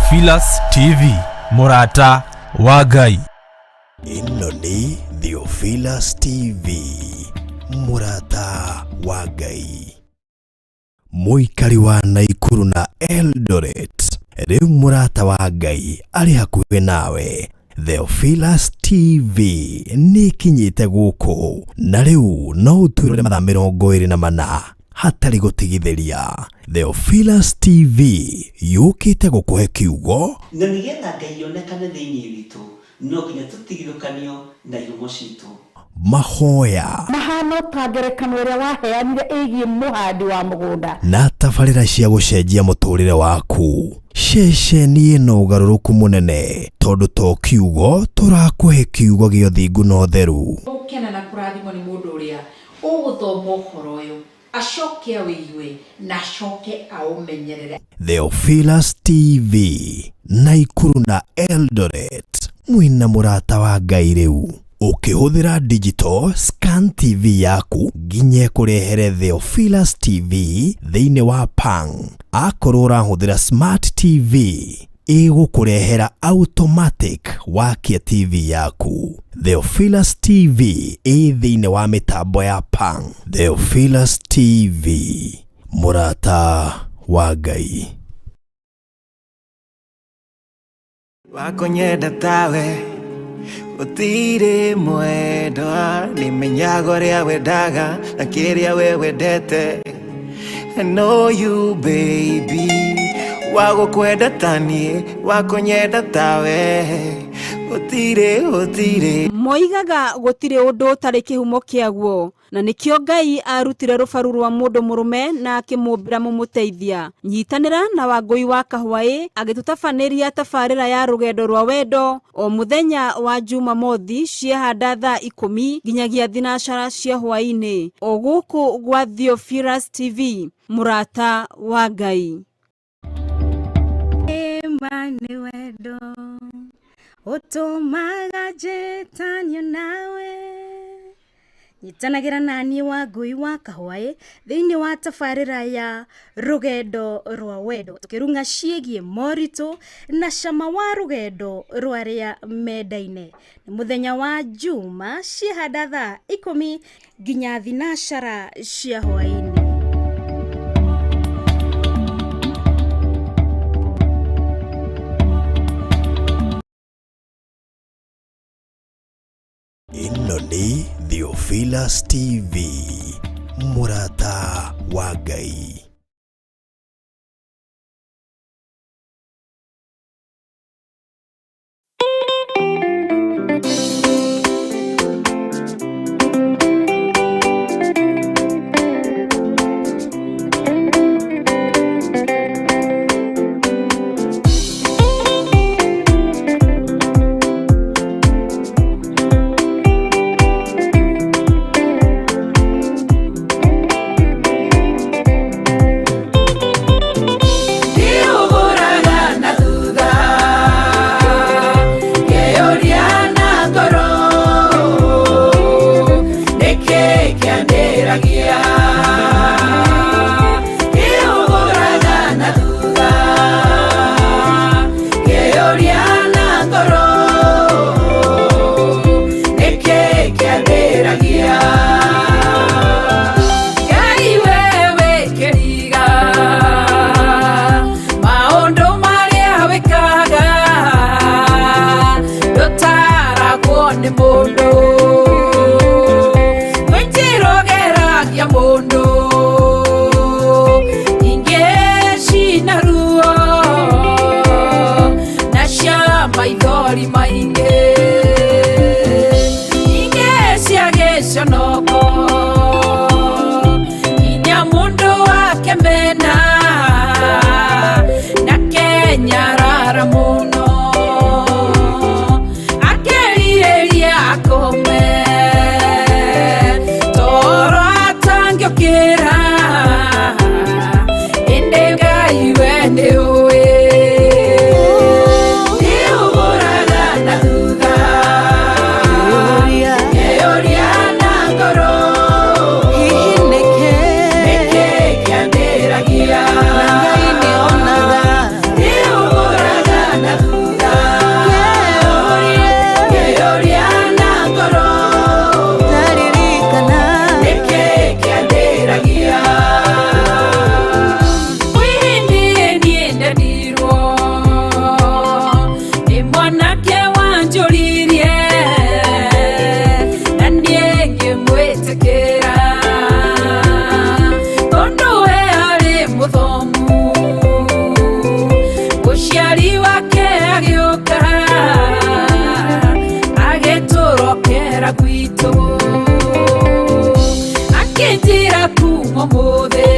Theophilus TV, mũrata wa Ngai. Ĩno nĩ Theophilus TV, mũrata wa Ngai. Mũikari wa Naikuru na Eldoret, rĩu mũrata wa Ngai arĩ hakuhĩ nawe. Theophilus TV nĩ ĩkinyĩte gũkũ na rĩu no ũtwĩrore mathaa 24 hatarĩ gũtigithĩria. Theophilus TV yũkĩte gũkũhe kiugo Na nĩgetha Ngai onekane thĩinĩ witũ, no nginya tũtigithũkanio na ihumo citũ. Mahoya Mahana ta ngerekano ĩrĩa waheanire ĩgiĩ mũhandi wa mũgũnda. Na tabarĩra cia gũcenjia mũtũrĩre waku. Ceceni ĩna ũgarũrũku mũnene tondũ to kiugo tũrakũhe, kiugo gĩa ũthingu na ũtheru. Gũkena na kũrathimwo nĩ mũndũ ũrĩa ũgũthoma ũhoro ũyũ, acoke awĩigue na acoke aũmenyerere. Theophilus TV, Naikuru na Eldoret, mwĩna mũrata wa Ngai rĩu. Ũkĩhũthĩra digital scan TV yaku nginya ĩkũrehere Theophilus TV thĩinĩ wa Pang. Akorwo ũrahũthĩra smart TV, ĩgũkũrehera automatic wakia TV yaku. Theophilus TV ĩ thĩinĩ wa mĩtambo ya Pang. Theophilus TV, mũrata wa Ngai. Wakũnyenda tawe gũtirĩ mwendwa, nĩmenyaga ũrĩa wendaga na kĩrĩa we wendete. I know you, baby. Wagũkwenda ta niĩ, wakũnyenda tawe gũtirĩ, gũtirĩ. Moigaga gũtirĩ ũndũ ũtarĩ kĩhumo kĩaguo, na nĩkĩo Ngai arutire rũbaru rwa mũndũ mũrũme na akĩmũmbĩra mũmũteithia. Nyitanĩra na Wangũi wa Kahwaĩ agĩtũtabanĩria tabarĩra ya Rũgendo rwa Wendo o mũthenya wa Jumamothi ciehanda thaa 10 nginyagia 6 cia hwaĩ-inĩ, o gũkũ gwa Theophilus TV, mũrata wa Ngai. Ma nĩ wendo ũtũmaga njĩtanio nawe. Nyitanagĩra naniĩ Wangũi wa Kahwaĩ thĩinĩ wa tabarĩra ya Rũgendo rwa Wendo, tũkĩrung'a ciĩgiĩ moritũ na cama wa rũgendo rwa arĩa mendaine. Nĩ mũthenya wa Juma ciehanda thaa 10 nginya 6 cia hwaĩ-inĩ. Ĩno nĩ Theophilus TV, mũrata wa Ngai. Ndiũgũraga na thutha, ngeyũria na ngoro, nĩkĩ kĩandĩragia? Ndiũgũraga na thutha, ngeyũria na ngoro, nĩkĩ kĩandĩragia? Ngai wewe kĩriga, maũndũ marĩa wĩkaga ndũtaragwo nĩ mũndũ. Kwĩ njĩra ũgeragia mũndũ, ingĩ cina ruo na cia maithori maingĩ, ingĩ cia gĩconoko, nginya mũndũ akemena na kenyarara mũno, akerirĩria akome toro atangĩũkĩra. Ĩndĩ Ngai we nĩ ũĩ. Nĩũgũraga na thutha, ngeyũria na ngoro, nĩkĩ kĩandĩragia? Nĩũgũraga wĩra gwitũ akĩnjĩra kuma ũmũthĩ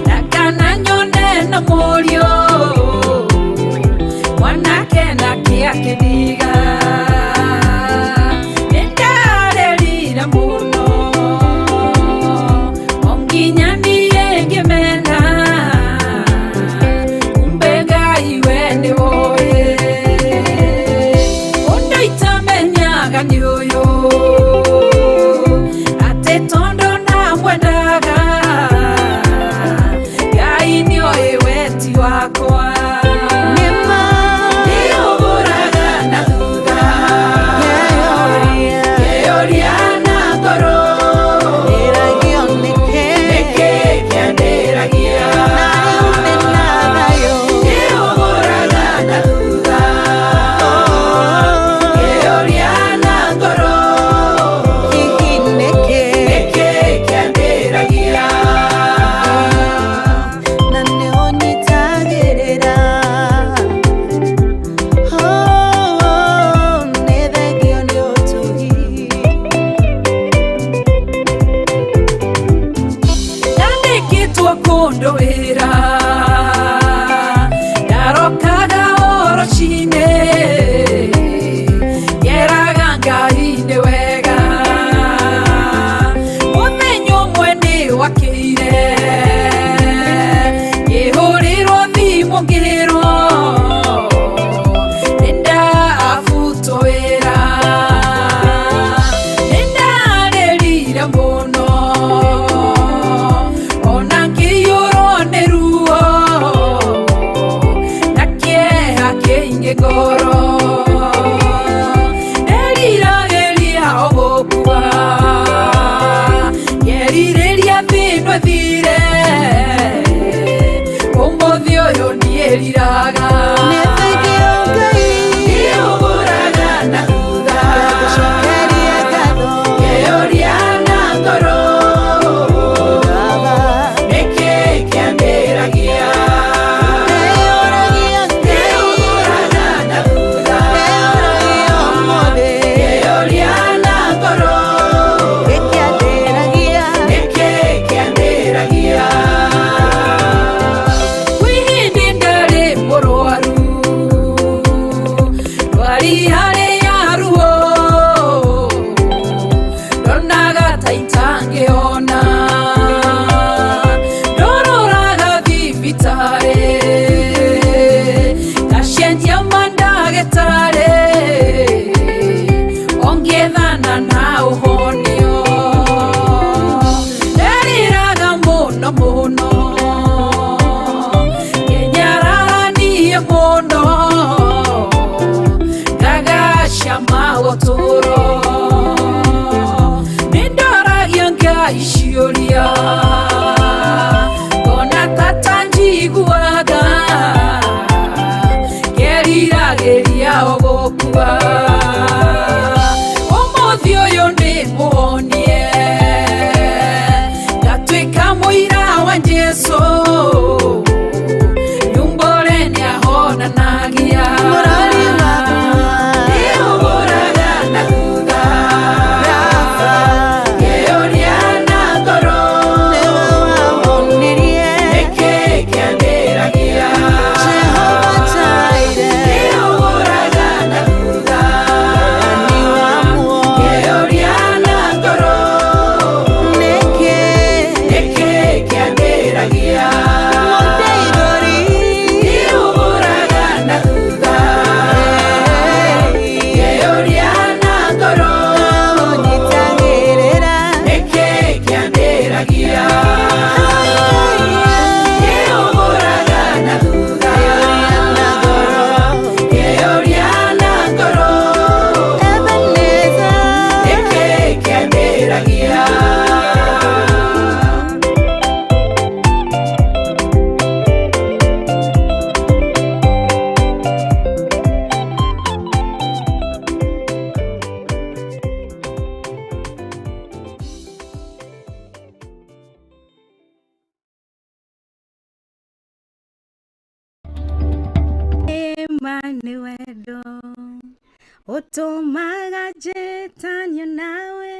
ndakana nyone na mũriũ mwanake nake akĩndiga nĩndarĩrire mũno o nginya niĩ ngĩmena kumbe Ngai we nĩwoĩ ũndũ itamenyaga nĩ ũyũ atĩ tondũ ndamwendaga Ngai nĩoĩ weti wakwa nĩũgũraga na thutha ngeyũria na ngoro nĩkĩ kĩandĩragia nĩũgũraga na thutha ngeyũria na ngoro nĩkĩ kĩandĩragia na nĩũnyitagĩrĩra nĩ thengio nĩ ũtugi Ndandĩkĩtwo kũndũ wĩra ndarokaga o rũcinĩ ngeraga Ngai nĩ wega mũthenya ũmwe nĩ wakĩire ngĩhũrĩrwo thimũ ngĩrwo nĩndabutwo wĩra nĩndarĩrire mũno ona ngĩiyũrwo nĩ ruo na kĩeha kĩingĩ ngoro nderiragĩria o gũkua ngerirĩria thĩno ĩthire ũmũthĩ ũyũ ndiĩriraga nĩ thengio Ngai nĩũgũraga na thutha ngagũcokeria ngatho ngeyũria na ngoro Baba nĩkĩ kĩandĩragia ndĩyũragia Ngai nĩũgũraga na thutha ndĩyũragia ũmũthĩ ngeyũria na ngoro gĩkĩandĩragia nĩkĩ kĩandĩragia kwĩ hĩndĩ ndarĩ mũrwaru ndwari yarĩ ya ruo ndonaga ta itangĩona ndororaga thibitarĩ ngacenjia mandagĩtarĩ ongĩethana na ũhonio nderiraga mũno mũno ngenyararanie mũno ngagacama ũtũũro nĩndoragia Ngai ciũria ngona tata njiguaga ngeriragĩria o gũkua ũmũthĩ ũyũ nĩ mũhonie ngatuĩka mũira wa Jesũ nyumbore nĩahonanagia mũrori wakwa nĩũgũraga na thutha Baba ngeyũria na ngoro nĩwe wahonirie nĩkĩ kĩandĩragia Jehova Jireh nĩũgũraga na thutha ni wa muoyo ngeyũria na ngoro nĩkĩ nĩkĩ kĩandĩragia mũndeithũri nĩũgũraga na thutha ngeyũria na ngoro ũnyitagĩrĩra nĩkĩ kĩandĩragia nĩũgũraga na thutha na ngoro ngeyũria na ngoro Ebeneza nĩkĩ kĩandĩragia Ma nĩ wendo Ũtũmaga njĩtanio nawe.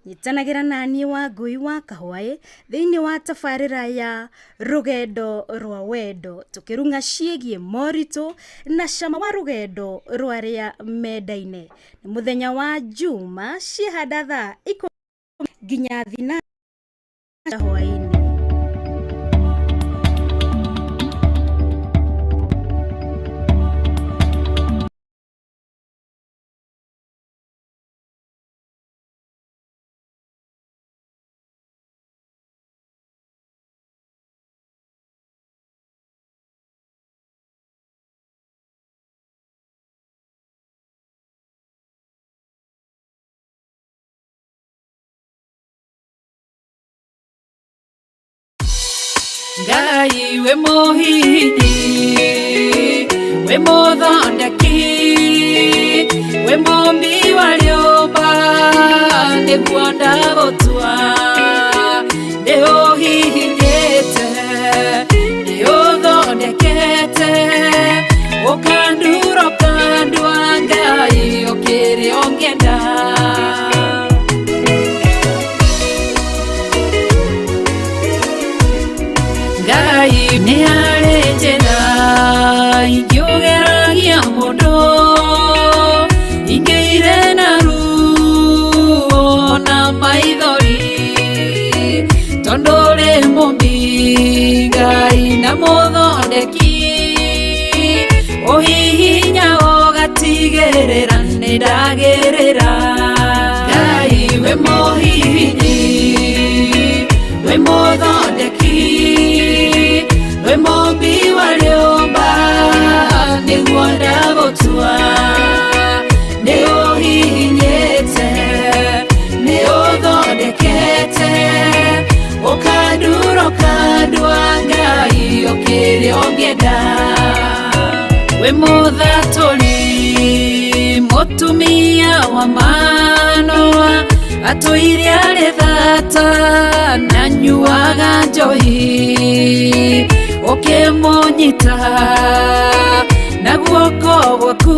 Nyitanagĩra naniĩ Wangũi wa Kahwaĩ thĩinĩ wa tabarĩra ya rũgendo rwa wendo, tũkĩrung'a ciĩgiĩ moritũ na cama wa rũgendo rwa arĩa mendaine. Nĩ mũthenya wa Juma ciĩhanda thaa 10 nginya 4 hwaĩ-inĩ. Ngai we muhihinyi, we muthondeki, we mumbi wa rĩũmba, nĩguo ndagũtua. Nĩ ũhihinyĩte, nĩ ũthondekete, ũkandura ũkandua, Ngai ũkĩrĩ ũngĩenda. Ngai nĩ harĩ njĩra ingĩũgeragia mũndũ, ingĩire na ruo na maithori, tondũ ũrĩ mũmbi Ngai na mũthondeki, ũhihinya ũgatigĩrĩra nĩ ndagĩrĩra. Ngai we mũhihinyi, we mũthondeki, we mũmbi wa rĩũmba, nĩguo ndagũtua. Nĩ ũhihinyĩte, nĩ ũthondekete, ũkandura ũkandua, Ngai ũkĩrĩ ũngĩenda. We mũthatũri, mũtumia wa Manoa, atũire arĩ thata na nyuaga njohi, ũkĩmũnyita na guoko gwaku,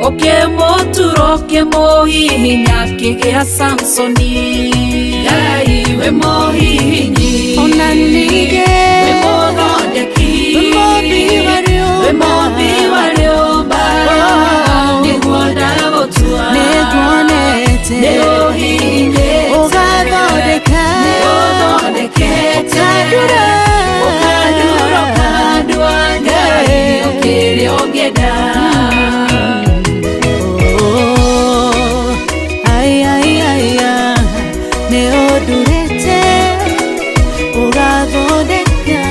ũkĩmũtura ũkĩmũhihinya akĩgĩa Samsoni. Ngai we mũhihinyi, Ona ningĩ we mũthondeki, we mũmbi wa rĩũmba, we mũmbi wa rĩũmba, nĩguo ndagũtua. Nĩnguonete Nĩ ũhihinyĩte, ũgathondeka, nĩ ũthondekete, ũkandura, ũkandura ũkandua, Ngai ũkĩrĩ ũngĩenda. Oh, ai, ai, ai, ah, nĩ ũndurĩte ũgathondeka.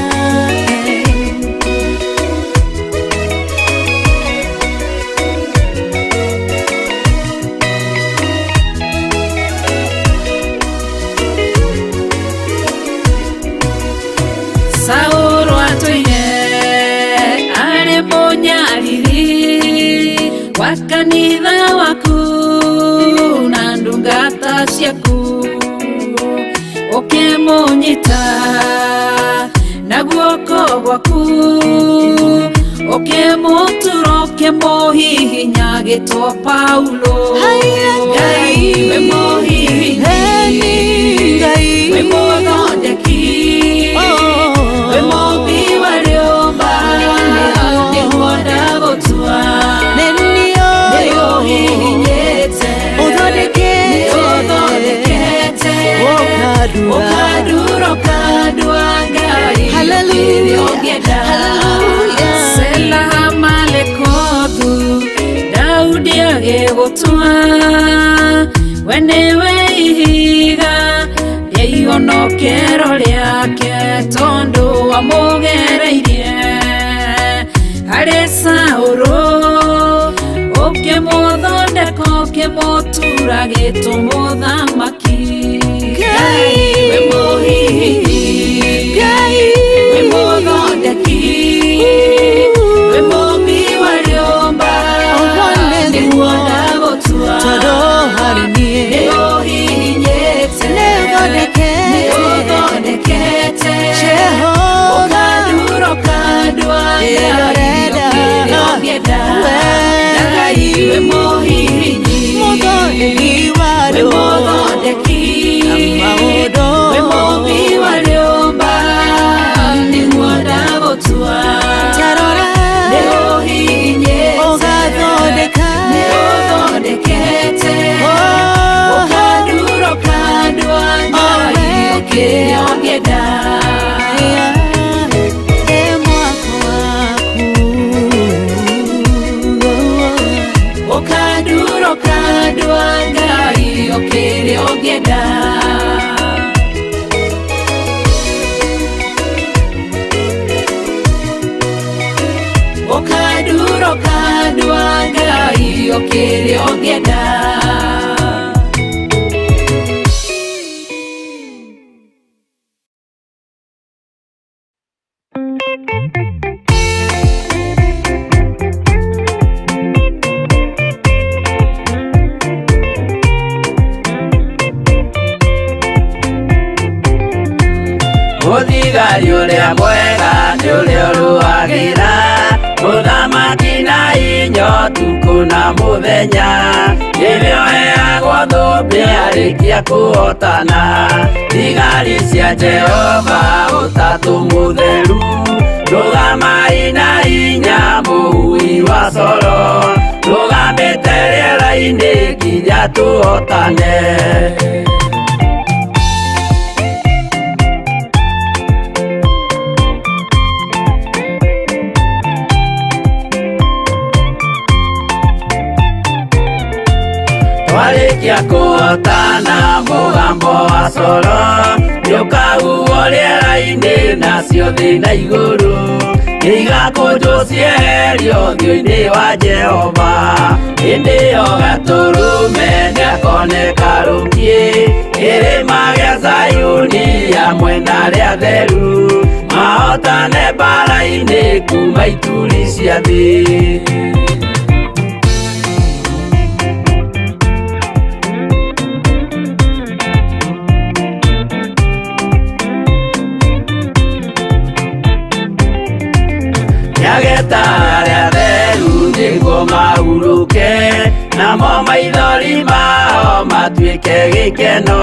Saũlũ atũire arĩ mũnyariri wa kanitha waku na ndungata ciaku, ũkĩmũnyita na guoko gwaku, ũkĩmũtura ũkĩmũhihinya agĩtwo Paulo. Ngai we mũhihinyi, Ngai we mũthondeki, we mũmbi wa rĩũmba, nĩguo ndagũtua. Nĩ Nĩ ũhihinyĩte, ũthondekete, nĩ ũthondekete, ũkandura, ũkandura ũkandua, Ngai Hallelujah, ũkĩrĩ ũngĩenda. hallelujah. Sela Malekothu, Daudi agĩgũtua, we nĩwe ihiga rĩa ihonokero rĩake, tondũ wamũgereirie harĩ Saũlũ, ũkĩmũthondeka ũkĩmũtura gĩtũmũthamaki. Ngai we mũhihinyi, Ngai we mũthondeki, we mũmbi wa rĩũmba, Ũguo nĩguo nĩguo, ndagũtua. tondũ harĩ niĩ Nĩ ũhihinyĩte, nĩ ũthondekete, nĩ ũthondekete, Jehova ũkandura ũkandua, Ĩrĩa Ngai ũrenda, ũkĩrĩ ũngĩenda. we. o kĩrĩa ũngĩenda. Mũthigari ũrĩa mwega nĩ ũrĩa ũrũagĩra mũthamaki na inya ũtukũ na mũthenya, nĩwe ũheagwo thũmbĩ arĩkia kũhotana. Thigari cia Jehova ũtatũ mũtheru, rũgamai na inya mũhui wa coro, rũgamĩte rĩera-inĩ nginya tũhotane. Twarĩkia kũhotana mũgambo wa coro nĩũkahuhwo rĩera-inĩ nacio thĩ na igũrũ nĩigakũnjwo cieherio ũthiũ-inĩ wa Jehova. Hĩndĩ ĩyo Gatũrũme nĩakoneka rũkiĩ kĩrĩma gĩa Zayuni hamwe na arĩa atheru, mahotane mbara-inĩ kuma ituri cia thĩ. Nĩageta arĩa atheru nĩguo mahurũke, namo maithori mao matuĩke gĩkeno.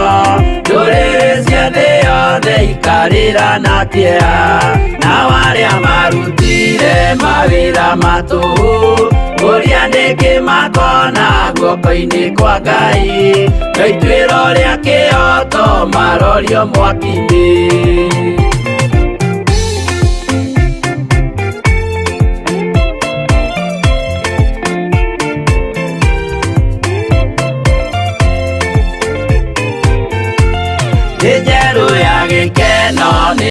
Ndũrĩrĩ cia thĩ yothe ikarĩra na kĩeha, nao arĩa marutire mawĩra ma tũhũ kũria nĩkĩ makona guoko-inĩ kwa Ngai, no ituĩro rĩa kĩhooto marorio mwaki-inĩ. Thĩ njerũ ya gĩkeno nĩ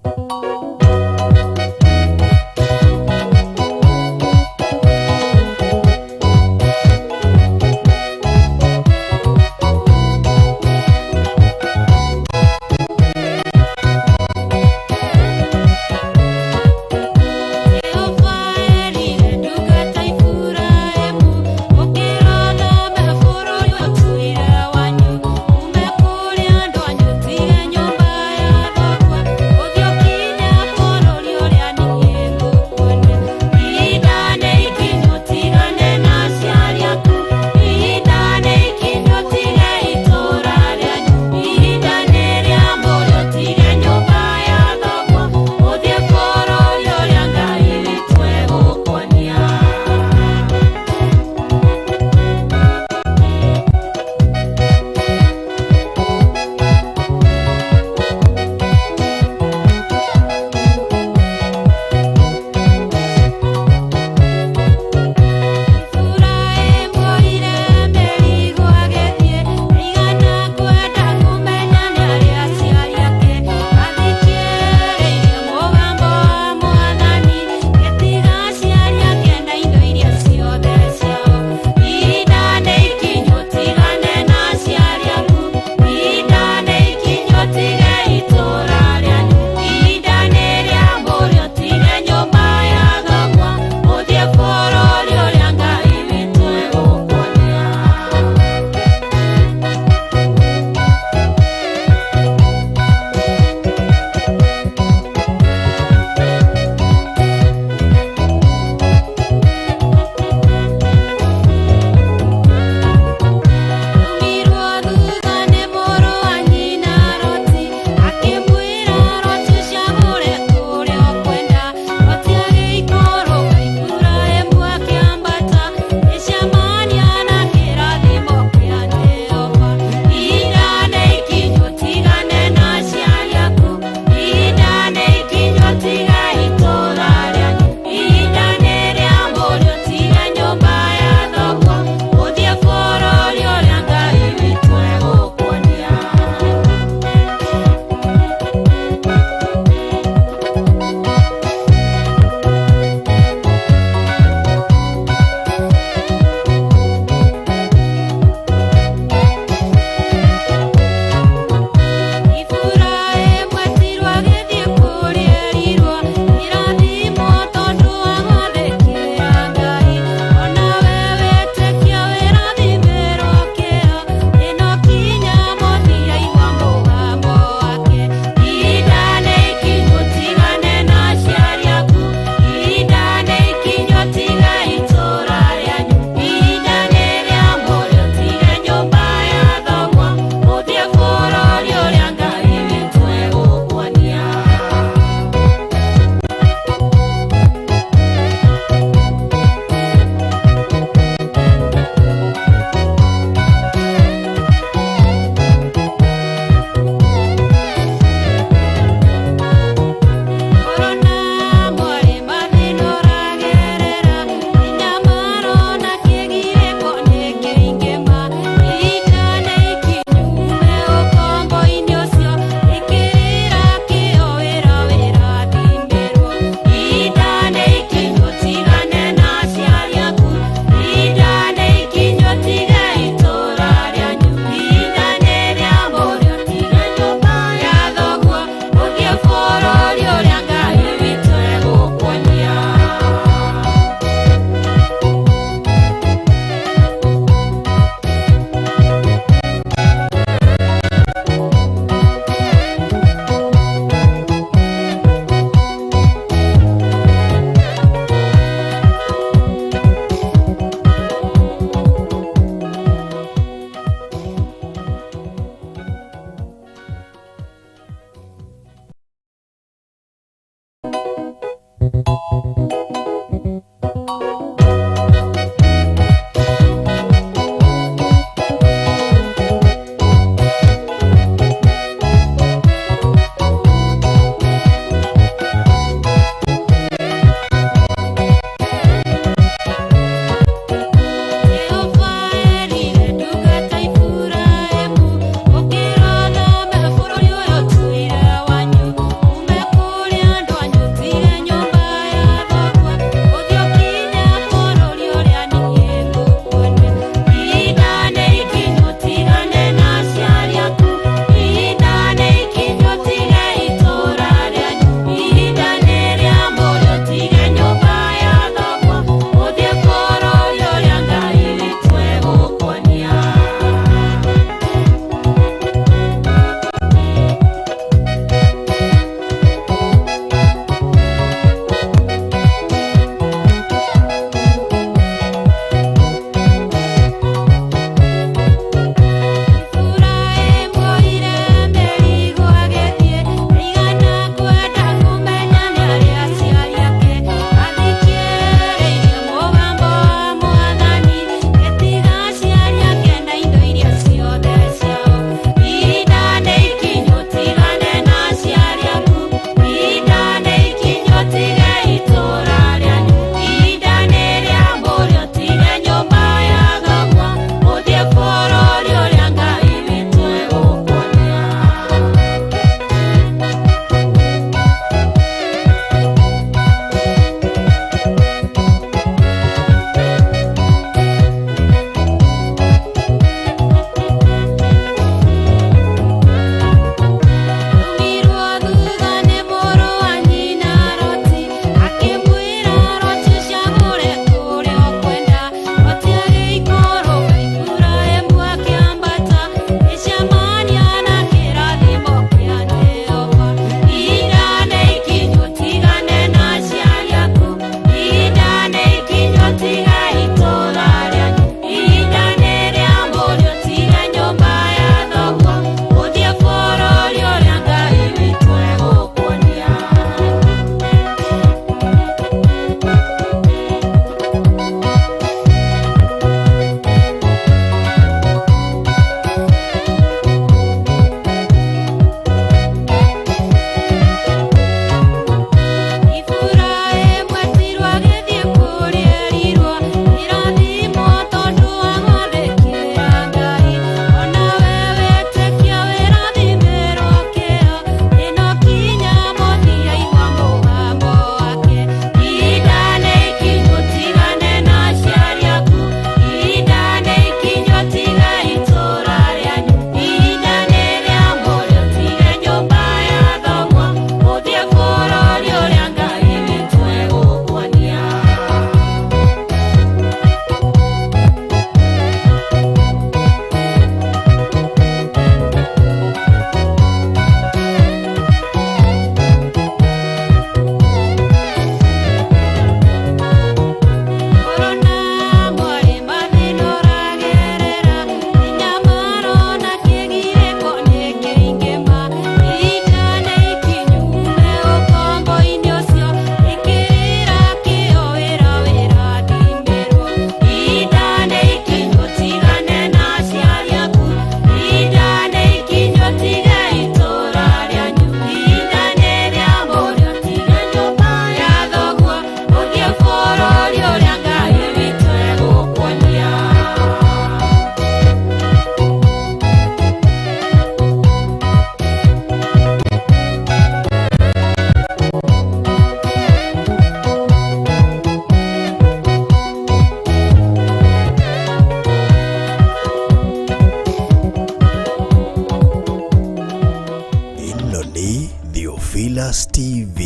Theophilus TV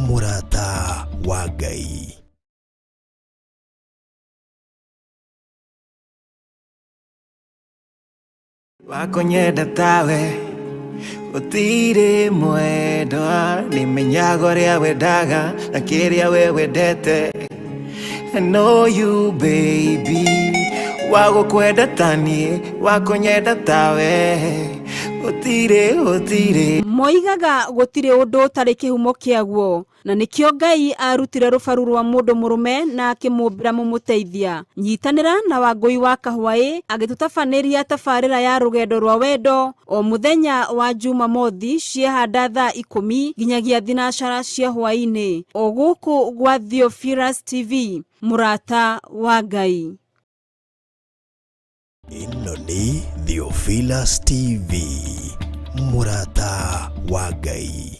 mũrata wa Ngai. Wakũnyenda tawe gũtirĩ mwendwa nĩmenyaga ũrĩa wendaga na kĩrĩa we wendete. I know you baby, wagũkwenda ta niĩ, wakũnyenda tawe gũtirĩ gũtirĩ. Moigaga gũtirĩ ũndũ ũtarĩ kĩhumo kĩaguo, na nĩkĩo Ngai arutire rũbaru rwa mũndũ mũrũme na akĩmũmbĩra mũmũteithia. Nyitanĩra na Wangũi wa Kahwaĩ agĩtũtabanĩria tabarĩra ya rũgendo rwa wendo o mũthenya wa Jumamothi ciehanda thaa 10 nginyagia 12 cia hwaĩ-inĩ, o gũkũ gwa Theophilus TV, mũrata wa Ngai. Ĩno nĩ Theophilus TV, mũrata wa Ngai.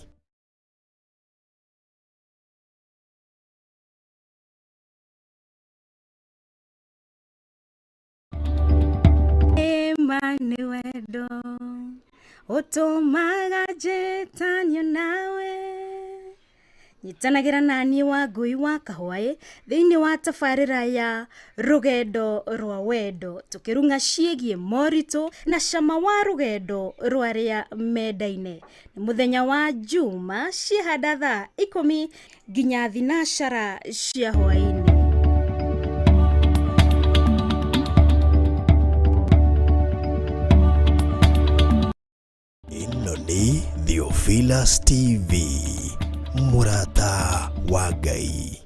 Ema nĩ wendo ũtũmaga njĩtanio nawe. Nyitanagĩra na niĩ Wangũi wa Kahwaĩ thĩinĩ wa tabarĩra ya rũgendo rwa wendo, tũkĩrung'a ciĩgiĩ moritũ na cama wa rũgendo rwa arĩa mendaine. Nĩ mũthenya wa Juma ciehanda thaa 10 nginya 12 cia hwaĩ-inĩ. Ĩno nĩ Theophilus TV, mũrata wa Ngai.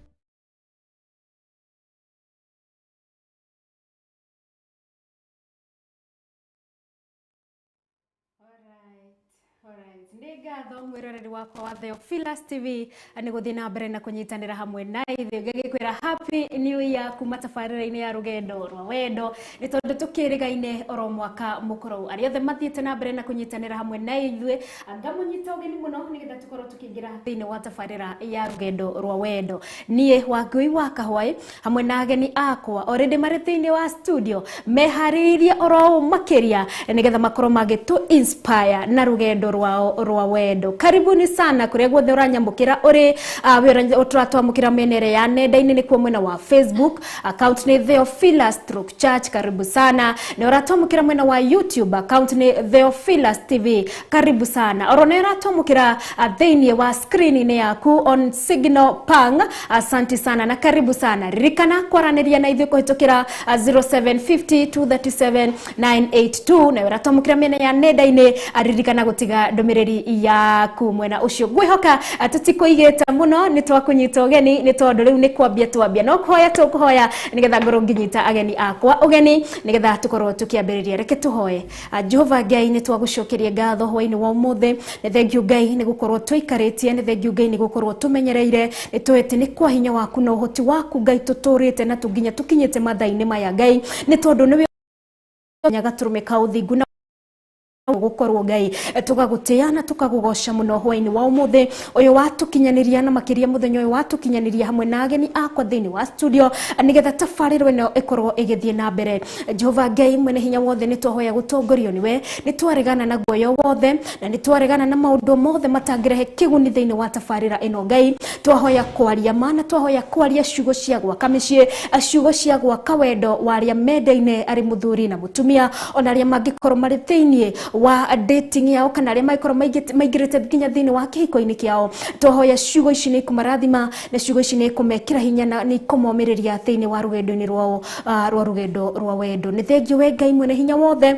Nĩ ngatho mwĩroreri wakwa wa Theophilus TV nĩ gũthiĩ na mbere na kũnyitanĩra hamwe na ithuĩ, ngĩgĩkwĩra happy new year kuma tabarĩra-inĩ ya rũgendo rwa wendo, nĩ tondũ tũkĩrĩgaine oro mwaka mũkũrũ. Arĩa othe mathiĩte na mbere na kũnyitanĩra hamwe na ithuĩ, ngamũnyita ũgeni mũno nĩgetha tũkorwo tũkĩingĩra thĩinĩ wa tabarĩra ya rũgendo rwa wendo. Niĩ Wangũi wa Kahwaĩ hamwe na ageni akwa already marĩ thĩinĩ wa studio meharĩrĩirie oro ũũ makĩria nĩgetha makorwo magĩtũ inspire na rũgendo rwao rwa wendo. Karibuni sana kuria guothe uranyamukira uri uratwamukira menere ya nenda-inĩ nĩkuo mwena wa Facebook account nĩ Theophilus Stroke Church, karibu sana. Nĩ ũratwamukira mwena wa YouTube account nĩ Theophilus TV, karibu sana. Oro nĩ ũratwamukira thĩinĩ wa screen-inĩ yaku on Signal Pang, asante sana na karibu sana. Ririkana kwaranĩria na ithuĩ kũhĩtũkĩra 0750 237 982 na ũratwamukira mĩena ya nenda-inĩ, ririkana gũtiga ndũmĩrĩri yaku mwena ũcio. Ngwĩhoka tũtikũigĩte mũno, nĩ twakũnyita ũgeni nĩ tondũ rĩu nĩ kwambia twambia, no kũhoya tũkũhoya nĩgetha ngorwo ngĩnyita ageni akwa ũgeni nĩgetha tũkorwo tũkĩambĩrĩria. Reke tũhoe. Jehova Ngai, nĩ twagũcokeria ngatho hwaĩ-inĩ wa ũmũthĩ. Nĩ thengiũ Ngai nĩ gũkorwo tũikarĩtie, nĩ thengiũ Ngai nĩ gũkorwo tũmenyereire, nĩ tũĩ atĩ nĩ kwa hinya waku na ũhoti waku Ngai tũtũrĩte na tũnginya tũkinyĩte mathaa-inĩ maya Ngai, nĩ tondũ nĩwe gatũrũme ka ũthingu na gukorwo Ngai tũgagũtĩa na tũkagũgoca mũno hwaĩ-inĩ wa ũmũthĩ ũyũ watũkinyanĩria, na makĩria mũthenya ũyũ watũkinyanĩria hamwe na ageni akwa thĩinĩ wa studio nĩgetha tabarĩra ĩno ĩkorwo ĩgĩthiĩ na mbere. Jehova Ngai mwene hinya wothe, nĩ twahoya gũtongorio nĩwe, nĩ twaregana na guoya wothe na nĩ twaregana na maũndũ mothe matangĩrehe kĩguni thĩinĩ wa tabarĩra ĩno Ngai. Twahoya kwaria ma na twahoya kwaria ciugo cia gwaka mĩciĩ, ciugo cia gwaka wendo wa arĩa mendaine arĩ mũthuri na mũtumia, ona arĩa mangĩkorwo marĩ thĩinĩ wa dating yao kana arĩa mangĩkorwo maingĩrĩte nginya thĩinĩ wa kĩhiko-inĩ kĩao. Twahoya ciugo ici nĩ ikũmarathima na ciugo ici nĩ ikũmekĩra hinya na nĩ ikũmomĩrĩria thĩinĩ wa rũgendo-inĩ rwao rwa rũgendo rwa wendo. Nĩ thengiũ we Ngai mwene hinya wothe,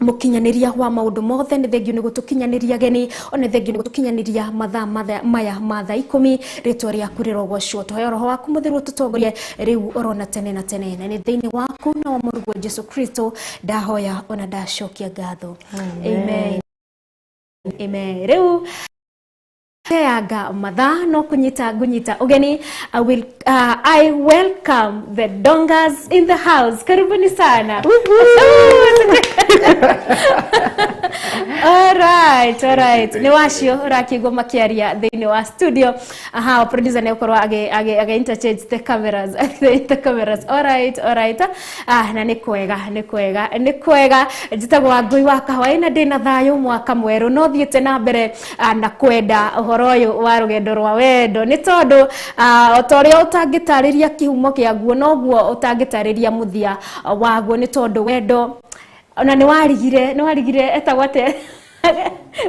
mũkinyanĩria wa maũndũ mothe, nĩ thengiũ nĩ gũtũkinyanĩria ageni, ona nĩ thengiũ nĩ gũtũkinyanĩria mathaa maya ma thaa 10. Rĩtwa rĩaku rĩrogocwo. Tũheo roho waku mũtheru ũtũtongorie rĩu orona tene na tene, na nĩ thĩinĩ waku na wa mũrũguo Jesu Kristo ndahoya ona ndacokia ngatho. Amen. Amen. Rĩu teanga mathaa no kunyita ngunyita ũgeni. I welcome the Dongas in the house. Karibuni sana. All right, all right. Nĩ wacio ũrakĩigua makĩaria thĩinĩ wa studio. Aha, producer nĩ ũkorwo age interchange the cameras. The cameras. All right, all right. Na nĩ kwega, nĩ kwega, nĩ kwega. Njĩtagwo Wangũi wa Kahwaĩ na ndĩna thayũ mwaka mwerũ, no thiĩte na mbere na kwenda ũhoro ũyũ wa rũgendo rwa wendo, nĩ tondũ o ta ũrĩa ũtangĩtarĩria kĩhumo kĩaguo noguo ũtangĩtarĩria mũthia waguo, nĩ tondũ wendo ona nĩ warigire etagwo atĩa?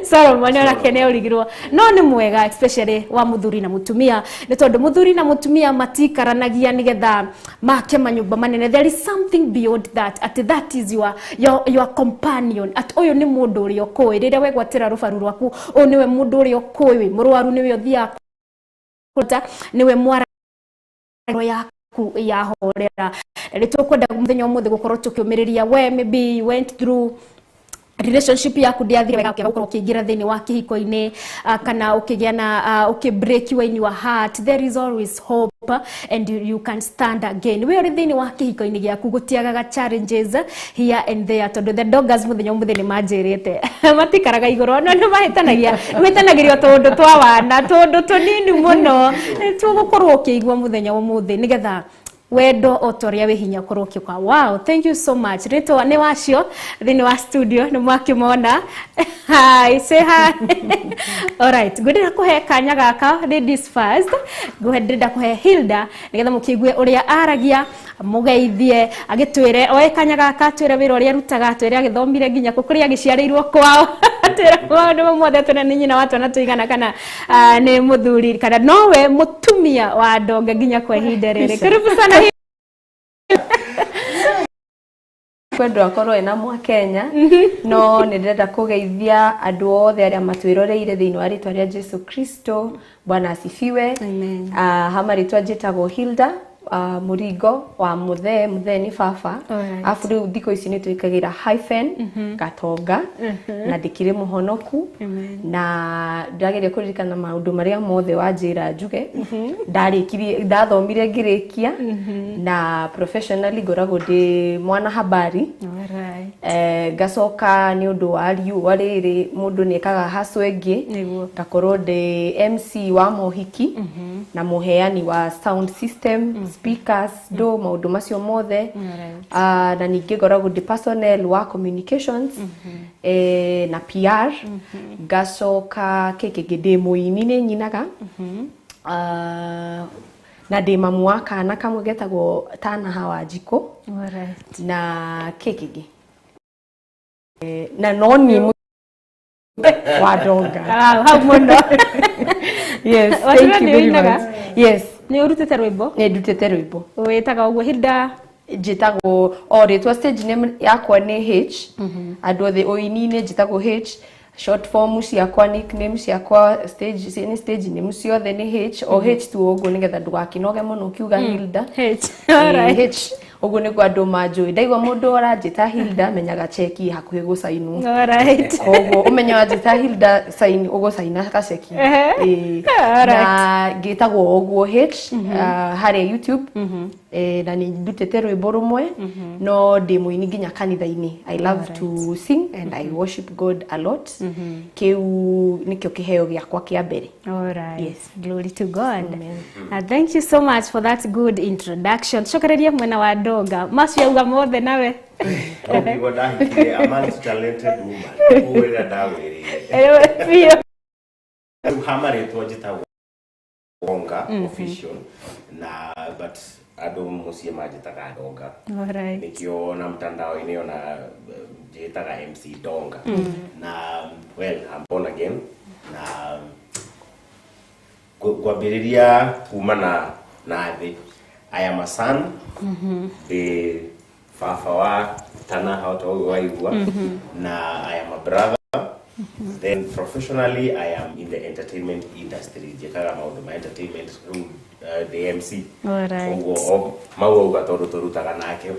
Solomon onake nĩ origirwo no nĩ mwega, especially wa muthuri na mutumia, nĩ tondũ muthuri na mutumia matikaranagia nĩgetha make manyũmba manene. There is something beyond that, at that is your companion, at ũyũ nĩ mũndũ ũrĩa ũkũĩ rĩrĩa wegwatĩra rũbaru rwaku, ũyũ nĩwe mũndũ ũrĩa ũkũĩ wĩ mũrwaru, nĩwe ũthiaga kũruta, nĩwe mwara yaku yahorera. Nĩ tũkwenda mũthenya ũmũthĩ gũkorwo tũkĩũmĩrĩria we maybe you went through relationship yaku ndĩathire wega, ũkĩaga gũkorwo ũkĩingĩra thĩinĩ wa kĩhiko-inĩ, kana ũkĩgĩa na ũkĩ break you in your heart. There is always hope and you can stand again. We ũrĩ thĩinĩ wa kĩhiko-inĩ gĩaku, gũtiagaga challenges here and there, tondũ the doggers mũthenya ũmũthĩ nĩ manjĩrĩte matikaraga igũrũ, no nĩ mahĩtanagia, mahĩtanagĩrio tũũndũ twa wana, tũũndũ tũnini mũno. Tũgũkorwo ũkĩigua mũthenya ũmũthĩ nĩgetha wendo o ta ũrĩa wĩ hinya ũkorwo ũkĩũka. Wow, thank you so much. Rĩtwa nĩ wacio thĩinĩ wa studio nĩ mwakĩmona. Hi, say hi. Alright, ngwendera kũhe kanya gaka, ladies first. Ngwendera kũhe Hilda nĩgetha mũkĩigue ũrĩa aragia, mũgeithie, agĩtwĩre oe kanya gaka, twĩre wĩra ũrĩa arutaga, twĩre agĩthomire nginya kũ, kũrĩa agĩciarĩirwo kwao, twĩre maũndũ mothe, twĩre nĩ nyina wa twana tũigana, kana nĩ mũthuri, kana nowe mũtumia wa ndonga nginya kwa ihinda rĩrĩ. Karibu sana. Kwendwo akorwo ena mwa Kenya, no nĩ ndĩrenda kũgeithia andũ othe arĩa matwĩroreire thĩinĩ wa rĩtwa rĩa Jesu Kristo. Bwana asifiwe. Amen. Hama rĩtwa njĩtagwo Hilda Mũringo wa Mũthee. Mũthee nĩ baba. Arabu rĩu thikũ ici nĩ twĩkagĩra hyphen Gatonga, na ndĩkĩrĩ mũhonoku na ndageria kũririkana maũndũ marĩa mothe wanjĩra njuge. Ndarĩkirie, ndathomire ngĩrĩkia, na professionally ngoragwo ndĩ mwana habari. Ngacoka nĩ ũndũ wa riũa rĩrĩ, mũndũ nĩ ekaga hustle ĩngĩ, ngakorwo ndĩ MC wa mohiki na mũheani wa sound system, speakers, ndo maũndũ macio mothe. Na ningĩ ngoragwo ndĩ personnel wa communications na PR. Ngacoka kĩ kĩngĩ, ndĩ mũini, nĩ nyinaga. Na ndĩ mamu wa kana kamwe getagwo Tanaha Wanjikũ. Na kĩ kĩngĩ, na no niĩ wa ndonga. Hau mũno. Yes, thank you very much. Yes. Nĩ ũrutĩte rwĩmbo? Nĩ ndutĩte rwĩmbo. Wĩtaga ũguo Hilda? Njĩtagwo o rĩtwa, stage name yakwa nĩ H. Andũ othe ũini-inĩ njĩtagwo H. Short form ciakwa, nickname ciakwa, stage nĩ stage name ciothe nĩ H, o H tu ũguo, nĩgetha ndũgakĩnoge mũno ũkiuga Hilda. H. H ũguo nĩguo andũ manjũĩ. Ndaigua mũndũ aranjĩta Hilda, menyaga cheki hakuhĩ gũcainwo. Koguo ũmenye wanjĩta Hilda, sign ũgũcaina gaceki. Na ngĩtagwo ũguo H harĩa YouTube. Na nĩ ndutĩte rwĩmbo rũmwe, no ndĩ mũini nginya kanitha-inĩ. I love to sing and I worship God a lot. Kĩu nĩkĩo kĩheo gĩakwa kĩa mbere. All right. Yes. Glory to God. Thank you so much for that good introduction. Cokereria mwena wa ndonga. Macio auga mothe nawe. Niguo ndahikire a multi-talented woman ũguo rĩrĩa ndawĩrĩire. Biũ. Rĩu ha marĩtwa njĩtagwo Wonga official, na but andũ mũciĩ manjĩtaga Ndonga. Nĩkĩo na mtandao-inĩ ona njĩtaga MC Donga. Na well, I'm born again, na ngwambĩrĩria kuma na thĩ. I am a son, ndĩ baba wa Tanaha ota ũguo waigua, na I am a brother. Then professionally I am in the entertainment industry, njĩkaga maũndũ ma entertainment rĩu, the MC. Ũguo mau auga tondũ tũrutaga nake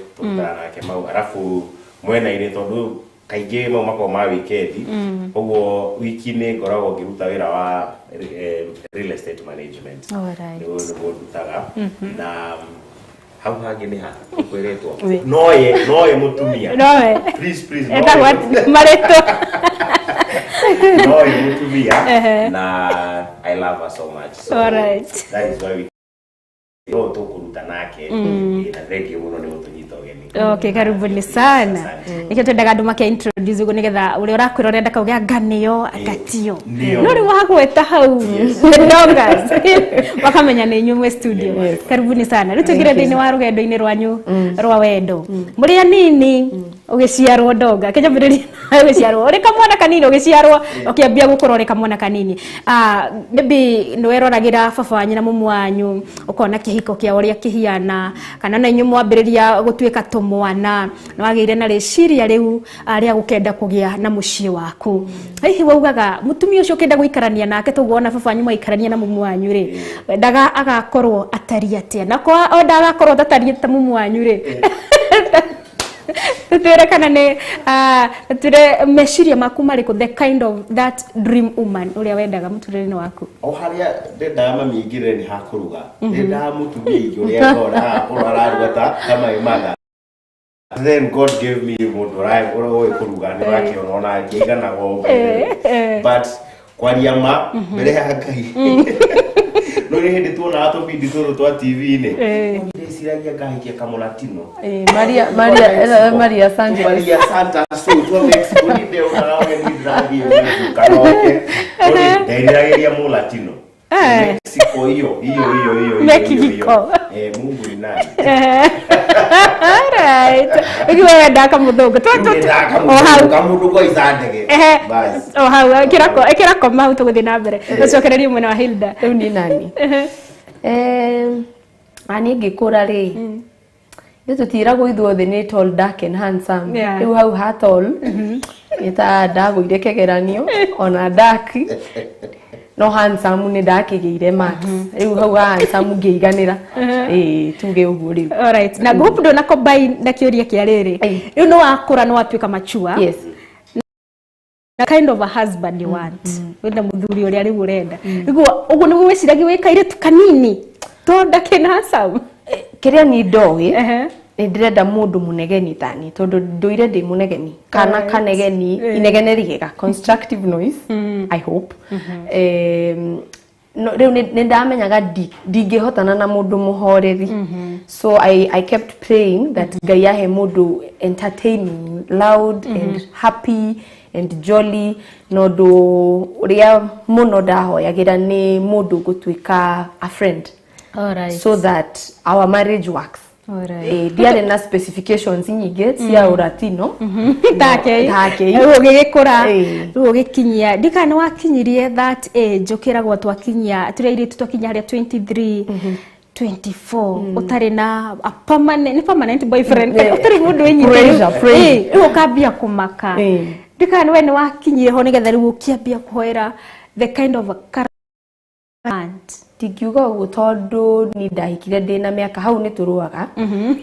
mau, arabu mwena-inĩ, tondũ kaingĩ mau makoragwo ma wikendi, ũguo wiki-inĩ ngoragwo ngĩruta wĩra wa real estate management. Nĩguo ndutaga. Na hau hangĩ nĩ ha ũkwĩrĩtwo noye mũtumia. Nowe. Please, please. Etagwo Noye. marĩtwa. Noye mũtumia, na I love her so much, so Alright. that is why we No tũkũruta nake. Na thank you mũno nĩ gũtũnyita ũgeni. Okay, karibuni sana. Nikio twendaga andũ make introduce ũguo nĩgetha ũrĩa ũrakwĩra ũrenda kauge anga nĩo anga tio. Nĩo. No rĩu wagweta hau the Ndongas makamenya nĩ inyuĩ mwĩ studio. Karibuni sana. Rĩu tũingĩre thĩinĩ wa rũgendo-inĩ rwanyu rwa wendo. Mũrĩ anini ũgĩciarwo Ndonga, kĩnyambĩrĩria nawe ũgĩciarwo ũrĩ kamwana kanini, ũgĩciarwo ũkĩambia gũkũra ũrĩ kamwana kanini. Ah, maybe nĩ weroragĩra baba wanyu na mũmũ wanyu, ũkona kĩhiko kĩa ũrĩa kĩhiana, kana na inyuĩ mwambĩrĩria gũtuĩka tũmwana nĩ wagĩire na rĩciria rĩu rĩa gũkenda kũgĩa na mũciĩ waku. Hihi waugaga mũtumia ũcio ũkĩenda gũikarania nake toguo ona baba wanyu maikarania na mũmũ wanyu rĩ, wendaga agakorwo atariĩ atĩa? Na kwa onda agakorwo tatariĩ ta mũmũ wanyu rĩ, twĩre kana nĩ twĩre meciria maku marĩkũ, the kind of that dream woman ũrĩa wendaga mũtũrĩre-inĩ waku? O harĩa ndendaga mami aingĩrĩre nĩ hakũruga. Ndendaga mũtumia aingĩ ũrĩa ngona agakorwo araruga ta my mother. Then God gave me mũndũ ũrĩa ũĩ kũruga, nĩ wakĩona ona ngĩiganaga ũguo. But kwaria ma mbere ya Ngai, no nĩ hĩndĩ tuonaga tũbindi tũtũ twa TV-inĩ, ndĩciragia ngahikia kamũlatino. Maria Maria Maria Sanchez. Maria Santa, so twa Mexico ni ndeunaga ũgeni ndĩrathiĩ Mexico kanoke nderiragĩria mũlatino Mexico hiyo hiyo hiyo hiyo hiyo. Mexico. Mungu ni nani? Alright. Ũguo wendaga kamũthũngũ. Ndendaga O hau. kamũndũ kwa ndege. Bas. O hau ĩkĩra koma hau tũgũthiĩ na mbere. Ũcokererie mwena wa Hilda. Rĩu ni nani? Niĩ ngĩkũra rĩ, ithuĩ tũtiragwo ithuothe nĩ tall, dark and handsome. Rĩu hau ha tall nĩ ta ndagũire kĩgeranio, ona dark no handsome nĩ ndakĩgĩire marks. Rĩu hau ha handsome ngĩiganĩra. Ĩĩ, tuge ũguo rĩu. Alright. Na hope ndũna combine na kĩũria kĩa rĩrĩ. Rĩu nĩ wakũra, nĩ watuĩka mature. Na kind of a husband you want. Wenda mũthuri ũrĩa rĩu ũrenda. Rĩu ũguo nĩguo wĩciragia wĩ kairĩtu kanini. Tall, dark and handsome. Kĩrĩa niĩ ndoĩ, nĩ ndĩrenda mũndũ mũnegeni tani, tondũ ndũire ndĩ mũnegeni kana kanegeni, inegene rĩega, constructive noise, I hope. No, rĩu nĩ ndamenyaga ndingĩhotana na mũndũ mũhoreri, so I kept praying that Ngai ahe mũndũ entertaining, loud and happy and jolly. Na ũndũ ũrĩa mũno ndahoyagĩra nĩ mũndũ gũtuĩka a friend so that our marriage works. Ndiarĩ na specifications nyingĩ cia ũratino. Take. Take. Rĩu ũgĩgĩkũra, rĩu ũgĩkinyia, ndikana nĩ wakinyirie that age ũkĩragwo twakinyia tũrĩ airĩtu, twakinyia harĩa 23, 24, ũtarĩ na a permanent, nĩ permanent boyfriend, ũtarĩ mũndũ wĩnyitĩrĩire. Pressure, pressure. Rĩu ũkambia kũmaka. Ndikana we nĩ wakinyire ho nĩgetha rĩu ũkĩambia kũhoera the kind of a character. Ndingiuga ũguo tondũ ni ndahikire ndĩna mĩaka, hau nĩ tũrũaga,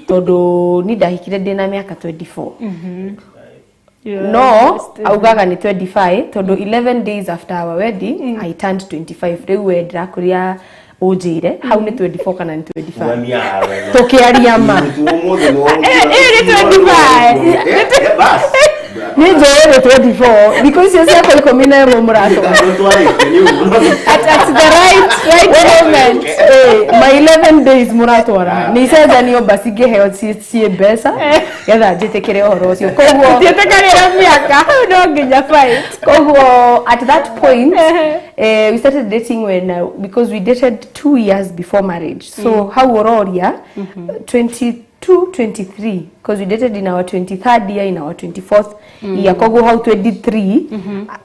tondũ ni ndahikire ndĩna mĩaka 24, no augaga nĩ 25, tondũ 11 days after our wedding I turned 25. Rĩu we ndĩrakũria ũnjĩre hau nĩ 24 kana nĩ 25? Wania hawe. Tũkĩaria ma. Ũmũthĩ nĩ Ĩĩ, nĩ 25. Bas. Nĩ njũĩ nĩ 24, thikũ icio ciakwa 11 mũratwara. At the right moment. My 11 days mũratwara nĩ icenjanio basi ngĩheo ciĩ mbeca getha njĩtĩkĩre ũhoro ũcio, koguo Ndiĩtĩkagĩra mĩaka hau no nginya fight. Koguo at that point we started dating when because we dated 2 years before marriage, so hau ũroria 22, 23, because we dated in our 23rd year, in our 24th year, koguo hau 23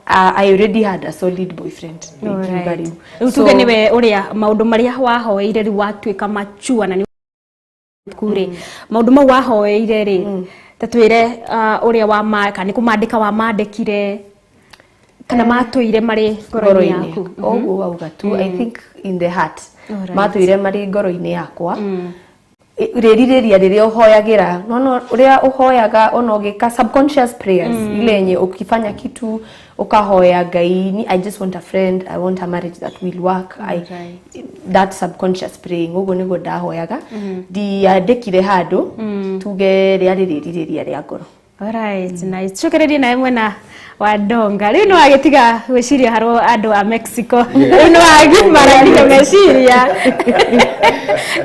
I already had a solid boyfriend, ingiuga rĩu. Rĩu tuge nĩwe ũrĩa maũndũ marĩa wahoeire rĩu watuĩka machua na nĩ ku rĩ, maũndũ mau wahoeire rĩ, ta twĩre ũrĩa wama, kana nĩ kũmandĩka wamandĩkire, kana matũire marĩ ngoro-inĩ ngoro-inĩ yaku? Ũguo wauga tu, I think in the heart. Matũire marĩ ngoro-inĩ yakwa. Rĩrirĩria rĩrĩa ũhoyagĩra nono, ũrĩa ũhoyaga ona ũgĩka subconscious prayers, ile yenye ukifanya kitu ukahoya Ngai ni, "I just want a friend, I want a marriage that will work." That subconscious praying, ũguo nĩguo ndahoyaga. Ndiandĩkire handũ, tuge rĩarĩ rĩrirĩria rĩa ngoro. Alright, nice. Cokererie nawe mwena Wa Ndonga rĩu nĩ wagĩtiga gwĩciria harwo andũ a Mexico, rĩu nĩ wagimara nginya meciria.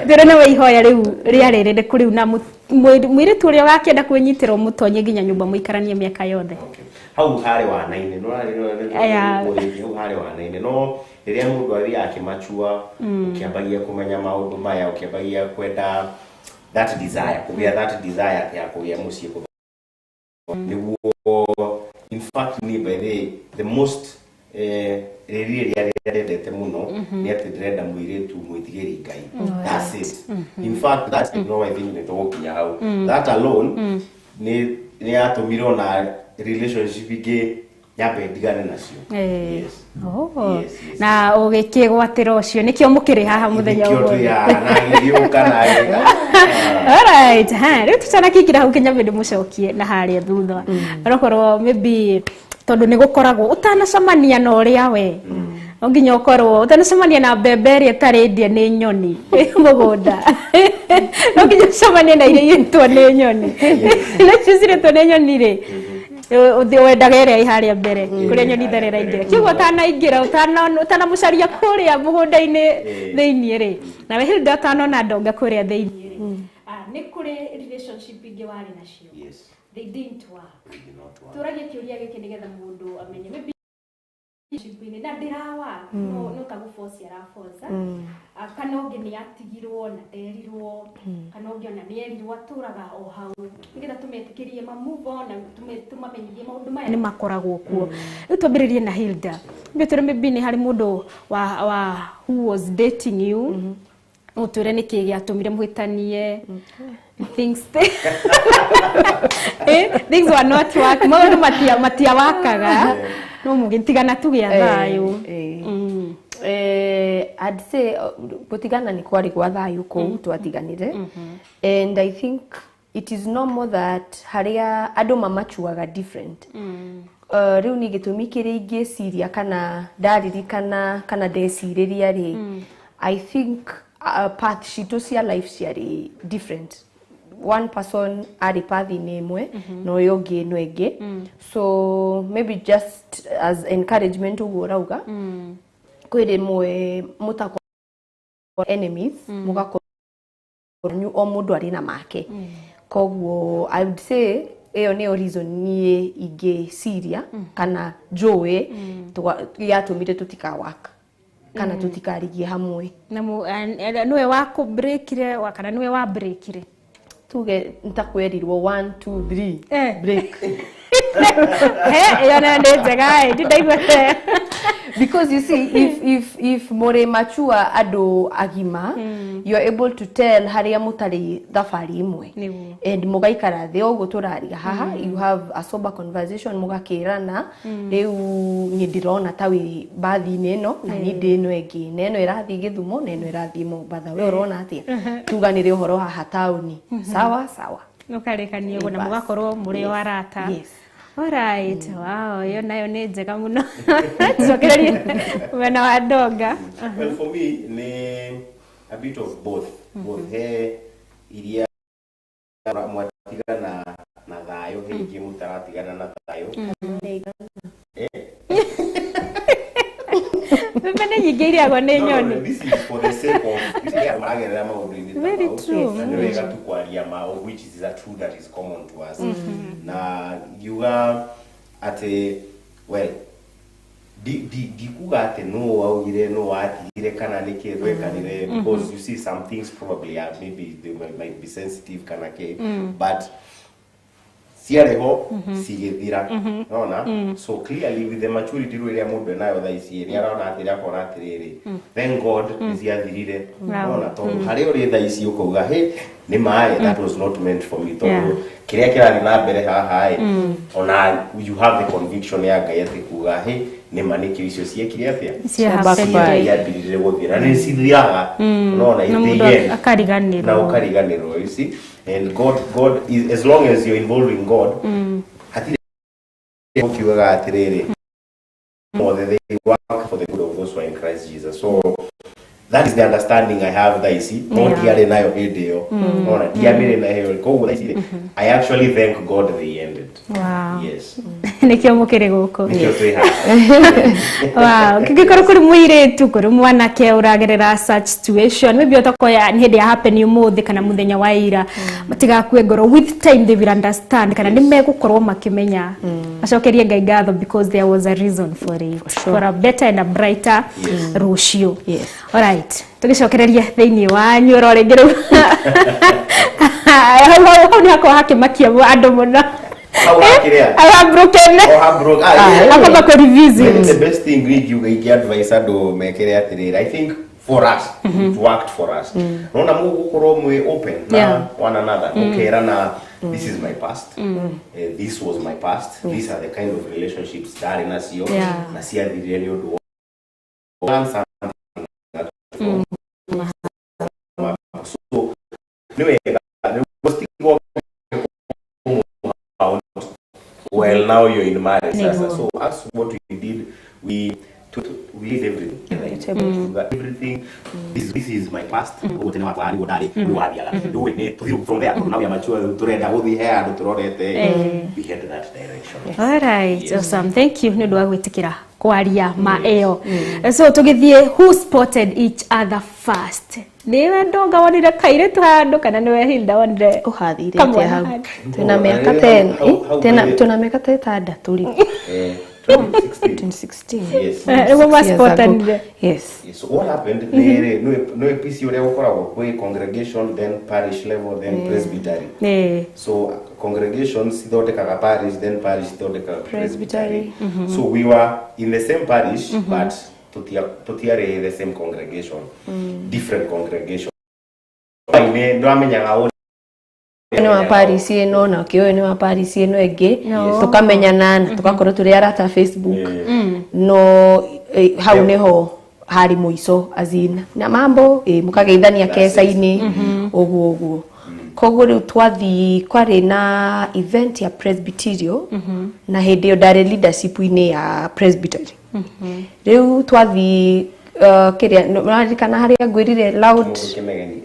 Ndĩrona we ihoya rĩu rĩarĩ rĩrĩkũ rĩu na mũirĩtu ũrĩa wakĩenda kwĩnyitĩra ũmũtonye nginya nyũmba mũikaranie mĩaka yothe? Hau harĩ wana-inĩ no Aya. Hau harĩ wana-inĩ, no rĩrĩa mũndũ athiaga akĩmachua, ũkĩambagia kũmenya maũndũ maya, ũkĩambagia kwenda that desire, kũgĩa that desire ya kũgĩa mũciĩ nĩguo. In fact, ni by the most rĩrĩa rĩrĩa ndendete mũno nĩ atĩ ndĩrenda mũirĩtu mwĩtigĩri Ngai. That's it. In fact, that, no, I think nĩ tũgũkinya hau. That alone nĩ yatũmire ona relationship ingĩ nyambe ndigane nacio. Yes. Oh. Yes. Na ũgĩkĩgwatĩra ũcio nĩkĩo mũkĩrĩ haha mũthenya Nĩkĩo twĩ ũmũthĩ. haha, na agĩgĩũka na agĩka. Alright, ha, rĩu tũtanakĩingĩra hau kinya bĩndĩ mũcokie na harĩa thutha. Onokorwo maybe tondũ nĩ gũkoragwo ũtanacemania na ũrĩa we no nginya ũkorwo ũtanacemania na mbembe ĩrĩa ĩtarĩ ndĩe nĩ nyoni mũgũnda, no nginya ũcemanie na iria irĩtwo nĩ nyoni. Na icio cirĩtwo nĩ nyoni rĩ, ũthiĩ wendaga ĩrĩa ĩ harĩa mbere kũrĩa nyoni itarĩ ĩraingĩra. Kĩguo ũtanaingĩra, ũtanamucaria kũrĩa mũgũnda-inĩ thĩiniĩ rĩ, nawe Hilda ũtanona Ndonga kũrĩa thĩiniĩ rĩ, nĩ kũrĩ relationship ingĩ warĩ nacio? Yes. They didn't work? They did not work. Tũragie kĩũria gĩkĩ nĩgetha mũndũ amenye maybe relationship-inĩ na ndĩrawa no ta gũboci araboca. Kana ũngĩ nĩ atigirwo na nderirwo, kana ũngĩ ona nĩ erirwo atũraga o hau, nĩgetha tũmetĩkĩrie ma move on na tũmamenyithie maũndũ maya nĩ makoragwo kuo. Rĩu twambĩrĩrie na Hilda. Mbĩ tũrĩ maybe nĩ harĩ mũndũ wa who was dating you, ũtwĩre nĩkĩ gĩatũmire mũhĩtanie, things were not work, maũndũ matiawakaga, no mũgĩtigana tu gĩa thayũ. I'd say gũtigana nĩ kwarĩ gwa thayũ kũu twatiganire, and I think it is normal that harĩa andũ mamachuaga different. Rĩu nĩ gĩtũmi kĩrĩa ingĩciria kana ndaririkana kana ndecirĩria rĩ, I think path citũ cia life ciarĩ different. One person arĩ path-inĩ ĩmwe na ũyũ ũngĩ ĩno ĩngĩ. So maybe just as encouragement ũguo ũrauga, kwĩ rĩmwe mũtakorwo enemies, mũgakorwo o mũndũ arĩ na make. Koguo I would say ĩyo nĩyo reason niĩ ingĩciria kana njũĩ yatũmire tũtikawaka kana tũtikarigie hamwe. Na nĩwe wakũbreakire kana nĩwe wa breakire? Tuge ntakwerirwo 1 2 3 break. He, ĩyo nayo nĩ njega ĩ, ndindaigua. Because you see, if mũrĩ mature, andũ agima, you are able to tell harĩa mũtarĩ thabarĩ ĩmwe and mũgaikara thĩ ũguo tũraria haha, you have a sober conversation, mũgakĩrana, rĩu niĩ ndĩrona ta wĩ mbathi-inĩ ĩno na niĩ ndĩ ĩno ĩngĩ, na ĩno ĩrathiĩ Gĩthumo na ĩno ĩrathiĩ Mombatha, we ũrona atĩa? Tuganĩre ũhoro haha taũni, sawa sawa. Mũkarĩkania ũguo na Bas. Mũgakorwo mũrĩ o arata. Yes. Alright, wow, ĩyo nayo nĩ njega mũno. Tucokererie mwena wa Ndonga. Well, for me ni a bit of both. Both, he iria mwatigana na thayũ, he ingĩ mũtaratigana na thayũ. Mbembe nĩ nyingĩ irĩagwo nĩ No, no, nyoni. this is for the sake of you see, andũ maragerera maũndũ-inĩ ta Very mau. true. Na nĩ wega tu kwaria ma of which is a truth that is common to us, na ngiuga atĩ, well, ndikuga atĩ no waugire no watigire kana nĩkĩ twekanire, because you see, some things probably are maybe they might be sensitive kana kĩ, but ciarĩ ho cigĩthira nona. So clearly, with the maturity rĩu ĩrĩa mũndũ enayo thaa ici, nĩ arona atĩrĩ, akona atĩrĩrĩ, thank God nĩ ciathirire. Nona tondũ harĩa ũrĩ thaa ici ũkauga, hey, nĩ maĩ, that was not meant for me, tondũ kĩrĩa kĩrathiĩ na mbere haha ĩ, ona you have the conviction ya Ngai atĩ kuga, hey, nĩ ma nĩkĩo icio ciekire atĩa? Cia happened. Ciambĩrĩrie gũthira nĩ cithiraga nona Na in the mũndũ end akariganĩrwo. Na ukariganĩrwo, you see. And God is, as long as you're involving God, hatirĩ ũkiugaga atĩrĩrĩ, mothe they work for the good of those who are in Christ Jesus. So That is the understanding I have thaa ici, no ndiarĩ nayo hĩndĩ ĩyo. Ona ndiamĩrĩ nayo, koguo thaa ici rĩ, I actually thank God they ended. Yes. Nĩkĩo mũkĩrĩ gũkũ. Nĩkĩo twĩ haha. Wow, kĩngĩkorwo kũrĩ mũirĩtu, kũrĩ mwanake ũragerera such situation, maybe ũtakoya nĩ hĩndĩ ya happen ũmũthĩ kana mũthenya wa ira, matigakue ngoro. With time they will understand, kana nĩ megũkorwo makĩmenya, macokerie Ngai ngatho because there was a reason for it, for a better and a brighter rũciũ. Alright, tũgĩcokereria thĩinĩ wa nyũro rĩngĩ rĩu, hau hau nĩ hakorwo hakĩmakia andũ mũno. Hau hakĩrĩa? Heartbroken. Oh, heartbroken. Ah, yeah. Akamba kũ revisit. Maybe the best thing ingiuga, ingĩ advice andũ mekĩre atĩrĩrĩ, I think for us it worked for us. Nona mũgũkorwo mwĩ open na one another, mũkerana, "This is my past. This was my past. These are the kind of relationships ndarĩ nacio na ciathirire nĩ ũndũ wa." Learn something from. So nĩ wega nĩguo citigwo. Well, now you're in marriage sasa. So us, what we did, we did everything. Tuga everything, this is my past. Ũguo tene wakwa nĩguo ndarĩ, rĩu wathiaga rĩu nĩ tũthiĩ from there, tondũ now we are mature, tũrenda gũthiĩ he handũ tũrorete. We had that direction. Alright, Yes. awesome. Thank you nĩ ũndũ wa gwĩtĩkĩra kwaria ma ĩyo. So tũgĩthiĩ, who spotted each other first? Nĩwe Ndonga wonire kairĩtu handũ, kana nĩwe Hilda wonire Ũhathire kamwana atĩa hau? handũ? Twĩna mĩaka Hau- 10 hau twĩna mĩaka ta 6 rĩ. 2016. 2016. Yes. Nĩguo 6 years ago. maspotanire. Yes. Yes, so what happened nĩ nĩ PC ũrĩa gũkoragwo kwĩ congregation, then parish level, then presbytery. So congregations ithondekaga parish, then parish ithondekaga presbytery. Presbytery. So we were in the same parish, but tutiarĩ the same congregation, different congregation. Nĩ ndwamenyaga ũrĩa Nĩ wa parish ĩno na ũkĩ ũyũ nĩ wa parish ĩno ĩngĩ. No. Tũkamenyana na tũgakorwo tũrĩ arata Facebook, no hau nĩho harĩ mũico, as in, na mambo mũkageithania keca-inĩ ũguo ũguo. Koguo rĩu twathi kwarĩ na event ya presbyterial, na hĩndĩ ĩyo ndarĩ leadership-inĩ ya presbytery. Rĩu twathi kĩrĩa ũraririkana harĩa ngwĩrire loud. Kĩmegeni.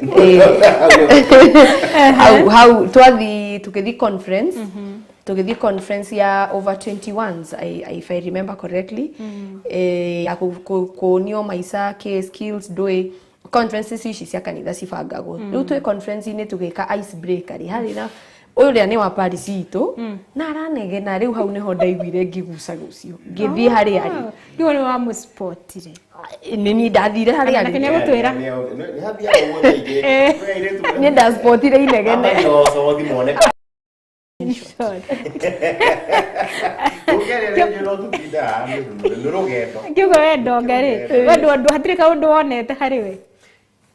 Hau twathi tũgĩthiĩ conference ya over 21s, if I remember correctly, ya kuonio maica kĩ skills ndũĩ conferences ici cia kanitha cibangagwo. Rĩu twĩ conference-inĩ tũgĩka ice breaker rĩ, harĩ na ũyũ ũrĩa nĩ wa parish itũ na aranegena. Rĩu hau nĩho ndaiguire ngĩgucagucio ngĩthiĩ harĩa arĩ. Nĩguo nĩ wamũspotire? Nĩ niĩ ndathire harĩa Nake arĩ. nĩegũtwĩra. Nĩ hathiaga ũguo thaingĩ. Kwĩ airĩtu Niĩ ndaspotire inegene. Ambayo mone. Ũkĩarĩrĩria no tũtindaga nĩ rũgendo. Kiugo we Ndonga rĩ, we ndũ hatirĩ kaũndũ wonete harĩ we?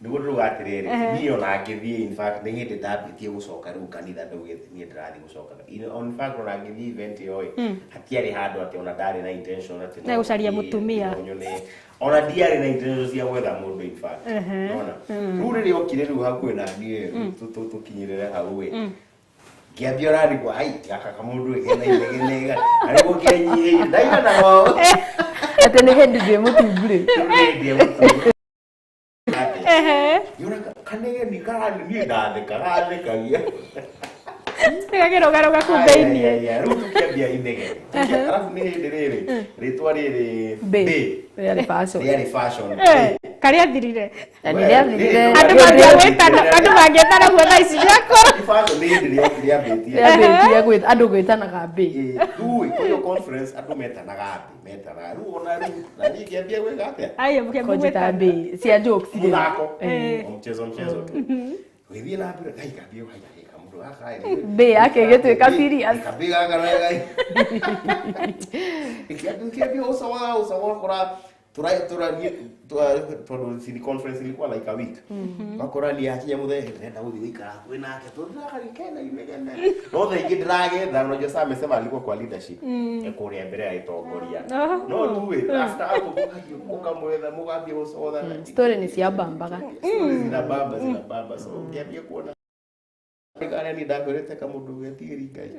Nĩguo ndĩrauga atĩrĩrĩ, niĩ ona ngĩthiĩ, in fact nĩ hĩndĩ ndambĩtie gũcoka rĩu kanitha, ndaugĩte niĩ ndĩrathiĩ gũcoka. In fact ona ngĩthiĩ event ĩyo ĩ, hatiarĩ handũ atĩ ona ndarĩ na intention atĩ Na gũcaria no mũtumia. no nyone. Ona ndiarĩ na intention cia gwetha mũndũ, in fact. Nona rĩu rĩrĩa okire rĩu hakuhĩ na niĩ, tũkinyĩrĩre hau ĩ, ngĩambia ũrarigwo ai gaka kamũndũ kena inegene na nĩguo kenyihĩire ndaigana Atĩ nĩ hĩndĩ ndĩ mũtungu rĩ. Rĩu kanegeni karani niĩ ndatheka gathekagia. Gakĩrũgarũga kũu thĩiniĩ. Rĩu tũkĩambia inegene. Arabu nĩ hĩndĩ rĩrĩ rĩtwa rĩrĩ Mbĩ. Mbĩ. Rĩarĩ fashion. Rĩarĩ fashion. Karĩa thirire. Na nĩ rĩathirire. Andũ mangĩa gwĩtana, andũ mangĩetana guo thaa ici nĩakũrũ. Nĩ fashion, nĩ hĩndĩ rĩambĩtie. Rĩambĩtie andũ gwĩtanaga mbĩ. Rĩu kwĩ conference andũ metanaga mbĩ, metanaga rĩu ona rĩu na niĩ ngĩambia gwĩka atĩa? Aya mũkĩambia Kũnjĩta gwĩtana. mbĩ cia jokes rĩ. Mũthako o mchezo mchezo tu ũgĩthiĩ na mbere ngai kambia ngai kamũndũ gaka Mbĩ yake ĩgĩtuĩka serious. Kambĩ gaka na ngai kĩambia ũcoa ũcoa ũkora tura tondũ cini conference ilikuwa like a week, wakora ni akinya mũthenya ndĩrenda gũthiĩ gũikara hakuhĩ nake tondũ ndĩrakari kena inegene, no thaa ingĩ ndĩragetha. Unajua sasa amesema alikuwa kwa leadership kũrĩa mbere ya itongoria, no rĩu ĩ, after hapo mũgathiĩ mũkamwetha mũgambia gũcothana. Story nĩ ciambambaga. Zinabamba zinabamba, so ngĩambia kuona karĩa niĩ ndakwĩrĩte kamũndũ getigĩri Ngai.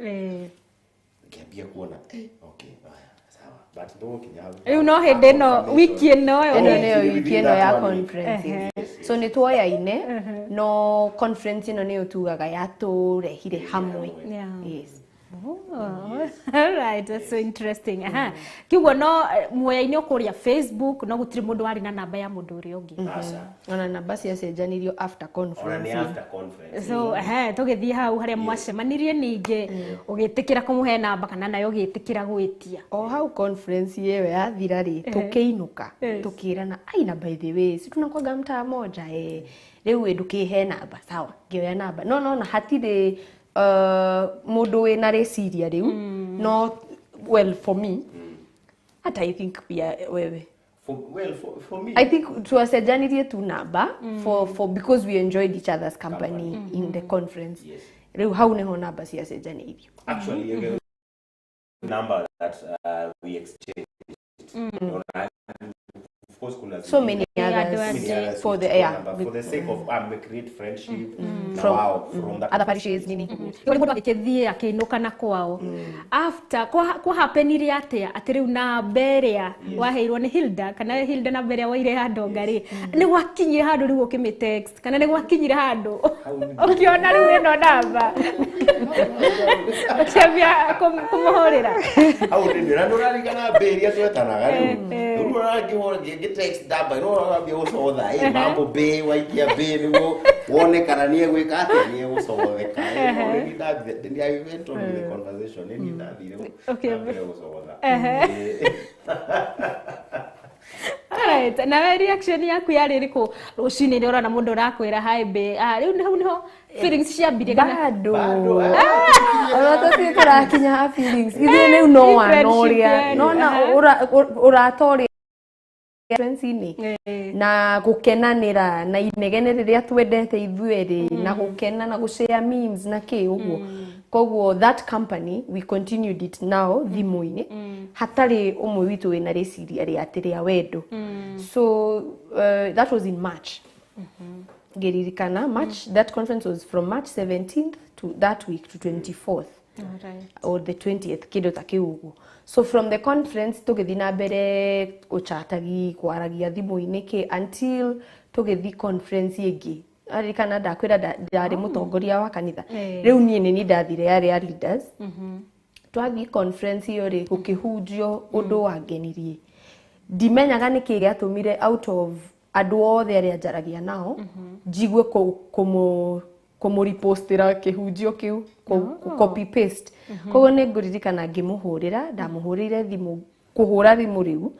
Ngĩambia kuona okay, haya sawa. But ndũgũkinya hau. Rĩu no hĩndĩ ĩno wiki ĩno Ĩno nĩyo wiki ĩno ya conference. So nĩ tuoyaine, no conference ĩno nĩyo tugaga yatũrehire hamwe. Yes. Oh, all right, that's so interesting. Aha. Kiugo no muoyaine kũrĩa Facebook, no gũtirĩ mũndũ warĩ na namba ya mũndũ ũrĩa ũngĩ. Ona namba ciacenjanirio after conference. Ona nĩ after conference. So, tũgĩthiĩ hau harĩa mwacemanirie ningĩ, ũgĩtĩkĩra kũmũhe namba kana nayo ũgĩtĩkĩra gwĩtia. O hau conference ĩyo yathira rĩ, tũkĩinũka, tũkĩrana, ai na by the way, si tunakwaga mtaa moja eh. Rĩu ndũkĩhe namba, sawa, ngĩoya namba. No no na hatirĩ mũndũ wĩna rĩciria rĩu, no well for me, hata I think pia wewe. For me, I think twacenjanirie tu namba for because we enjoyed each other's company in the conference. Yes. Rĩu hau nĩho namba ciacenjanĩirio. Actually, the number that we exchanged. Of course, kuna so many others for the for the sake of create friendship from, wow, from that other parishes nini. Kuri mundu agĩkĩthiĩ akĩinũka na kwao. After kwa happenire atia atĩ rĩu namba ĩrĩa waheirwo nĩ Hilda kana Hilda namba ĩrĩa waire ya Ndonga rĩ, nĩ gwakinyire handũ rĩu ũkĩmĩ text kana nĩ gwakinyire handũ ũkĩona rĩu ĩno namba ũkĩambia kũmũhũrĩra? Hau nĩ na nũrarigana mbĩ iria twetanaga rĩu rĩu ũrangĩhũra ngĩ text namba ĩno ũrambia gũcotha mambo mbĩ waikia mbĩ nĩguo wone kana nĩ egwĩka atĩa, nĩ egũcotheka. I went on with the conversation, nĩ niĩ ndathire mbere gũcotha. Alright, nawe reaction yaku yarĩ ĩrĩkũ rũcinĩ rĩrĩa ũrona mũndũ ũrakwĩra hi bae? Rĩu hau nĩho feelings ciambirie kana bado ona tũtirĩ tũrakinya ha feelings ithuĩ rĩu no wana ũrĩa nona ũrata ũrĩa conference-inĩ na gũkenanĩra na inegene rĩrĩa twendete ithuĩ erĩ na gũkena na gũshare memes na kĩ ũguo. Koguo that company we continued it now thimũ-inĩ hatarĩ ũmwe witũ wĩna rĩciria rĩa atĩ rĩa wendo. So that was in March. Ngĩririkana March, that conference was from March 17th to that week to 24th. Or the 20th kĩndũ ta kĩu ũguo. So from the conference tũgĩthiĩ na mbere gũchatagi kwaragia thimũ-inĩ kĩ until tũgĩthiĩ conference ĩngĩ. Aririkana ndakwĩra ndarĩ mũtongoria wa kanitha. Rĩu niĩ nĩ niĩ ndathire yarĩ ya leaders. Twathiĩ conference ĩyo rĩ, gũkĩhunjio ũndũ wangenirie. Ndimenyaga nĩkĩ gĩatũmire out of andũ othe arĩa njaragia nao njigue kũmũripostĩra kĩhunjio kĩu, copy paste. Koguo nĩ ngũririkana ngĩmũhũrĩra, ndamũhũrĩire thimũ, kũhũra thimũ rĩu,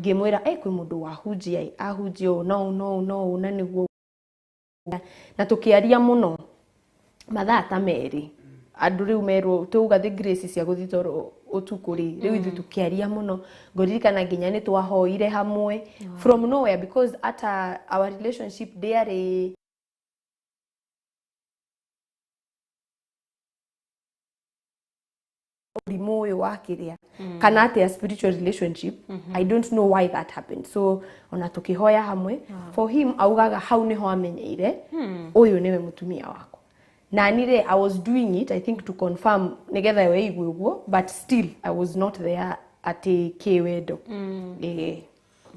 ngĩmwĩra kwĩ mũndũ wahunjia ahunjia ũũ na ũũ na ũũ na ũũ na nĩguo, na tũkĩaria mũno mathaa ta merĩ. Andũ rĩu merwo tũuga the grace cia gũthiĩ toro ũtukũ rĩ, rĩu ithuĩ tũkĩaria mũno. Ngũririkana nginya nĩ twahoire hamwe from nowhere because ata our relationship ndĩarĩ ũrimũ ũyũ wa kĩrĩa kana atĩa spiritual relationship. I don't know why that happened. So ona tũkĩhoya hamwe. For him augaga hau nĩho amenyeire ũyũ nĩwe mũtumia wakwa. Na niĩ I was doing it I think to confirm nĩgetha we igue ũguo, but still I was not there atĩ kĩwendo.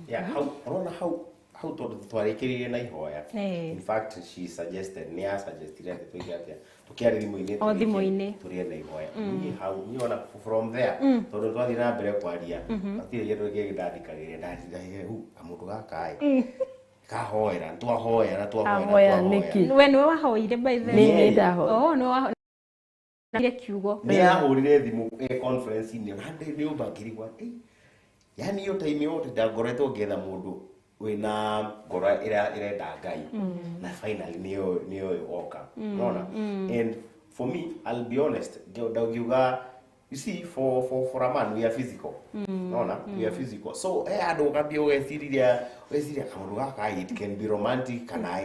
Yeah, hau ũrona hau tondũ twarĩkĩrĩirie na ihoya. In fact she suggested, nĩ asuggestire atĩ tũige atĩa tũkĩaria thimũ-inĩ, o thimũ-inĩ tũrĩe na ihoya. Niĩ hau niĩ ona from there tondũ twathiĩ na mbere kwaria hatirĩ kĩndũ kĩngĩ ndathikagĩrĩria, ndathikagĩrĩria hu kamũndũ gaka ĩ kahoera twahoera na twahoera nĩkĩ. We nĩwe wahoire by the way? Nĩ ndahoire. Oh, nĩwe wahoire kiugo. Nĩ ahũrire thimũ conference-inĩ na ndĩ ũmba ngĩrigwo yani hiyo time yote ndagoretwo ngĩetha mũndũ wĩna ngoro ĩrenda Ngai na finally nĩyo oka. Unaona? And for me, I'll be honest, ngiuga you see for a man we are physical. Unaona? We are physical. So andũ ũgambia ũgeciria kaũndũ gaka it can be romantic kana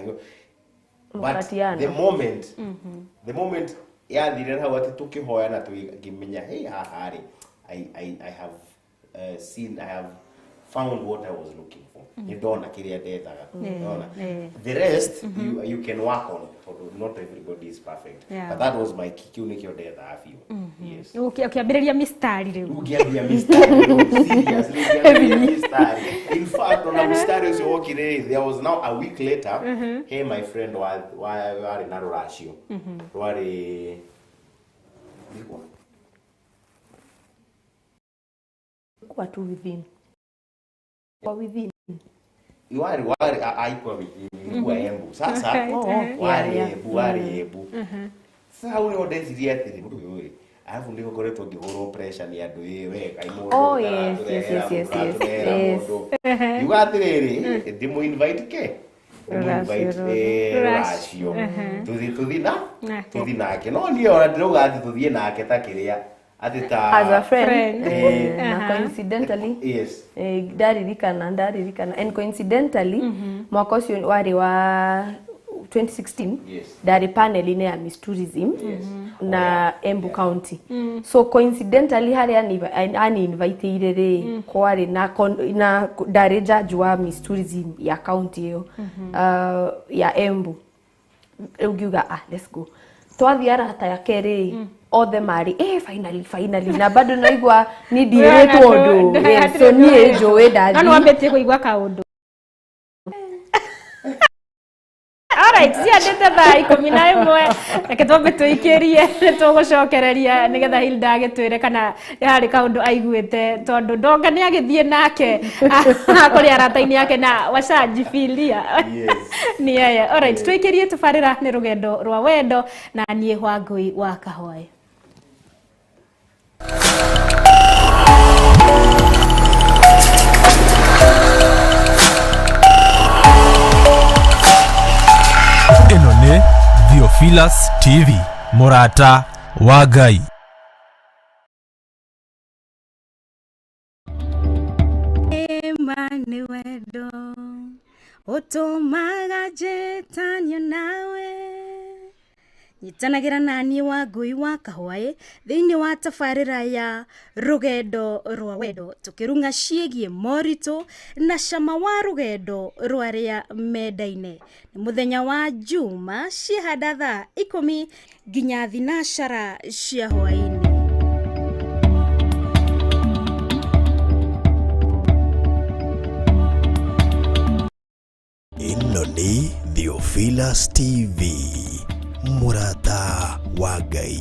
but the moment the moment yathire hau atĩ tũkĩhoya na tũkĩmenya hey haha rĩ I have seen, I have found what I was looking for. Nĩ ndona kĩrĩa ndethaga. Unaona? The rest you can work on. Not everybody is perfect. Yeah. But that was my kiu nĩkĩo ndethaga biũ. Yes. Ũkĩambĩrĩria mistari rĩu. Ũkĩambia mistari rĩu, seriously, ũkĩambĩrĩria mistari. In fact, ona mstari ũcio wokire rĩ, there was now a week later, hey, my friend warĩ na rũracio rwarĩ nĩguo Kwa tu within. Kwa within. Warĩ aikuwa within, ilikuwa Embu sasa. Oh, warĩ yeah. Embu, warĩ Embu. Sasa hau nĩho ndeciria atĩrĩ, mũndũ ũyũ rĩ, arabu nĩ ngoretwo ngĩhũrwo pressure nĩ andũ, ĩ we kaĩ mũndũ Oh, yes. Mũratũrehera ngiuga atĩrĩrĩ, ndĩmũ invite ke ndĩmũ invite Rũracio. Rũracio tũthiĩ na tũthiĩ nake, no niĩ ona ndĩrauga atĩ tũthiĩ nake ta kĩrĩa atĩ ta As a friend. Friend. Eh, na coincidentally eh, ndaririkana and coincidentally mwaka ũcio warĩ wa 2016. Ndarĩ panel-inĩ ya Miss Tourism na Embu County. So coincidentally harĩa ani-inviteire rĩ, kwarĩ na na ndarĩ judge wa Miss Tourism ya county ĩyo, ya Embu. Rĩu ngiuga, "Ah, let's go." Twathiĩ, arata yake rĩ othe marĩ, eh, finally, finally, na bado naigua ni ndirĩtwo ũndũ. Yes, so niĩ njũĩ No ndathiĩ. nĩ wambĩtie kũigua kaũndũ. Alright, ciandĩte thaa 11, reke twambe tũikĩrie, nĩ tũgũcokereria nĩgetha Hilda agĩtwĩre kana harĩ kaũndũ aiguĩte, tondũ ndonga nĩ agĩthiĩ nake kũrĩ arata-inĩ ake na wacanjibilia nĩ yeye. Alright, tũikĩrie tũbarĩra nĩ rũgendo rwa wendo na niĩ Wangũi wa Kahwaĩ. Ĩno nĩ Theophilus TV, mũrata wa Ngai. Ma nĩ wendo ũtũmaga njĩtanio nawe. Nyitanagĩra na niĩ Wangũi wa Kahwaĩ thĩinĩ wa tabarĩra ya rũgendo rwa wendo, tũkĩrung'a ciĩgiĩ moritũ na cama wa rũgendo rwa arĩa mendaine. Nĩ mũthenya wa Juma ciĩhanda thaa 10 nginya thinacara cia hwaĩ-inĩ. Ĩno nĩ Theophilus TV, mũrata wa Ngai.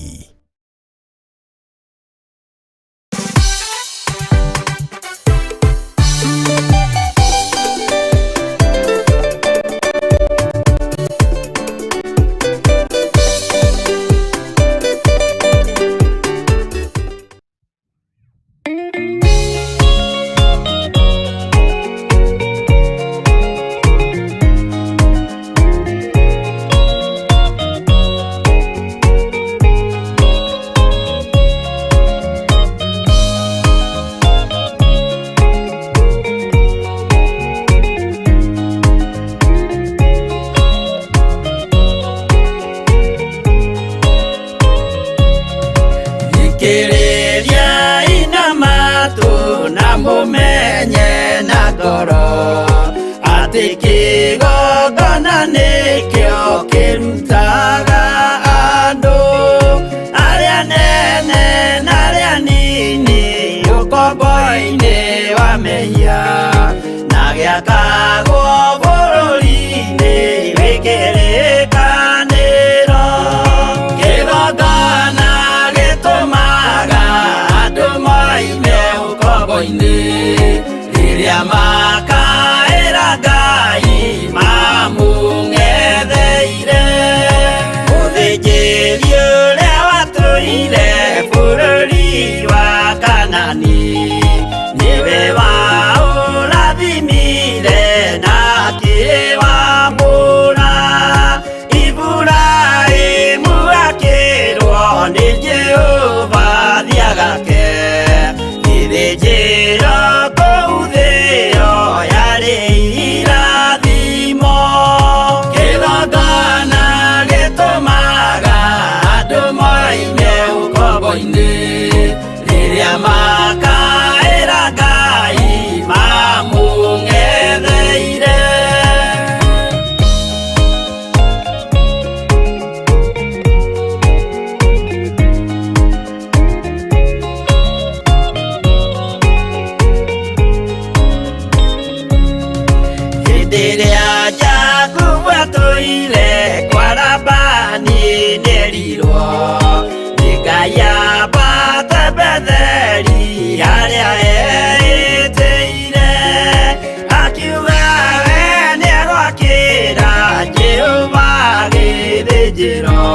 gĩthĩnjĩro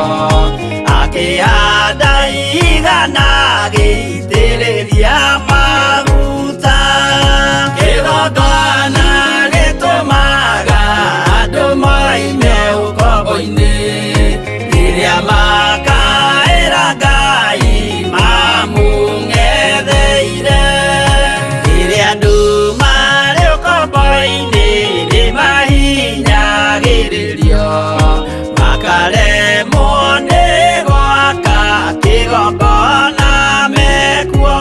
akĩhanda igana gĩitĩrĩria maguta kĩgongona gĩtũmaga andũ moime ũkombo-inĩ rĩrĩa makaĩra Ngai mamũng'etheire rĩrĩa andũ marĩ ũkombo-inĩ nĩmahinyagĩrĩrio makaremwo nĩ gwaka kĩgongona mekuo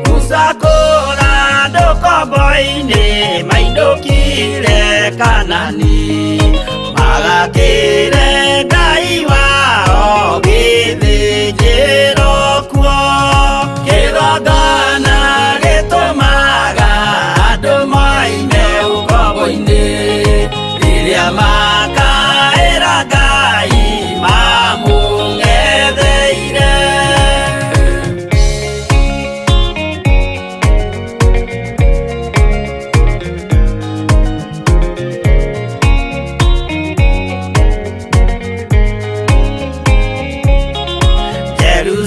Musa kũra andũ ũkombo-inĩ mainũkire Kanani magakĩre Ngai wao gĩthĩnjĩro kuo kĩgongona gĩtũmaga andũ moime ũkombo-inĩ rĩrĩa makaĩra Ngai mamũng'etheire.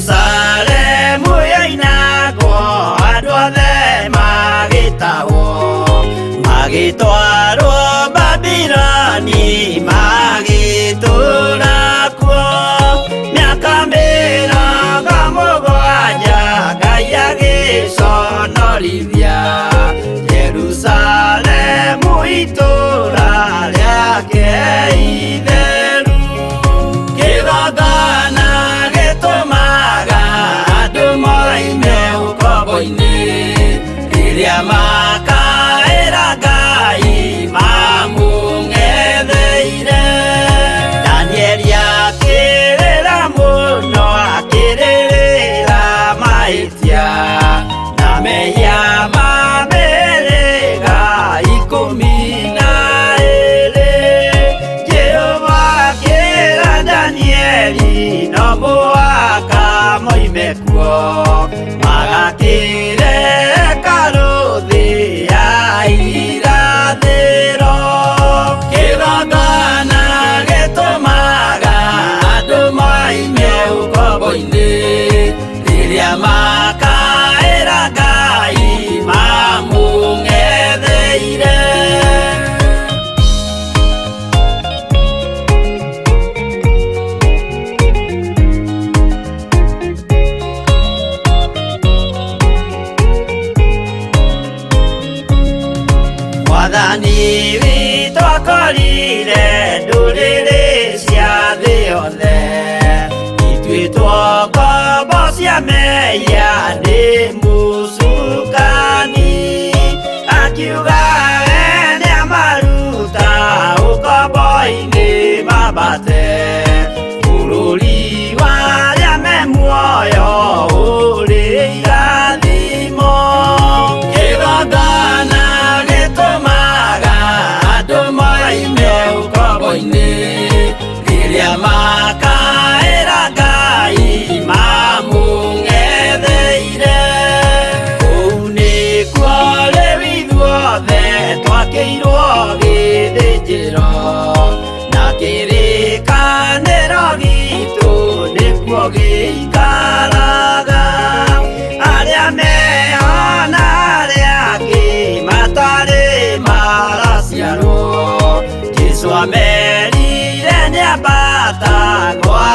Jerusalemu yoinagwo andũ othe magĩtahwo magĩtwarwo Babiloni magĩtũũra kuo mĩaka 70 Ngai agĩconorithia Jerusalemu itũũra rĩake itheru kĩgongona gĩtũmaga andũ moime ũkombo-inĩ rĩrĩa makaĩra Ngai mamũng'etheire Danieli akĩrĩra mũno akĩrĩrĩra mahĩtia na mehia ma mĩhĩrĩga 12 Jehova akĩra Danieli no mũhaka moime kuo magakĩre hekarũ thĩ ya irathĩro kĩgongona gĩtũmaga andũ moime ũkombo-inĩ rĩrĩa makaĩra Ngai mamũng'etheire. Mwathani witũ akorire ndũrĩrĩ cia thĩ yothe ituĩtwo ngombo cia mehia nĩ mũcukani akiuga we nĩamaruta ũkombo-inĩ mambate bũrũri wa arĩa me muoyo ũrĩ irathimo kĩgongona gĩtũmaga andũ moime ũkombo-inĩ rĩrĩa makaĩra Ngai mamũng'etheire kũu nĩkuo rĩu ithuothe twakĩirwo gĩthĩnjĩro na kĩrĩkanĩro gitũ nĩkuo gĩikaraga arĩa meho na arĩa angĩ matarĩ maraciarwo Jesũ amerire nĩambata gwa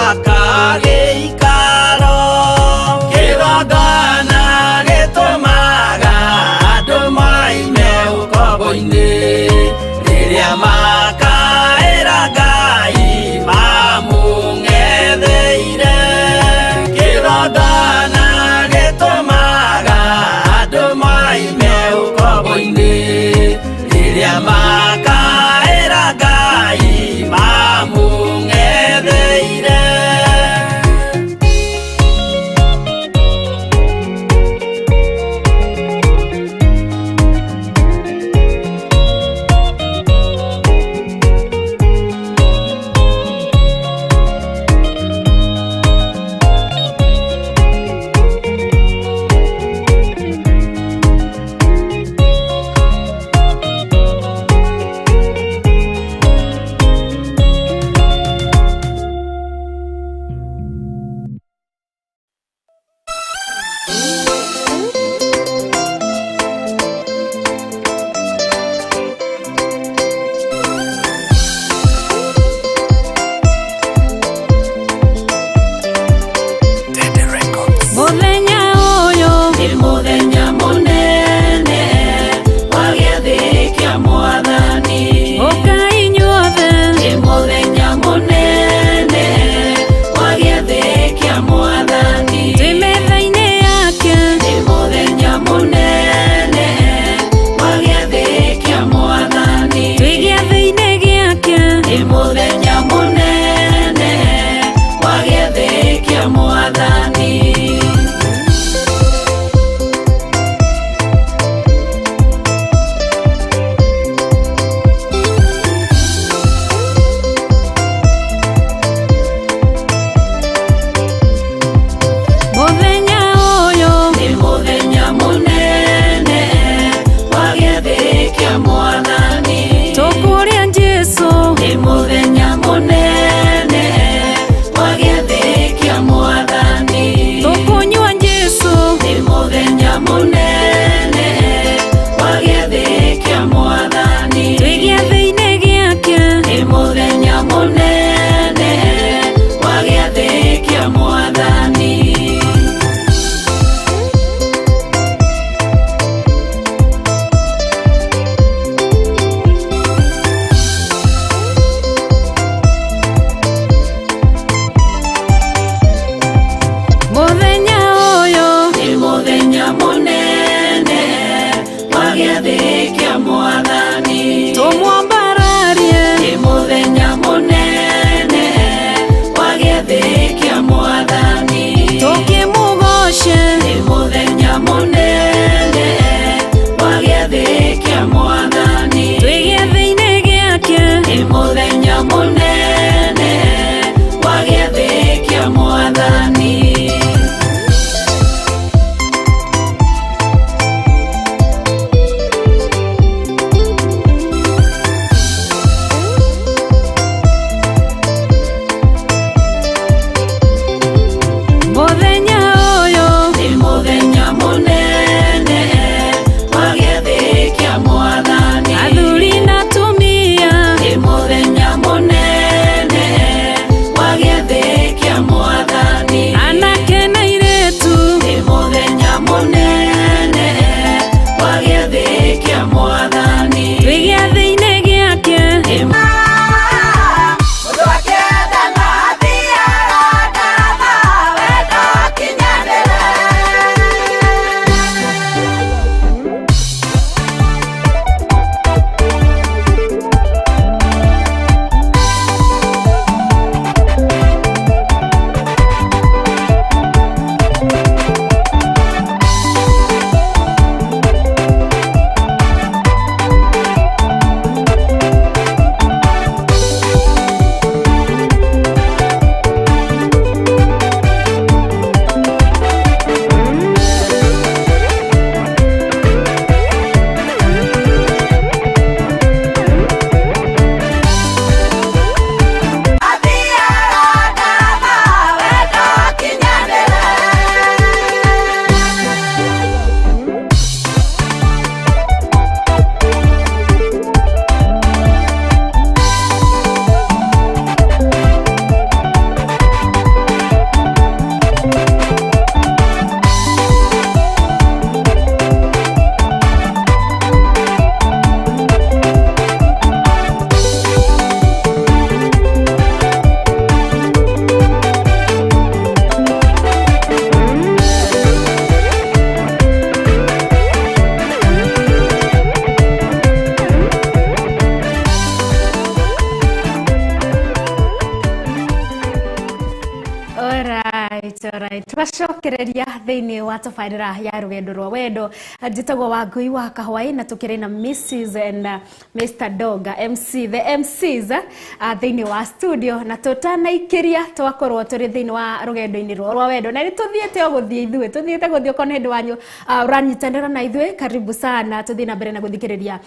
Alright, alright. Twacokereria thĩinĩ wa tabarĩra ya rũgendo rwa wendo. Njĩtagwo Wangui wa Kahwaĩ na tũkĩrĩ na Mrs and Mr Donga MC, the MCs, thĩinĩ wa studio, na tũtanaikĩria twakorwo tũrĩ thĩinĩ wa rũgendo-inĩ rwa wendo, na nĩ tũthiĩte o gũthiĩ ithuĩ tũthiĩte gũthiĩ. Okorwo nĩ hĩndĩ wanyu ũranyitanĩra na ithuĩ, karibu sana. Tũthiĩ na mbere na gũthikĩrĩria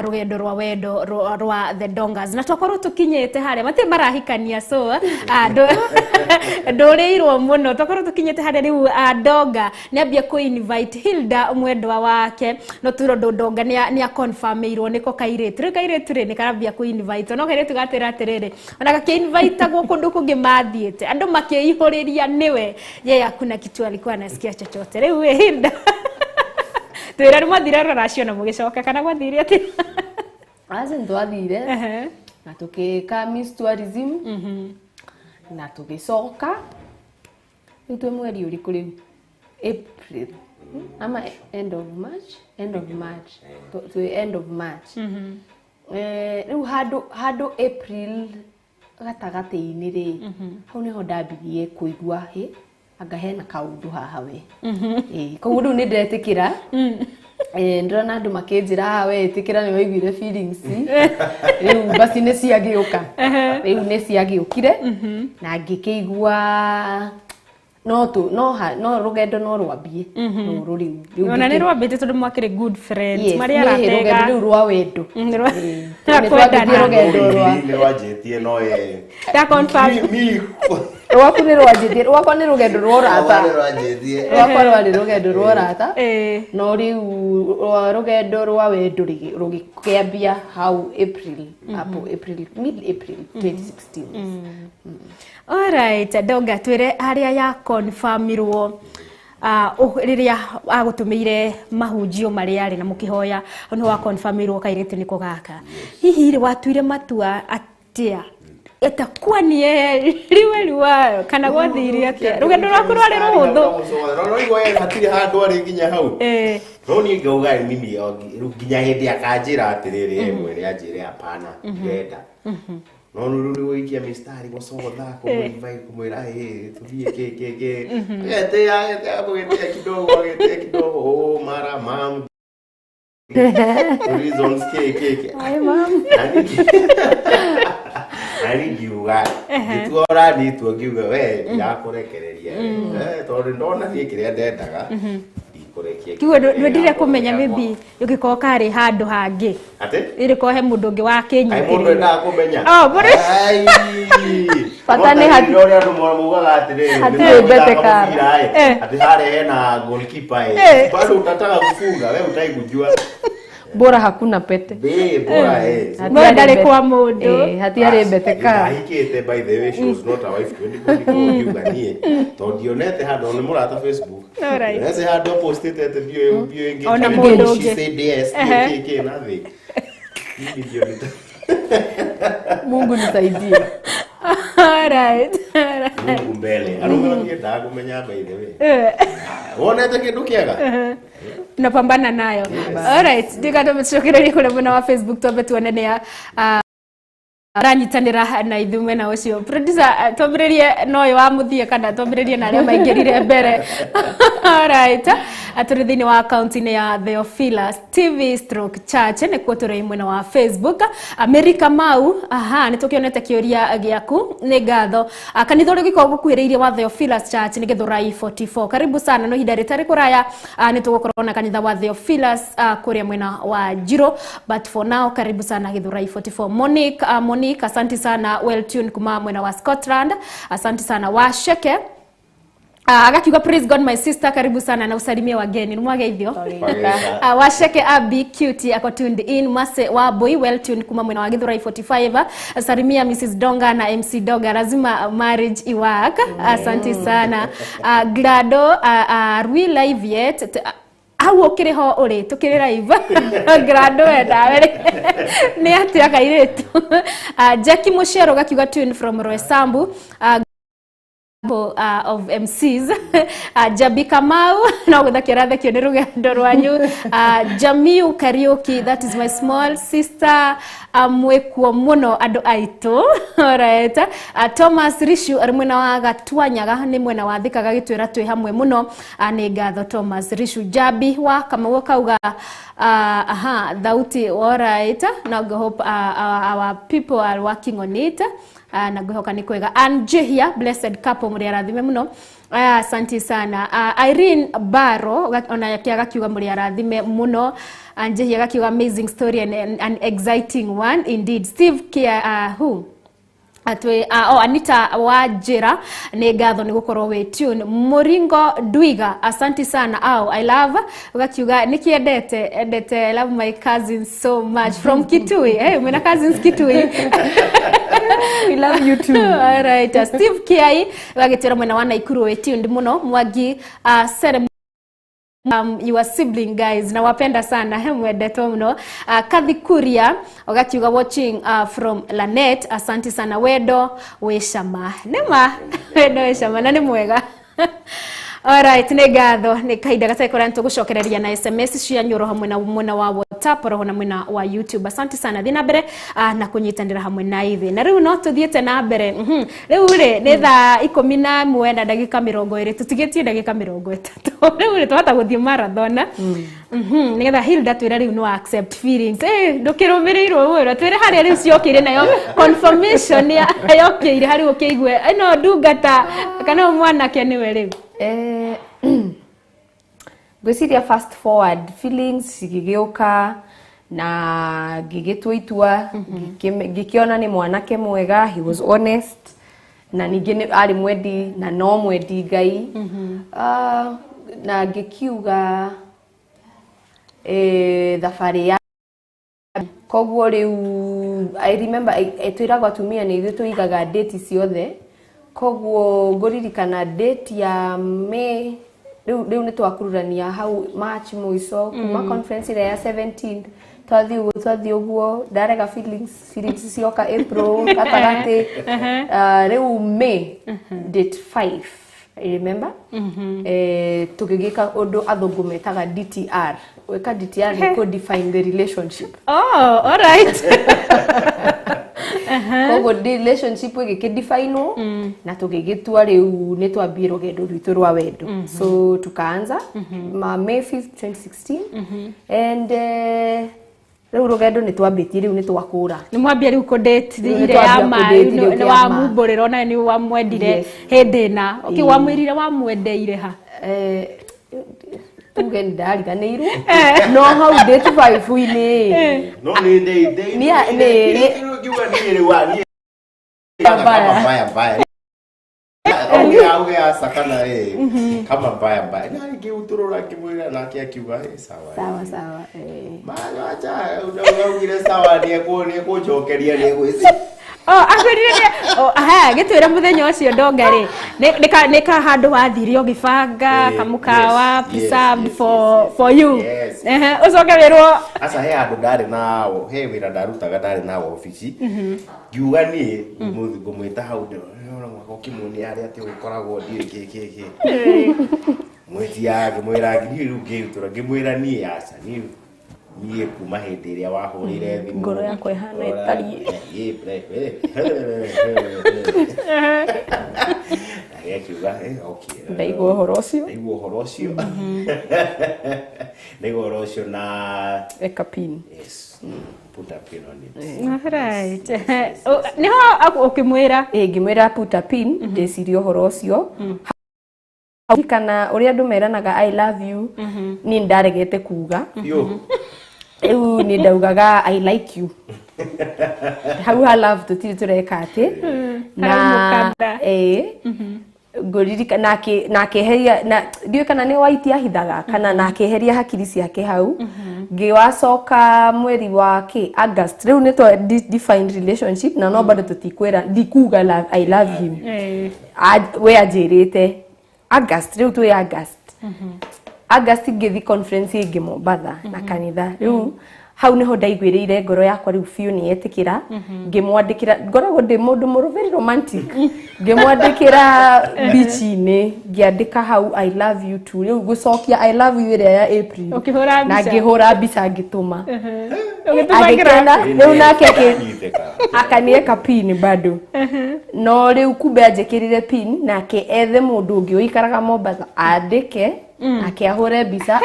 rũgendo rwa wendo rwa the Dongas, na twakorwo tũkinyĩte harĩa matirĩ marahikania, so ndũrĩirwo mũno. Twakorwo tũkinyĩte harĩa rĩu Donga nĩ ambia kũ invite Hilda mwendwa wake, no tondũ Donga nĩ aconfirmĩirwo nĩko kairĩtu. Rĩu kairĩtu rĩ nĩ karambia kũ invite, no kairĩtu gatwĩra atĩrĩrĩ, ona gakĩ-invitagwo kũndũ kũngĩ mathiĩte andũ makĩihũrĩria nĩwe, yeye hakuna kitu alikuwa anasikia chochote. Rĩu ĩ Hilda, twĩra nĩ mwathire rũracio na mũgĩcoka kana gwathire atĩa? Aca, nĩ twathire na tũgĩka Miss Tourism na tũgĩcoka. Rĩu twĩ mweri ũrĩkũ rĩu? April ama end of March? End of March. Twĩ end of March. Rĩu handũ April gatagatĩ-inĩ rĩ, hau nĩho ndambirie kũigua hĩ anga hena kaũndũ haha we. Koguo rĩu nĩ ndetĩkĩra. Ndĩrona andũ makĩnjĩra haha, we ĩtĩkĩra nĩ waiguire feelings. Rĩu basi nĩ ciagĩũka, rĩu nĩ ciagĩũkire na ngĩkĩigua no tu no ha, no rũgendo no rwambie rũrũ rĩu. Ona nĩ rwambĩte tondũ mwakĩrĩ good friends. Yes, marĩ nĩ aratega rũgendo rĩu rwa wendo. Rwa Nĩ kwendana. twambirie rũgendo rwa Nĩ rwanjĩtie no ĩ Da confirm. Rwaku nĩ rwanjĩtie, rwakwa nĩ rũgendo rwa ũrata. Rwakwa nĩ rwanjĩtie. Rwakwa rwarĩ rũgendo rwa ũrata, no rĩu rũgendo rwa wendo rũgĩkĩambia hau April, hapo April, mid April 2016. Alright, Donga, twĩre harĩa ya confirmirwo rĩrĩa agũtũmĩire mahunjio marĩa arĩ na mũkĩhoya, hau nĩho wa confirmirwo kairĩtu nĩko gaka. Hihi rĩ watuire matua atĩa, etakuwa nie riwe riwa kana gwathire atĩa? Rũgendo rwaku rwarĩ rũhũthũ? No igua hatirĩ handũ arĩ nginya hau. No niĩ ngauga mimi rĩu nginya hĩndĩ akanjĩra atĩrĩrĩ, mwene anjĩre hapana, ndirenda. No rĩu nĩ gũikia mistari gũcotha kũmũinvite kũmwĩra ĩ tũthiĩ kĩ kĩ kĩ, agetĩa agetĩa kũgĩtĩa kidogo, agetĩa kidogo, oh mara mam reasons kĩ kĩ kĩ. Hi, mom. Na niĩ ngiuga ngĩtua ũrani itua ngiuga we ndirakũrekereria. Tondũ ndona niĩ kĩrĩa ndendaga ndikũrekia. Kiugo ndwendire kũmenya maybe ũngĩkorwo karĩ handũ hangĩ? Atĩ? Ĩrĩkorwo he mũndũ ũngĩ Ai, mũndũ endaga kũmenya. Oh, mũndũ- Ai. Bata nĩ ũrĩa andũ maugaga atĩrĩrĩ, hatirĩ nĩ mbete mũthako kara. mũbira, atĩ harĩa hena goalkeeper, bado utataka kufunga we utai kujua. Bora hakuna pete. Be bora. Hatiarĩ No ndarĩ kwa mũndũ. Hatiarĩ mbete kara. Ndahikĩte, by the way, she was not a wife to anybody. Koguo ngiuga niĩ tondũ ndionete handũ nĩ mũrata Facebook, ndionete handũ postĩte atĩ ndiũĩ ndiũĩ. Ona engagement, mũndũ she ũngĩ. said yes, kĩ kĩ nothing. Mimi ndio Mungu nisaidie. Alright, alright. Mungu mbele, arũme matiendaga kũmenya, by the way. Wonete kĩndũ kĩega. Tunapambana nayo. Alright, ndikatũcokererie kũrĩa mwena wa Facebook twambe tuone nĩ aranyitanĩra na ithuĩ mwena ũcio. Producer, twambĩrĩrie na ũyũ wa mũthia kana twambĩrĩrie na arĩa maingĩrire mbere? Alright, tũrĩ thĩinĩ wa akaunti-inĩ ya Theophilus TV stroke Church, nĩkuo tũrĩ mwena wa Facebook. America Mau, aha, nĩ tũkĩonete kĩũria gĩaku, nĩ ngatho. Kanitha ũrĩa ũgĩkorwo gũkuhĩrĩirie wa Theophilus Church nĩ Gĩthũrai 44. Karibu sana, no ihinda rĩtarĩ kũraya nĩ tũgũkorwo na kanitha wa Theophilus kũrĩa mwena wa Njiro, but for now karibu sana Gĩthũrai 44. Monique, Monique, asante sana, well tuned kuma mwena wa Scotland. Asante sana. Washeke agakiuga praise God my sister, karibu sana na usalimie wageni, nĩ mwageithio. Washeke Abi Cute ako tuned in. Mase wa Boy, well tuned kuma mwena wa Githurai 45. Salimia Mrs Donga na MC Donga, lazima marriage iwork. Asante sana. Glado, are we live yet? Hau ũkĩrĩ ho ũrĩ tũkĩrĩ live, Glado, we nawe rĩ nĩ atĩa kairĩtu? Jackie Mushero gakiuga tune from Roysambu. Of MCs Jabi Kamau no gũthekio rathekio nĩ rũgendo rwanyu. Jamiu Kariuki, that is my small sister, mwĩkuo mũno andũ aitũ. Alright. Thomas Rishu arĩ mwena wa Gatwanyaga, nĩ mwena wa Thika, gagĩtwĩra twĩ hamwe mũno. Nĩ ngatho Thomas Rishu. Jabi wa Kamau akauga aha, thauti, alright, now go hope our people are working on it. Na ngwihoka nĩ kwega. Anjehia, blessed couple, mũrĩ arathime mũno. Asante sana. Irene Baro ona yake agakiuga mũrĩ arathime mũno. Anjehia agakiuga amazing story and an exciting one indeed. Steve Kia, who atwe oh, Anita Wajira, nĩ ngatho nĩ gũkorwo wĩ tune. Muringo Ndwiga, asante sana. Au I love, ugakiuga nĩkĩendete endete, I love my cousins so much from Kitui. Hey, mwena cousins Kitui. We love you too. All right. Steve Kiai gagĩtwĩra mwena wa Naikuru wĩ tuned mũno. Mwangi Serem, your sibling guys, nawapenda sana, he mwendetwo muno. Kathi Kuria ugakiuga watching from Lanet, asante sana. Wendo wĩ cama, nĩma wendo wĩ cama na nĩ mwega. Alright, nĩ ngatho nĩ kahinda gatarĩ kũraya nĩtũgũcokereria na SMS cianyu oro hamwe na mwena wa WhatsApp oro na mwena wa YouTube. Asante sana, thiĩ na mbere na kũnyitanĩra hamwe na ithuĩ. Na rĩu no tũthiĩte na mbere. Rĩu rĩ nĩ thaa 11 na ndagĩka 20, tũtigĩtie ndagĩka 30. Rĩu rĩ twahota gũthiĩ marathon. Nĩgetha Hilda twĩre rĩu no accept feelings, ndũkĩrũmĩrĩirwo mũno, twĩre harĩa rĩu ciokĩire nayo confirmation ya yokĩire harĩ ũkĩigue ĩno ndungata kana ũyũ mwanake nĩwe rĩu. Ngwĩciria fast forward, feelings cigĩgĩũka na ngĩgĩtua itua, ngĩkĩona nĩ mwanake mwega. He was honest na ningĩ nĩ arĩ mwendi na no mwendi Ngai. Ah, na ngĩkiuga thabarĩ ya koguo rĩu I remember twĩragwo atumia nĩ ithuĩ tũigaga date ciothe, koguo ngũririkana date ya May. Rĩu nĩ twakururania hau March mũico kuma conference ĩrĩa ya 17th, twathiĩ ũguo ndarega feelings cioka April gatagatĩ. Ah, rĩu May date 5, I remember, tũgĩgĩka ũndũ athũngũ metaga DTR. Gwĩka DTR nĩ kũ define the relationship. Oh, all right. Koguo relationship ĩgĩkĩdefinwo na tũgĩgĩtua rĩu nĩ twambie rũgendo rwitũ rwa wendo. So tukaanza ma May 5th 2016 and rĩu rũgendo nĩ twambĩtie, rĩu nĩ twakũra. Nĩ mwambia rĩu kũdate. Rĩu nĩ ire ya twambia ma kũdate rĩu nĩ kĩa ma. wamumbũrĩra ona nĩ wamwendire hĩndĩ ĩna, okay. Ĩĩ. Wamwĩrire wamwendeire ha? Tuge nĩ ndariganĩirwo, no hau date 5-inĩ. No nĩ ndĩ ndĩ ngiuga niĩ rĩu niĩ kama mbaya mbaya, auge aca kana kama mbaya mbaya, na ngĩuturũra ngĩmwĩra, nake akiuga sawa. Sawa sawa. Acha augire sawa, nĩekũnjokeria, nĩegwĩci. Oh, akwĩrire nĩ, oh, aha, gĩtwĩre mũthenya ũcio ndonga rĩ nĩ ka handũ wathire ũgĩbanga kamũkawa preserved for you. Yes. Ehe, ũcoke wĩrwo. Aca, he handũ ndarĩ na he wĩra ndarutaga, ndarĩ na obici, ngiuga niĩ ngũmwĩta hau ndĩrona mwaka ũkĩmuonia harĩa atĩ ũgĩkoragwo ndiũĩ kĩ kĩ kĩ mwĩtia, ngĩmwĩra niĩ rĩu ngĩrutũra, ngĩmwĩra niĩ aca, niĩ kuma hĩndĩ ĩrĩa wahũrĩire thimũ Ngoro yakwa ĩhana ĩtariĩ. Nake akiuga okay. Ndaigua ũhoro ũcio. Ndaigua ũhoro ũcio, ndaigua ũhoro ũcio na eka pin. Yes, put a pin on it. Alright. Oh, nĩho ũkĩmwĩra? Ĩ, ngĩmwĩra put a pin, ndĩcirie ũhoro ũcio. Kana ũrĩa andũ meranaga "I love you", niĩ ndaregete kuga. Yo. Rĩu niĩ ndaugaga "I like you". Hau ha love tũtirĩ tũreka atĩ na Haraumũkanda. Ĩ, ngũririka na akĩeheria, na ndiũĩ kana nĩ white ahithaga kana, na akĩeheria hakiri ciake hau. Ngĩwacoka mweri wa kĩ August, rĩu nĩ twa define relationship na no bado tũtikwĩra, ndikuga I love him. We anjĩrĩte August, rĩu twĩ August. August ngĩthi conference ĩngĩ Mombatha na kanitha, rĩu Hau niho ndaiguĩrĩire ngoro yakwa rĩu biũ nĩ yetĩkĩra. Ngĩmwandĩkĩra, ngoragwo ndĩ mũndũ mũrũ, very romantic, ngĩmwandĩkĩra mbici-inĩ, ngĩandĩka hau "I love you too". Rĩu gũcokia "I love you" ĩrĩa ya April. Ũkĩhũra Na mbica. ngĩhũra mbica ngĩtũma. Ũgĩtũma. Agĩkena. Graph. Rĩu nake akanieka pin bado, no rĩu kumbe anjĩkĩrire pin nake ethe mũndũ ũngĩ ũikaraga Mombasa andĩke nake ahũre mbica.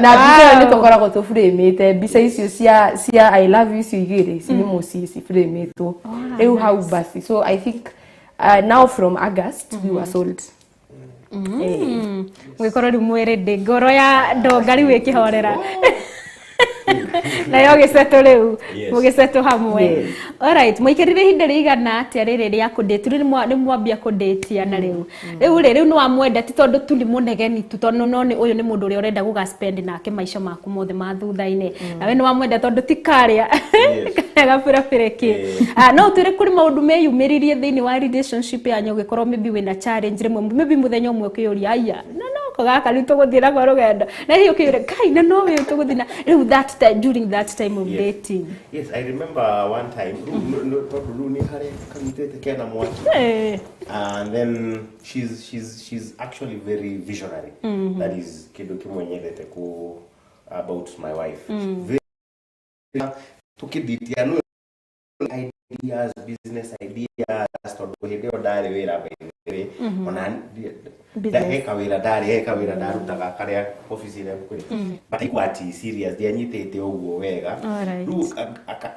Na mbica ĩyo nĩ tũkoragwo tũburamĩte mbica icio cia "I love you" icio igĩrĩ ci nĩ mũciĩ ciburamĩtwo rĩu hau basi. So I think now from August we were sold. Mwĩkorwo rĩu mwĩrĩ ndĩ ngoro ya ndonga rĩu ĩkĩhorera nayo gĩcetũ rĩu. Yes. Mũgĩcetũ hamwe. Yes. Alright, mũikarire ihinda rĩigana atĩa rĩrĩ rĩa kũndĩti? Rĩu nĩ mwambia kũndĩtiana rĩu rĩu rĩ rĩu nĩ wamwenda, ti tondũ tu nĩ mũnegeni tu, tondũ no nĩ ũyũ nĩ mũndũ ũrĩa ũrenda gũga spend nake maica maku mothe ma thutha-inĩ, nawe nĩ wamwenda tondũ ti karĩa kana gabũrabũrĩki. No ũtwĩre kũrĩ maũndũ meyumĩririe thĩinĩ wa relationship yanyu, ũgĩkorwo maybe wĩna challenge rĩmwe, maybe mũthenya ũmwe ũkĩyũria, "Aya, na no ko gaka rĩu tũgũthiĩ nako rũgendo?" Na hihi ũkĩyũria, "Kai, na no ũyũ tũgũthiĩ na rĩu?" That time, during that time of Yes. dating. Yes, I remember one time, tondũ rĩu nĩ harĩa kanyitĩte kena mwaki. And then she's actually very visionary. That is kĩndũ kĩmwe nyendete ku about my wife. Very tukĩditia no ideas, business ideas, tondũ hĩndĩ ĩyo ndarĩ wĩra, by the way. Ona Business. he kawĩra ndarĩ, he kawĩra ndarutaga karĩa ofici ĩrĩa kwĩ, but haikuwa ati serious, ndianyitĩte ũguo wega. Rĩu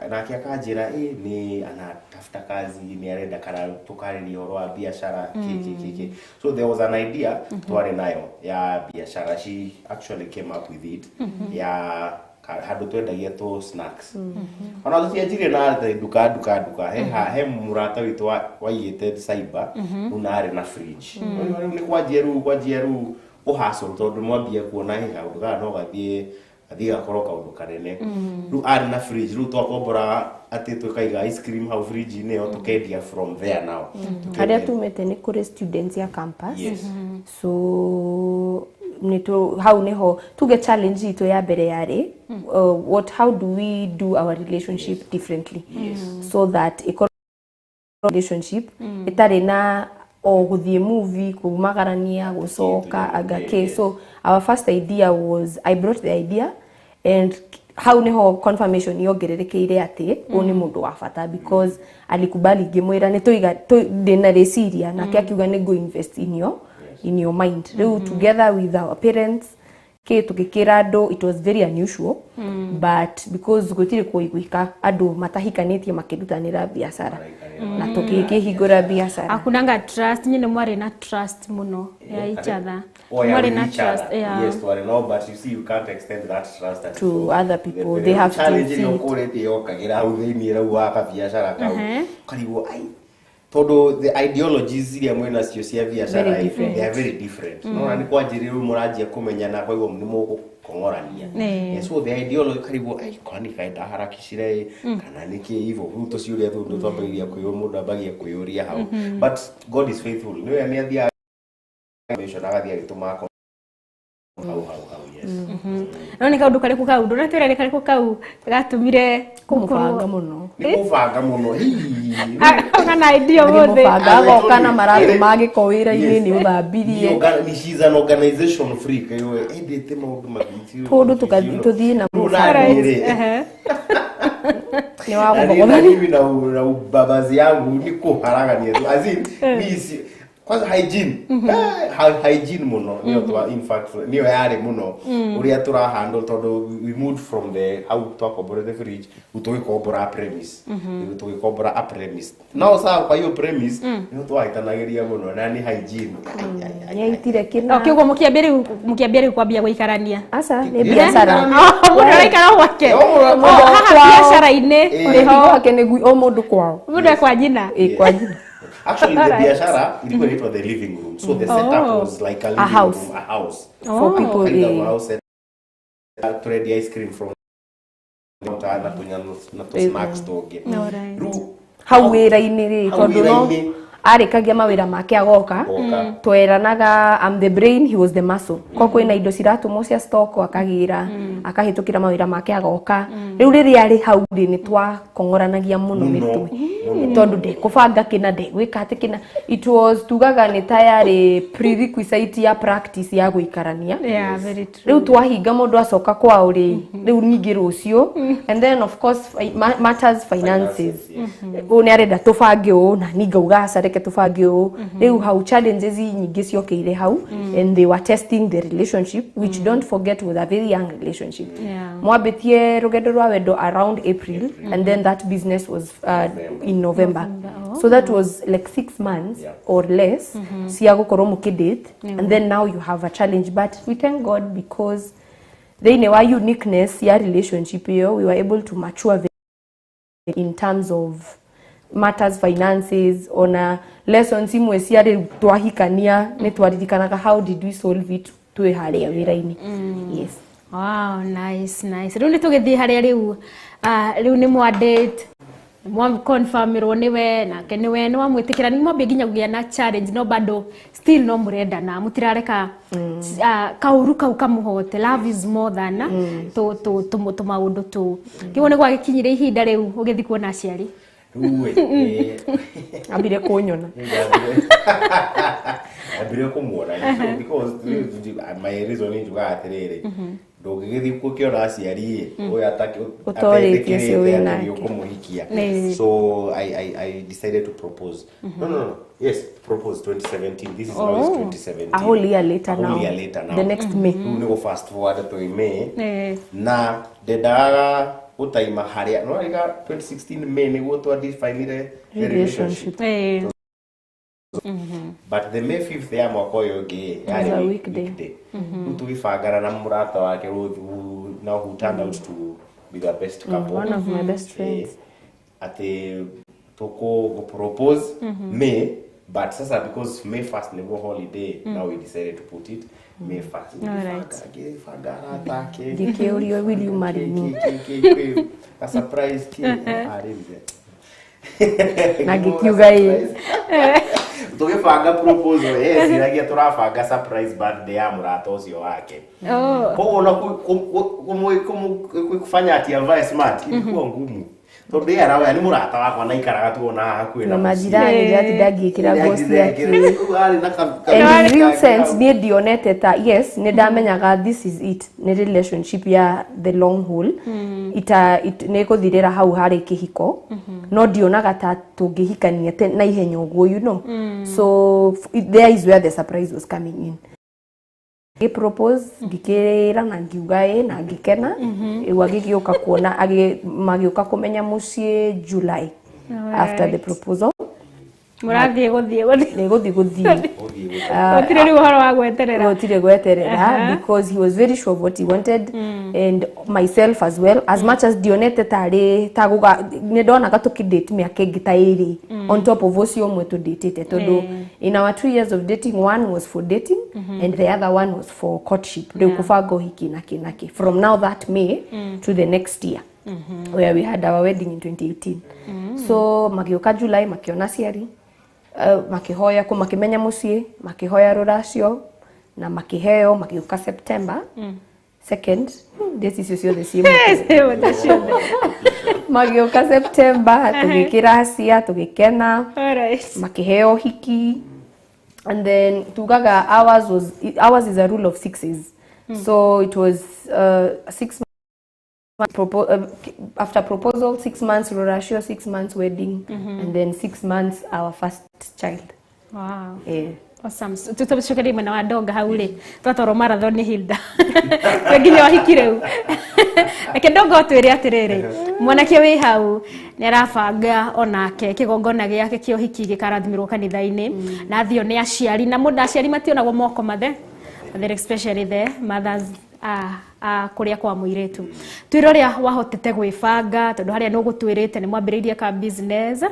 nake akanjĩra ĩ nĩ anatafuta kazi, nĩ arenda kana tũkarĩria ũhoro wa biashara kĩ kĩ kĩ kĩ. So there was an idea twarĩ nayo ya biashara, she actually came up with it, ya handũ twendagia tũ snacks. Ona tũtianjirie na atĩ nduka nduka nduka, he mũrata witũ waigĩte cyber, rĩu na arĩ na fridge. Rĩu nĩ kwanjia, rĩu kwanjia rĩu kũhustle, tondũ mwambia kuona he kaũndũ gaka no gathiĩ gathiĩ gakorwo kaũndũ kanene. Rĩu arĩ na fridge, rĩu twakombora atĩ tũkaiga ice cream hau fridge-inĩ ĩyo, tũkendia from there now. Harĩa tumĩte nĩ kũrĩ students ya campus. Yes. So nĩtũ hau nĩho tuge challenge itũ ya mbere yarĩ, what how do we do our relationship differently? Yes. So that ĩkorwo relationship ĩtarĩ na o gũthiĩ movie, kumagarania, gũcoka anga kĩ. So our first idea was, I brought the idea and hau niho confirmation yongererekeire atĩ ũyũ nĩ mũndũ wa bata, because alikubali ngĩmwĩra nĩ tũiga ndĩna rĩciria, nake akiuga nĩ go invest in your mind. Rĩu together with our parents kĩ tũgĩkĩra andũ, it was very unusual, but because gũtirĩ kũiguĩka andũ matahikanĩtie makĩrutanĩra biacara, na tũgĩkĩhingũra biacara. Akunanga trust, nyine mwarĩ na trust mũno ya each other. Oh, yeah, Mwarĩ with na each trust, other. yeah. Yes, twarĩ no, but you see, you can't extend that trust at To other people. The They have to challenge see ĩrĩa it. ũkũrĩte yokagĩra hau thĩiniĩ rĩu wa kabiacara kau, ũkarigwo ai tondũ the ideologies iria mwĩnacio cia biacara Very different. they are very different. Nona nĩ kwanjĩrĩria rĩu mũranjia kũmenyana, kwa hivyo nĩ mũgũkong'orania. Yeah, so the ideology karigwo ai kwani kaĩ ndaharakicire ĩ kana nĩkĩ hivyo. Rĩu tũciũria tũu nĩ twambagĩrĩria kwĩyũ, mũndũ ambagia kwĩyũria hau, but God is faithful, nĩwe nĩ athiaga agathiĩ agĩtũmaga hau hau hau, yes. No nĩ kaũndũ karĩkũ kau ndũnatwĩra nĩ karĩkũ kau gatũmire kũmũbanga mũno? Nĩ kũbanga mũno. Hii. Kana idea mũthĩ. Mũbanga agoka na maratũ ma gĩko wĩra-inĩ nĩ ũthambirie. Ni she's an organization freak, ĩyo endete maũndũ mathiti. Tũndũ tũthiĩ na Rĩu mũbango. naniĩ rĩ, Nĩ wa na gũthogotha. mimi na ubabazi yangu ni kuharagania tu, as in mi si kwanza hygiene, hygiene muno niyo twa, in fact niyo yarĩ mũno ũrĩa tũra handle, tondũ we moved from the hau twakomborete fridge, rĩu tũgĩkombora a premise, rĩu tũgĩkombora a premise no sawa. Kwa hiyo premise niyo twahĩtanagĩria mũno na nĩ hygiene. Nĩaitire kĩna. Kĩguo mũkĩambia rĩu kwambia gũikarania? Aca, nĩ biacara. Mũndũ araikara gwake? O mũndũ Oh, haha kwao. biacara-inĩ nĩho. Gwake nĩ o mũndũ kwao. Mũndũ e kwa nyina. Ĩ, kwa nyina. Actually, the biashara ilikuwa inaitwa the living room. So the setup Oh. was like a living house. room, a house. For people, Kind of eh. house setup. Turendia ice cream from the na tunya na tu snacks tũngĩ. Alright. Rĩu Hau wĩra-inĩ rĩ, Hau tondũ no wĩra-inĩ. Arĩkagia mawĩra make agoka. Tweranaga I'm the brain, he was the muscle. Ko kwĩna indo ciratũmwo cia stock akagĩra, akahĩtũkĩra mawĩra make agoka. Rĩu rĩrĩa arĩ hau rĩ nĩ twakong'oranagia mũno mĩtwe tondũ ndekũbanga kĩna, ndegwĩka atĩ kĩna. It was tugaga nĩ ta yarĩ prerequisite ya practice ya gũikarania. Yeah, very true. Rĩu twahinga mũndũ acoka kwao rĩ, rĩu ningĩ rũciũ. And then of course matters finances, ũũ nĩ arenda tũbange ũũ na niĩ ngauga aca reke tũbange ũũ. Rĩu hau challenges nyingĩ ciokĩire hau, and they were testing the relationship, which don't forget was a very young relationship. Mwambĩtie rũgendo rwa wendo around April, and then that business was in November. So that was like 6 months or less cia gũkorwo mũkĩdate, and then now you have a challenge. But we thank God because thĩinĩ wa uniqueness ya relationship ĩyo, we were able to mature very in terms of matters finances, ona lessons imwe cia rĩu twahikania nĩ twaririkanaga how did we solve it twĩ harĩa wĩra-inĩ. Yes. Wow, nice, nice. Rĩu nĩ tũgĩthiĩ harĩa rĩu, rĩu nĩ mwa date, mwa confirmirwo nĩwe nake nĩwe nĩ wamwĩtĩkĩra, nĩ mwambia nginya kũgĩa na challenge, no bado still no mũrendana, mũtirareka kaũru kau kamũhote. Love is more than tũmaũndũ tũu. Kĩguo nĩ gwagĩkinyire ihinda rĩu ũgĩthiĩ kuona aciari. Rĩu ambire kũnyona. Ambire kũmuona because my reason njugaga atĩrĩrĩ, ndũngĩgĩthiĩ gũkĩona aciari ĩ ũyũ Ũtorĩtie ũcio wĩ atetĩkĩrĩte atĩ nake. nĩ ũkũmũhikia. So I decided to propose. No, yes, propose 2017. This is now is 2017. A whole year later A whole now. year later now. The next May. Rĩu nĩ gũ fast forward twĩ May, na ndendaga gũtaima harĩa no rĩga 2016 May nĩguo twa definire the relationship. But the May 5th ya mwaka ũyũ ũngĩ Was a yarĩ weekday. weekday. Rĩu tũgĩbangana na mũrata wake Ruth, who now who turned out to be the best couple. One of my best friends. Atĩ tũkũ propose May, but sasa because May 1st nĩguo holiday, now we decided to put it May 1st. Ngĩbanga arata ake. Ngĩkĩũrio, "Will you marry me?" Ka surprise ki arĩ mzee. Na ngĩkiuga ĩĩ. Tũgĩbanga proposal, yes, iragia tũrabanga surprise birthday ya mũrata ũcio wake. Koguo na kufanya ati avae smart ilikuwa ngumu tondũ yeye arauga nĩ mũrata wakwa na ikaraga tuona haha hakuhĩ na na mũciĩ. majirani ndĩratinda ngĩkĩra nguo ciake. Rĩu arĩ na And in real sense niĩ ndionete ta, yes, nĩ ndamenyaga this is it, nĩ relationship ya the long haul, ita nĩ gũthirĩra hau harĩ kĩhiko, no ndionaga ta tũngĩhikania na ihenya ũguo. So there is where the surprise was coming in. Ngĩ-propose, ngĩkĩra na ngiuga ĩ na ngĩkena. Rĩu agĩgĩũka kuona, magĩũka kũmenya mũciĩ July after the proposal. Mũrathiĩ gũthiĩ gũthiĩ. Nĩ gũthiĩ gũthiĩ. Gũtirĩ rĩu ũhoro wa gweterera. Gũtirĩ gweterera because he was very sure of what he wanted, and myself as well, as much as ndionete tarĩ ta gũga nĩ ndonaga tũkĩdate mĩaka ĩngĩ ta ĩrĩ on top of ũcio ũmwe tũdĩtĩte, tondũ in our 2 years of dating, one was for dating and the other one was for courtship, rĩu kũbanga ũhiki na kĩ na kĩ, from now that May to the next year where we had our wedding in 2018. So magĩũka July, makĩona aciari, makĩhoya kũ makĩmenya mũciĩ, makĩhoya rũracio na makĩheo, magĩũka September second. Dates icio ciothe ciĩ mũtwe. Ciothe. Magĩũka September, tũgĩkĩracia, tũgĩkena, makĩheo hiki, and then tugaga ours is a rule of sixes. So it was 6 months after proposal, 6 months ruracio, 6 months wedding, and then 6 months our first child. Awesome. Tũcokerie mwena wa Ndonga hau rĩ, twatwarwo marathon nĩ Hilda twĩ nginya ũhiki rĩu. Reke Ndonga ũtwĩre atĩrĩrĩ, mwanake wĩ hau nĩ arabanga onake kĩgongona gĩake kĩa ũhiki gĩkarathimĩrwo kanitha-inĩ na athio nĩ aciari, na mũndũ aciari mationagwo moko mathe mathere, especially the mothers a kũrĩa kwa mũirĩtu. Twĩre ũrĩa wahotete gwĩbanga, tondũ harĩa nĩ ũgũtwĩrĩte nĩ mwambĩrĩirie ka business.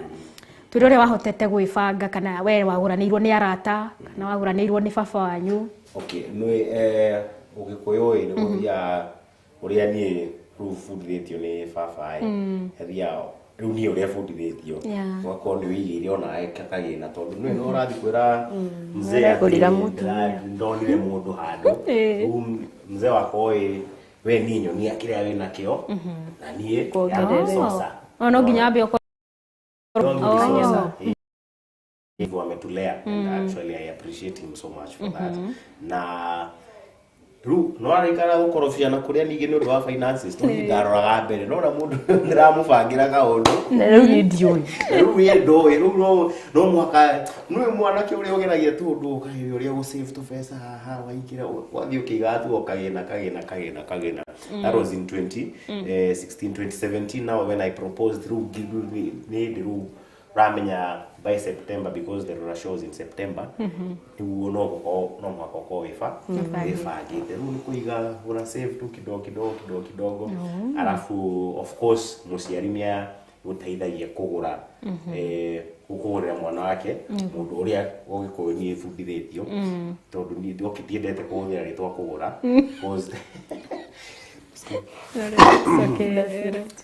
Twĩre ũrĩa wahotete gwĩbanga, kana we wagũranĩirwo nĩ arata kana wagũranĩirwo nĩ baba wanyu. Okay, nĩ ũgĩkũyũ ĩ nĩ gũthiaga ũrĩa niĩ rĩu bundithĩtio nĩ baba ĩ, hethiaga Rĩu niĩ ũrĩa bundithĩtio, ũgakorwo nĩ wĩigĩire onawe kagĩna, tondũ nĩwe no ũrathiĩ kwĩra mzee atĩ Ũregũrĩra mũtumia. Ndonire mũndũ handũ. Rĩu mzee wakwa ĩ, we niĩ nyonia kĩrĩa wĩnakĩo na niĩ Kuongerere. yacoca. O no nginya ambe ũkorwo. Oh. Hivyo ametulea, and actually I appreciate him so much for that. Na rĩu no araikara gũkorobiana kũrĩa ningĩ nĩ ũndũ wa finances, tondũ niĩ ndaroraga mbere nona mũndũ ndĩramũbangĩra kaũndũ. Na rĩu niĩ ndiũĩ. Rĩu we ndũĩ, rĩu no mũhaka nĩwe mwanake ũrĩa ũgeragia tũndũ ũkageria ũrĩa gũsave tũbeca haha, waingĩra wathiĩ ũkĩigaga tu o kagĩna kagĩna kagĩna kagĩna. That was in 2016, 2017. Now when I proposed, rĩu nĩ hĩndĩ rĩu ramenya by September, because the Rora shows in September. Nĩguo no gũkorwo no mũhaka ũkorwo wĩbangĩte. Rĩu nĩ kũiga una save tu kidogo kidogo kidogo kidogo. Alafu of course mũciari nĩ gũteithagia kũgũra, kũgũrĩra mwana wake mũndũ ũrĩa ũgĩkũyũ niĩ bundithĩtio, tondũ niĩ okay, ndiendete kũhũthĩra rĩtwa kũgũra.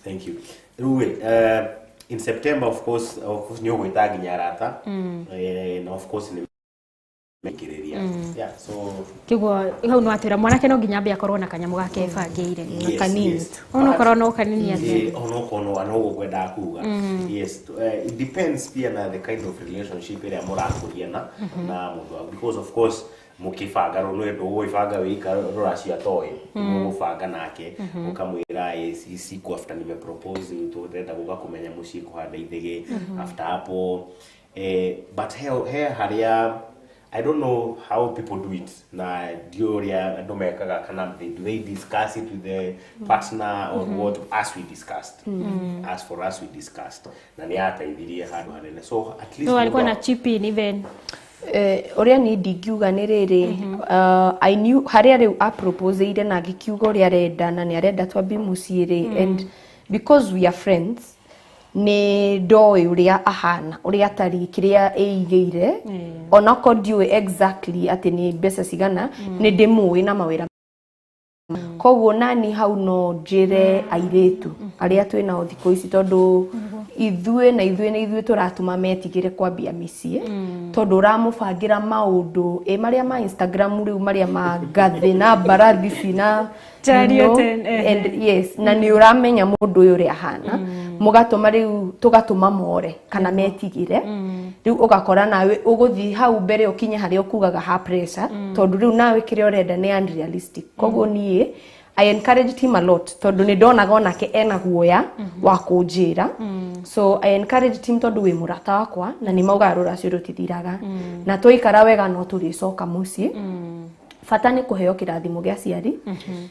Thank you. Rĩu rĩ, in September of course nĩ ũgwĩta nginya arata, na of course nĩ maingĩrĩria. Yeah, so Kĩguo hau no atwĩra mwanake no nginya ambe akorwo na kanyamũ gake ebangĩire. Yes. Onokorwo no kanini atĩa. Onokorwo no ũguo ngwendaga kuga. Yes, it depends pia na the kind of relationship ĩrĩa mũrakũria na mũndũ waku, because of course mũkĩbanga rũ nĩ ndũgũgĩbanga wĩika rũracio atoĩ. Mũgũbanga nake, ũkamwĩra, "Ĩ, siku after nimepropose rĩu tũrenda gũka kũmenya mũciĩ kũhanda ithĩgĩ." After hapo, but he harĩa I don't know how people do it, na ndiũĩ ũrĩa andũ mekaga kana do they discuss it with the partner or what. As we discussed, as for us, we discussed na nĩ yateithirie handũ hanene, so at least So alikuwa mũndũ na chip in even. Ũrĩa niĩ ndingiuga nĩ rĩrĩ, I knew harĩa rĩu aproposeire na ngĩkiuga ũrĩa arenda na nĩ arenda twambie mũciĩ rĩ, and because we are friends, nĩ ndoĩ ũrĩa ahana, ũrĩa atariĩ, kĩrĩa ĩigĩire. Onakorwo ndiũĩ exactly atĩ nĩ mbeca cigana, nĩ ndĩmũĩ na mawĩra. Koguo nani hau no njĩre airĩtu arĩa twĩ nao thikũ ici, tondũ ithuĩ na ithuĩ nĩ ithuĩ tũratũma metigĩre kwambia mĩciĩ, tondũ ũramũbangĩra maũndũ ĩ marĩa ma Instagram rĩu, marĩa ma ngathĩ na mbarathi cina Chariot and- and yes, na nĩ ũramenya mũndũ ũyũ ũrĩa ahana, mũgatũma rĩu tũgatũma more kana metigĩre. Rĩu ũgakora nawe ũgũthiĩ hau mbere ũkinye harĩa ũkugaga ha pressure, tondũ rĩu nawe kĩrĩa ũrenda nĩ unrealistic. Koguo niĩ I encouraged him a lot, tondũ nĩ ndonaga onake ena guoya wa kũnjĩra. So I encouraged him, tondũ wĩ mũrata wakwa na nĩ maugaga rũracio rũtithiraga, na twaikara wega no tũrĩcoka mũciĩ. Bata nĩ kũheo kĩrathimo gĩa aciari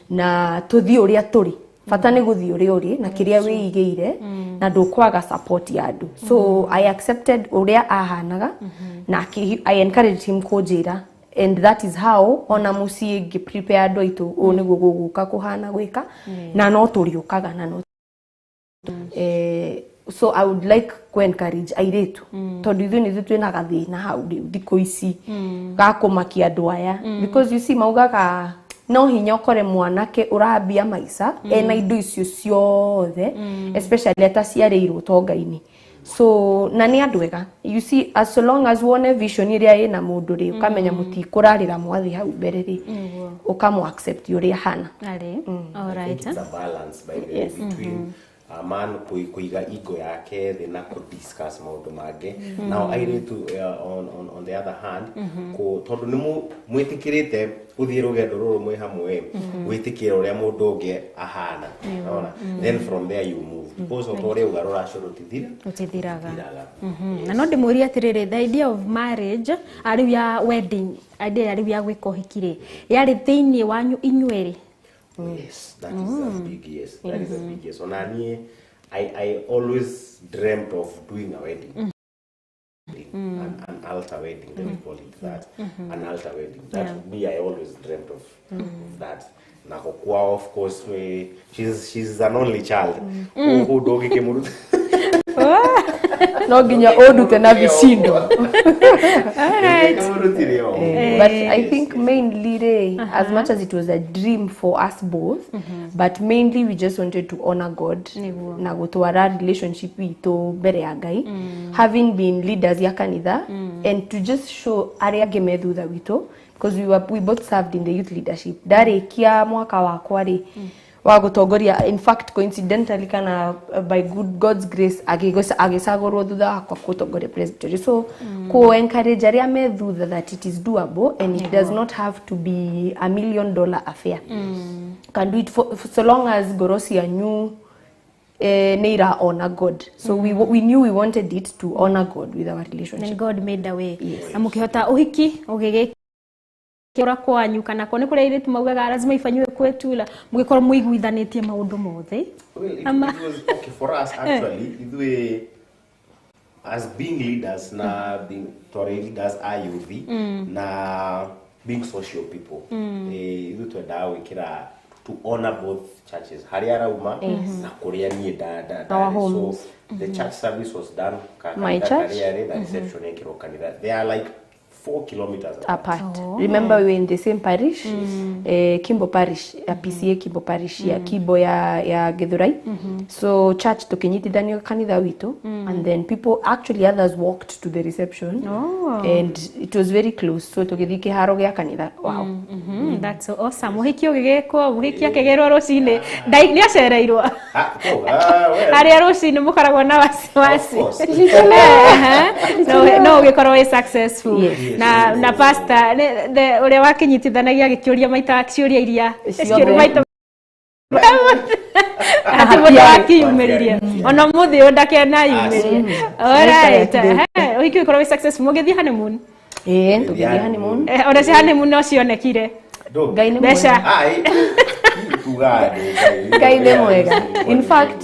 na tũthiĩ ũrĩa tũrĩ. Bata nĩ gũthiĩ ũrĩa ũrĩ na kĩrĩa wĩigĩire, na ndũkwaga support ya andũ. So I accepted ũrĩa ahanaga na I encouraged him kũnjĩra, and that is how ona mũciĩ ngĩ prepare andũ aitũ, ũũ nĩguo gũgũka kũhana gwĩka na no tũrĩũkaga na no so I would like ku encourage airĩtu, tondũ ithuĩ nĩ ithuĩ twĩna gathĩna hau rĩu thikũ ici ga kũmakia andũ aya, because you see maugaga no hinya ũkore mwanake ũrambia maica ena indo icio ciothe, especially ataciarĩirwo tonga-inĩ. So na nĩ andũ ega, you see, as long as wone vision ĩrĩa ĩna mũndũ rĩ, ũkamenya mũtikũrarĩra mwathi hau mbere rĩ, ũkamũ accept ũrĩa ahana. Arĩ I all think right. it's a balance, by the way, between a man kuiga ego yake thĩ na kũ-discuss maũndũ mangĩ. Now airĩtu, on the other hand, tondũ nĩ mwĩtĩkĩrĩte gũthiĩ rũgendo rũrũ mwĩ hamwe, gwĩtĩkĩra ũrĩa mũndũ ũngĩ ahana. Unaona? Then from there you move, because o ta ũrĩa uga, rũracio rũtithira. Rũtithiraga. Rũtithiraga. Na no ndĩmũrie atĩrĩrĩ, the idea of marriage, rĩu ya wedding idea ya rĩu ya gwĩka ũhiki rĩ, yarĩ thĩinĩ wanyu inyuerĩ? Yes, that is a big yes. That is a big yes. Ona niĩ, I always dreamt of doing a wedding. An altar wedding, let me call it that. An altar wedding. That me, I always dreamt of that. Na kwa of course, she's an only child. Ũguo ndũngĩkĩmũruta. No nginya ũndute na vishindo. Alright. But I think mainly rĩ, as much as it was a dream for us both, but mainly we just wanted to honor God Nĩguo. na gũtwara relationship itũ mbere ya Ngai, having been leaders ya kanitha, and to just show arĩa angĩ me thutha witũ, because we both served in the youth leadership. Ndarĩkia mwaka wakwa rĩ wa gũtongoria, in fact coincidentally kana by good God's grace, agĩcagũrwo thutha wakwa gũtongoria presbytery, so ku encourage arĩa me thutha that it is doable and it does not have to be $1 million affair. Can do it for so long as ngoro cianyu nĩ ira honor God. So we knew we wanted it to honor God with our relationship. Then God made a way. Na mũkĩhota ũhiki ũgĩgĩkĩra kwanyu kana ko nĩ kũrĩa airĩtu maugaga lazima ifanyiwe kwetu la mũgĩkorwo mũiguithanĩtie maũndũ mothe? Well, Ama- it was okay for us actually. Ithuĩ as being leaders na being twarĩ leaders a youth na being social people, ithuĩ twendaga gwĩkĩra to honor both churches, harĩa arauma na kũrĩa niĩ Our ndarĩ. homes. So the church service was done My kanitha church. karĩa rĩ, na reception yekĩrwo kanitha. They are like 4 kilometers apart. Apart. Remember, we were in the same parish, Kimbo Parish ya PCA, Kimbo Parish ya Kibo ya Githurai. So church tukinyitithanio kanitha witũ, and then people, actually others, walked to the reception. And it was very close, so tũgĩthiĩ kĩharo gĩa kanitha wao. That's so awesome. Mũhiki ũgĩgĩkwo, mũhiki akĩgĩrwo rũcinĩ. Nĩ acereirwo. Ah, oh, ah, well. Harĩa rũcinĩ mũkoragwo na wasiwasi. Of course. No ũgĩkorwo wĩ successful. Yes. Na pastor ũrĩa wakĩnyitithanagia agĩkĩũria maita ciũria iria Ciothe. ciũria maita ati mũndũ wakĩyumĩririe ona mũthĩ ũyũ ndakenayumĩrie. Alright. Ũhiki ũgĩkorwo wĩ successful, mũgĩthiĩ honeymoon. Ĩĩ, tũgĩthiĩ honeymoon. Ona cia honeymoon no cionekire. Ngai nĩ Mbeca. mwega. Ai, tugaga nĩ Ngai nĩ mwega. In fact,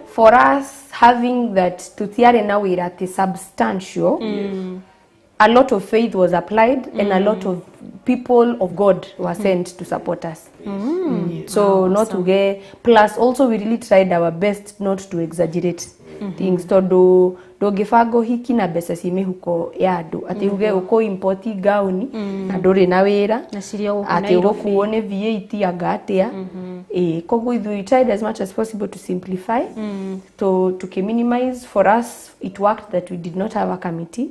for us having that tutiarĩ na wĩra atĩ substantial, a lot of faith was applied and a lot of people of God were sent to support us. So not to get, plus also we really tried our best not to exaggerate things, tondũ ndũngĩbanga ũhiki na mbeca ci mĩhuko ya andũ, atĩ uge ũkũ import gauni na ndũrĩ na wĩra, Na cirĩ o gũkũ atĩ Nairobi. ũgũkuo nĩ VAT anga atĩa. Ĩĩ, koguo ithuĩ we tried as much as possible to simplify, to minimize. For us it worked that we did not have a committee,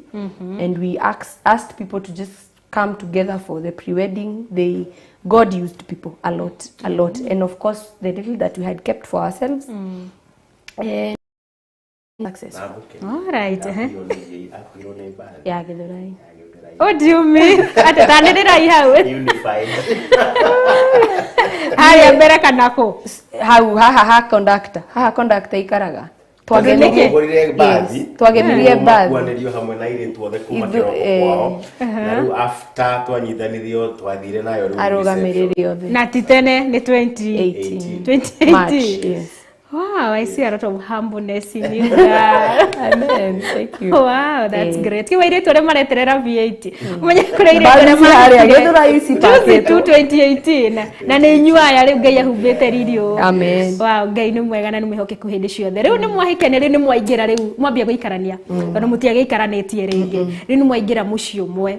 and we asked people to just come together for the pre-wedding. They God used people a lot, a lot, and of course the little that we had kept for ourselves, and successful. Alright, eh. Akuirwo nĩ mbathi. Ya Githurai. What do you mean? Atĩ tanĩrĩrai hau. Unified. Harĩa mbere kana kũ? Hau haha ha conductor, haha conductor ikaraga. Twagũrire mbathi. Yes, twagemirie mbathi. Makuanĩrio hamwe na airĩtu othe kuma Ithu- kĩroko kwao, na rĩu after twanyitanirio twathire nayo rĩu reception. Arũgamĩrĩri othe. Na ti tene nĩ 20 18. March, 2018. yes. Wow, I see a lot of humbleness in you girl. Amen. Thank you. Wow, that's great. Kĩ airĩtu arĩa mareterera V8. Ũmenye kũrĩ airĩtu Mbathi arĩa ci harĩa, mahikire Githurai ici juzi tu pakĩtwo. 2018 na nĩ inyuĩ aya rĩu Ngai ahumbĩte riri ũũ. Amen. Wow, Ngai nĩ mwega na nĩ mwĩhokeku hĩndĩ ciothe. Rĩu nĩ mwahikania, rĩu nĩ mwaingĩra, rĩu mwambia gũikarania, tondũ mũtiagĩikaranĩtie rĩngĩ. Rĩu nĩ mwaingĩra mũciĩ ũmwe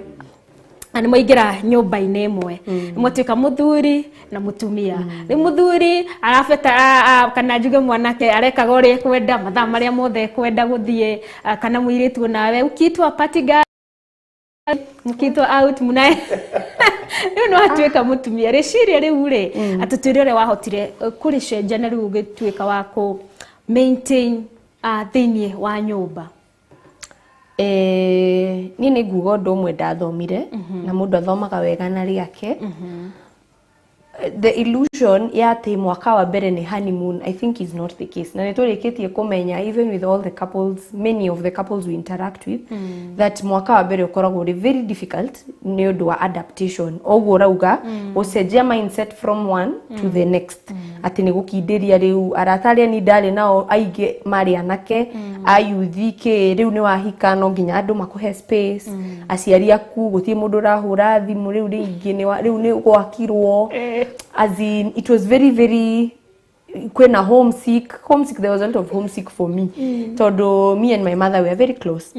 na nĩ mwaingĩra nyũmba-inĩ ĩmwe, nĩ mwatuĩka mũthuri na mũtumia. Rĩu mũthuri arabeta kana njuge mwanake arekaga ũrĩa ekwenda, mathaa marĩa mothe ekwenda gũthiĩ, kana mũirĩtu nawe ukiitwa party girl, mkiitwa out muna rĩu nĩ watuĩka mũtumia. Rĩciria rĩu rĩ, atĩ twĩre ũrĩa wahotire kũrĩcenjia na rĩu ũgĩtuĩka wa kũ maintain thĩiniĩ wa nyũmba. Niĩ nĩ nguga ũndũ ũmwe ndathomire, na mũndũ athomaga wega na rĩake, the illusion ya atĩ mwaka wa mbere nĩ honeymoon, I think is not the case. Na nĩ tũrĩkĩtie kũmenya, even with all the couples, many of the couples we interact with, that mwaka wa mbere ũkoragwo ũrĩ very difficult nĩ ũndũ wa adaptation. Ũguo ũrauga gũcenjia mindset from one to the next, atĩ nĩ gũkindĩria rĩu arata arĩa ni ndarĩ nao aingĩ marĩ anake ayuthi kĩ, rĩu nĩ wahika, no nginya andũ makũhe space, aciari aku gũtirĩ mũndũ ũrahũra thimũ rĩu rĩngĩ rĩu nĩ gwakirwo, as in it was very very Kwĩna homesick, homesick, there was a lot of homesick for me, tondũ me and my mother were very close.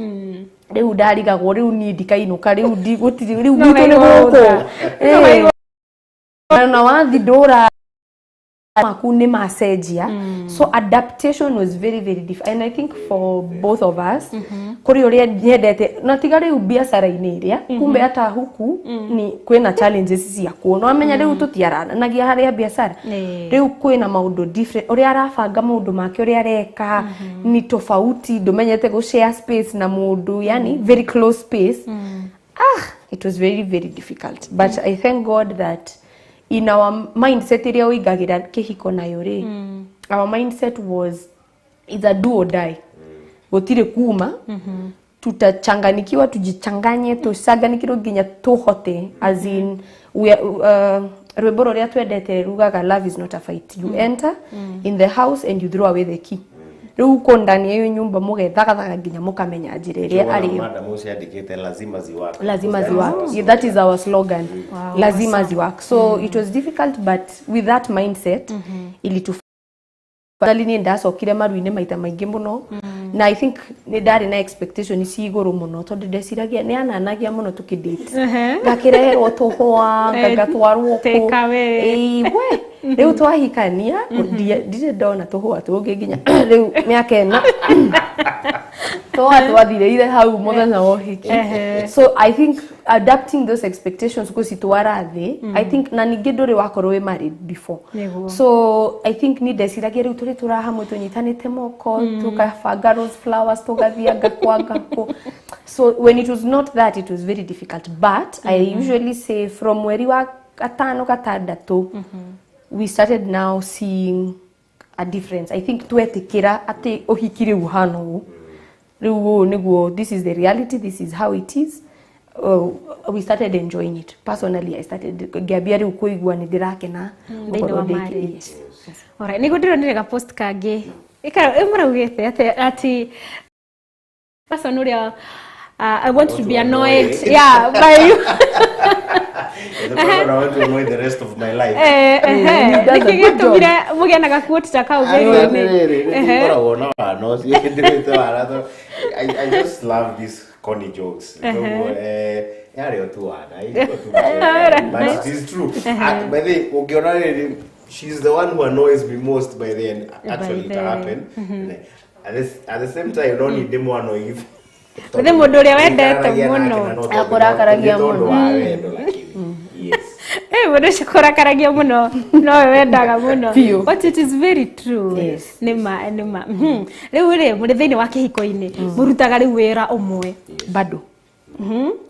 Rĩu ndarigagwo, rĩu niĩ ndikainũka, rĩu gũtirĩ rĩu No gwitũ nĩ waigua gũkũ. ũtha. No waigua. Na wathi ndũra maku nĩ macenjia. So adaptation was very, very difficult, and I think for both of us, kũrĩ ũrĩa nyendete na tiga rĩu biacara-inĩ ĩrĩa, kumbe hata huku ni kwĩna challenges ciakuo. No amenya rĩu tũtiarananagia harĩa biacara. Rĩu kwĩna maũndũ different, ũrĩa arabanga maũndũ make, ũrĩa areka ni tofauti. Ndũmenyete gũ share space na mũndũ, yani very close space. It was very, very difficult, but I thank God that in our mindset ĩrĩa ũingagĩra kĩhiko nayo rĩ, our mindset was it's a do or die, gũtirĩ kuma. Tutachanganikiwa, tujichanganye, tucanganikirwo nginya tuhote, as in we are, rwĩmbo rũrĩa twendete rugaga, "Love is not a fight. You enter in the house and you throw away the key." Rĩu uko ndani ya hiyo nyumba mũgethagathaga nginya mũkamenya njĩra ĩrĩa arĩyo. Madam ũcio andĩkĩte "lazima ziwake". Lazima ziwork. Yeah, that is our slogan. Wow, Lazima awesome. ziwork. So it was difficult, but with that mindset ilitufadhali. Niĩ ndacokire maru-inĩ maita maingĩ mũno, na I think nĩ ndarĩ na expectation ci igũrũ mũno, tondũ ndeciragia nĩ ananagia mũno tũkĩdate, ngakĩreherwo tũhũa, ngatwarwo kũ. Take away. Ĩĩ, we rĩu twahikania ndirĩ ndona tũhũa tũngĩ nginya rĩu mĩaka 4. Tũhũa twathirĩire hau mũthenya wa ũhiki. So I think adapting those expectations, gũcitwara thĩ, I think na ningĩ ndũrĩ wakorwo wĩ married before. So I think ni ndeciragia rĩu tũrĩ tũra hamwe, tũnyitanĩte moko, tũkabanga rose flowers, tũgathianga kwa ngakũ. So when it was not that, it was very difficult, but I usually say from mweri wa gatano, gatandatũ, we started now seeing a difference. I think twetĩkĩra atĩ ũhiki rĩu hana ũũ, rĩu ũũ nĩguo, this is the reality, this is how it is, we started enjoying it. Personally, I started ngĩambia rĩu kũigua nĩ ndĩrakena Thĩinĩ gũkorwo wa marriage. yes. Alright, nĩguo ndĩronire ga post kangĩ ĩka mũraugĩte atĩ person ũrĩa I want to be annoyed, yeah, by you. The person I want to annoy the rest of my life. He does a Nĩkĩ good job. gĩtũmire mũgĩe na gaquote ta kau thĩinĩ? Nĩngoragwo na wana ũcio ndĩrĩte wana I just love these corny jokes. Koguo, yarĩ o tu wana, ilikuwa tu mchezo. But it is true. Ah, by the way, ũngĩona rĩrĩ, she's the one who annoys me most by the end. Actually, it happened. At the same time, no nĩ ndĩmũ-annoy. Gũthĩ mũndũ ũrĩa wendete mũno. Akũrakaragia Nĩ tondũ mũno. wa wendo, lakini yes. Mũndũ ũcio kũrakaragia mũno nowe wendaga mũno. Biũ. But it is very true. Yes. Nĩ ma, nĩ ma. Rĩu rĩ, mũrĩ thĩinĩ wa kĩhiko-inĩ, mũrutaga rĩu wĩra ũmwe? Bado.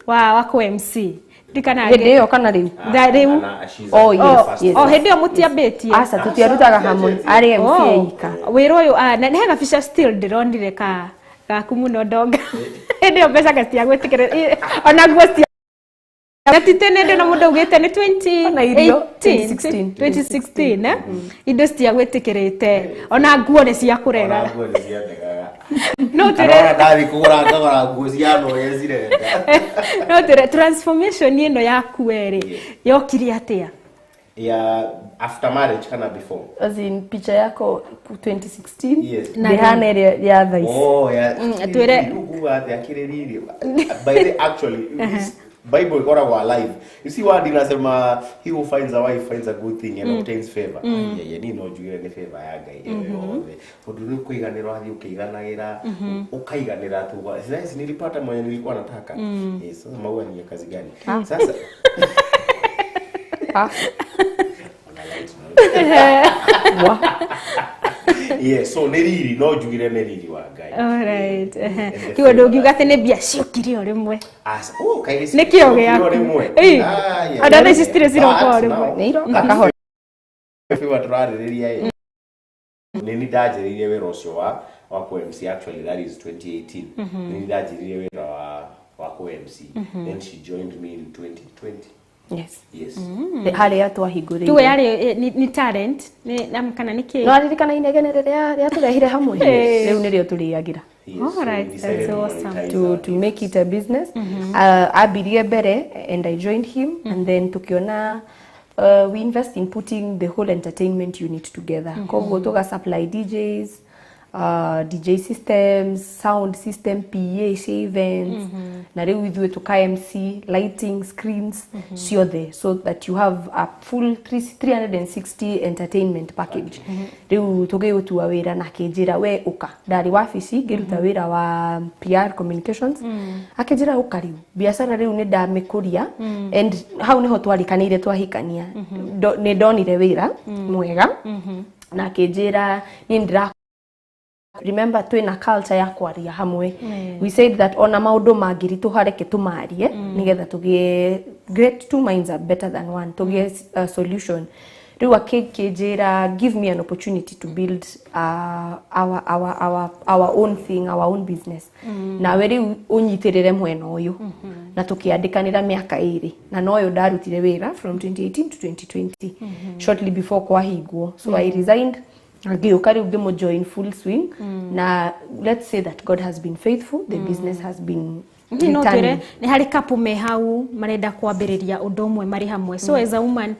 Wa kũ MC ndikana Hĩndĩ ĩyo kana rĩu? Rĩu. Oh, yes, yes. O hĩndĩ ĩyo mũtiambĩtie? Aca, tũtiarutaga hamwe, arĩ MC eika. Wĩra ũyũ na nĩ hega bica still ndĩronire ka gaku mũno ndonga hĩndĩ ĩyo, mbeca gacitiagwĩtĩkĩra ona nguo cia na ti tene ndĩna mũndũ augĩte nĩ Ona irio, 2018. 2016. 2016, eh? Indo citiagwĩtĩkĩrĩte, ona nguo nĩ ciakũrega. Ona nguo nĩ ciandegaga. No Kana ona twĩre ndathi kũgũra, ngagũra nguo cia noye cirenda. No twĩre transformation ĩno yaku werĩ yokire atĩa? Ya after marriage kana before? As in picha yako 2016? Yes. Ndĩhana ĩrĩa ya thaa ici. Oh, yeah. Twĩre- Kuga atĩ akĩrĩ riri. By the actually, this Bible ikoragwo alive. You see, word inasema, "He who finds a wife finds a good thing and obtains favor." Yeah, yeah, ni no njugire nĩ favor ya Ngai ĩyo yothe. Tondũ nĩ kũiganĩrwo athiĩ ũkĩiganagĩra, ũkaiganĩra tu. Sasa nilipata mwenye nilikuwa nataka. Yes, sasa maua ni ya kazi gani? Sasa Ah, ona light na. Wa. Yeah, so nĩ riri, no njugire nĩ riri wa Ngai. Alright. And the Kiugo ndũngiuga atĩ nĩ mbia ciũkire o rĩmwe? As, oh, kaĩrĩ Nĩ kĩo ciokire o gĩaku. rĩmwe. Ĩĩ. Ah, yeah, Ona thaa ici yeah. citirĩ ciroka o But rĩmwe. now, Nĩ iroka kahora. favor tũrarĩrĩria ĩ, nĩ ni ndanjĩrĩirie wĩra ũcio wa kũ MC. Actually, that is 2018 nĩ ni ndanjĩrĩirie wĩra wa kũ MC. Then she joined me in 2020. Yes. Yes. Harĩa twahingũrĩire. Tuge yarĩ nĩ talent nĩ kana nĩ kĩ? No aririkana inegene rĩrĩa rĩatũrehire hamwe? Yes. Rĩu nĩrĩo tũrĩagĩra. Yes, so we Alright, decided that's to awesome. monetize our To make it a business. Ambirie mbere and I joined him, and then tukiona We invest in putting the whole entertainment unit together. Koguo tuga supply DJs, DJ systems, sound system, PA cia events, na rĩu ithuĩ tuka MC, lighting, screens ciothe, so that you have a full 360 entertainment package. Rĩu tũgĩũtua wĩra na akĩnjĩra, "We ũka." Ndarĩ wabici ngĩruta wĩra wa PR communications. Akĩnjĩra, "Ũka rĩu, biacara rĩu nĩ ndamĩkũria." And hau nĩho twarikanĩire twahikania. Nĩ ndonire wĩra mwega na akĩnjĩra niĩ ndĩra remember twĩna culture ya kwaria hamwe. We said that ona maũndũ mangĩritũha, reke tũmarie nĩgetha tũgĩe great, two minds are better than one, tũgĩe solution. Rĩu akĩnjĩra, "Give me an opportunity to build our own thing, our own business, nawe rĩu ũnyitĩrĩre mwena ũyũ." Na tũkĩandĩkanĩra mĩaka 2, na noyo ndarutire wĩra from 2018 to 2020, shortly before kwahingwo. So I resigned, ngĩũka rĩu ngĩmũ full swing. Na let's say that God has been faithful, the business has been Hihi no twĩre returning. nĩ harĩ couple me hau marenda kwambĩrĩria ũndũ ũmwe marĩ hamwe? So as a woman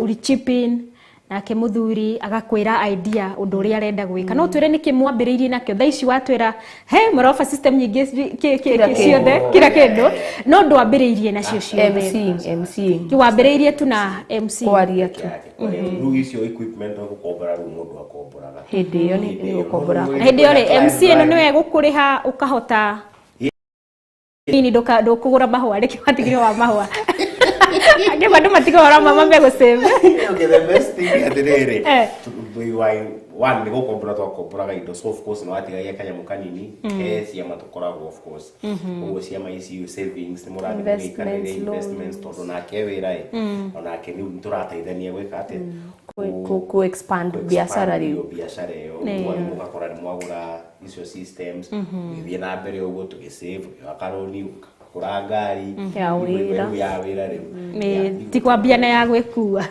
uri chip in, nake mũthuri agakwĩra idea, ũndũ ũrĩa arenda gwĩka. No twĩre nĩkĩ mwambĩrĩirie nakĩo? Thaa ici watwĩra he mũroba system nyingĩ Kila kĩ kĩndũ. ciothe, kila kĩndũ, no ndwambĩrĩirie nacio ciothe. MCing, MCing. Wambĩrĩirie tu na MC. Kwaria tu. Rĩu icio equipment gũkombora, rĩu mũndũ akomboraga. Hĩndĩ ĩyo nĩ gũkombora. Na hĩndĩ ĩyo rĩ, MC ĩno nĩwe gũkũrĩha ũkahota nini, ndũkũgũra mahũa rĩkĩ watigire wa mahũa angĩ andũ matigũra mama megũsave. Okay, the best thing atĩrĩrĩ, one nĩ gũkombora twakomboraga indo, so of course nĩ watigagia kanyamũ kanini he ciama tũkoragwo, of course. Ũguo ciama ici, savings, nĩ mũrathiĩ mũgĩikanĩria. Investments, investments, tondũ nake wĩra ĩ, onake rĩu nĩ tũrateithania gwĩka atĩ Ku expand biacara rĩu. Ĩyo biacara ĩyo. Mwathiĩ mũgakora nĩ mwagũra icio systems, ũgĩthiĩ na mbere ũguo, tũgĩsave, ũgĩoya karũni, ũkagũra ngari. Ya wĩra. Rĩu ya wĩra rĩu. Nĩ ti kwambia na ya gwĩkua.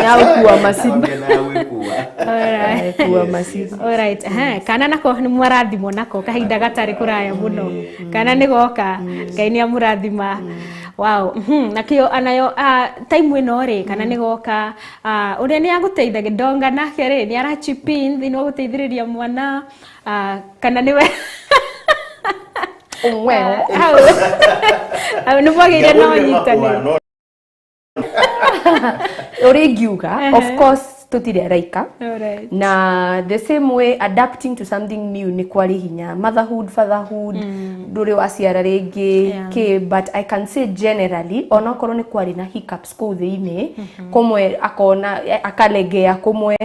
Ya gũkua macini. Kwambia na ya gwĩkua. Alright. Gũkua macini. Alright, kana nako nĩ mwarathimwo nako kahinda gatarĩ kũraya mũno, kana nĩ goka, Ngai nĩ amũrathima. Wow. Nakĩo anayo time ĩno rĩ, kana nĩ goka, ũrĩa nĩ agũteithagia ndonga nake rĩ, nĩ ara chip in thĩinĩ wa gũteithĩrĩria mwana, kana nĩwe hau hau nĩ mwagĩire na ũnyitanĩri? Ũrĩa ingiuga, of course tũtirĩ araika. Na the same way, adapting to something new nĩ kwarĩ hinya, motherhood, fatherhood, ndũrĩ waciara rĩngĩ kĩ, but I can say generally, onakorwo nĩ kwarĩ na hiccups kũu thĩinĩ, kũmwe akona akalegea, kũmwe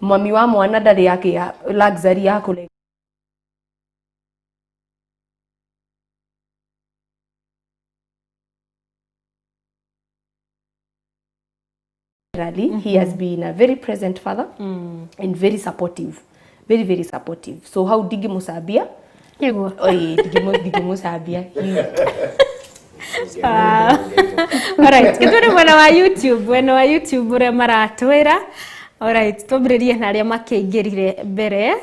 mami wa mwana ndarĩ agĩa luxury ya kũlegea. Generally, he has been a very present father and very supportive, very very supportive. So how ndingĩmũcambia. Nĩguo. Oi, ndingĩmũcambia. Ah. Alright, gĩtwĩre mwena wa YouTube, mwena wa YouTube ũrĩa maratwĩra. Alright, twambĩrĩrie na arĩa makĩingĩrire mbere.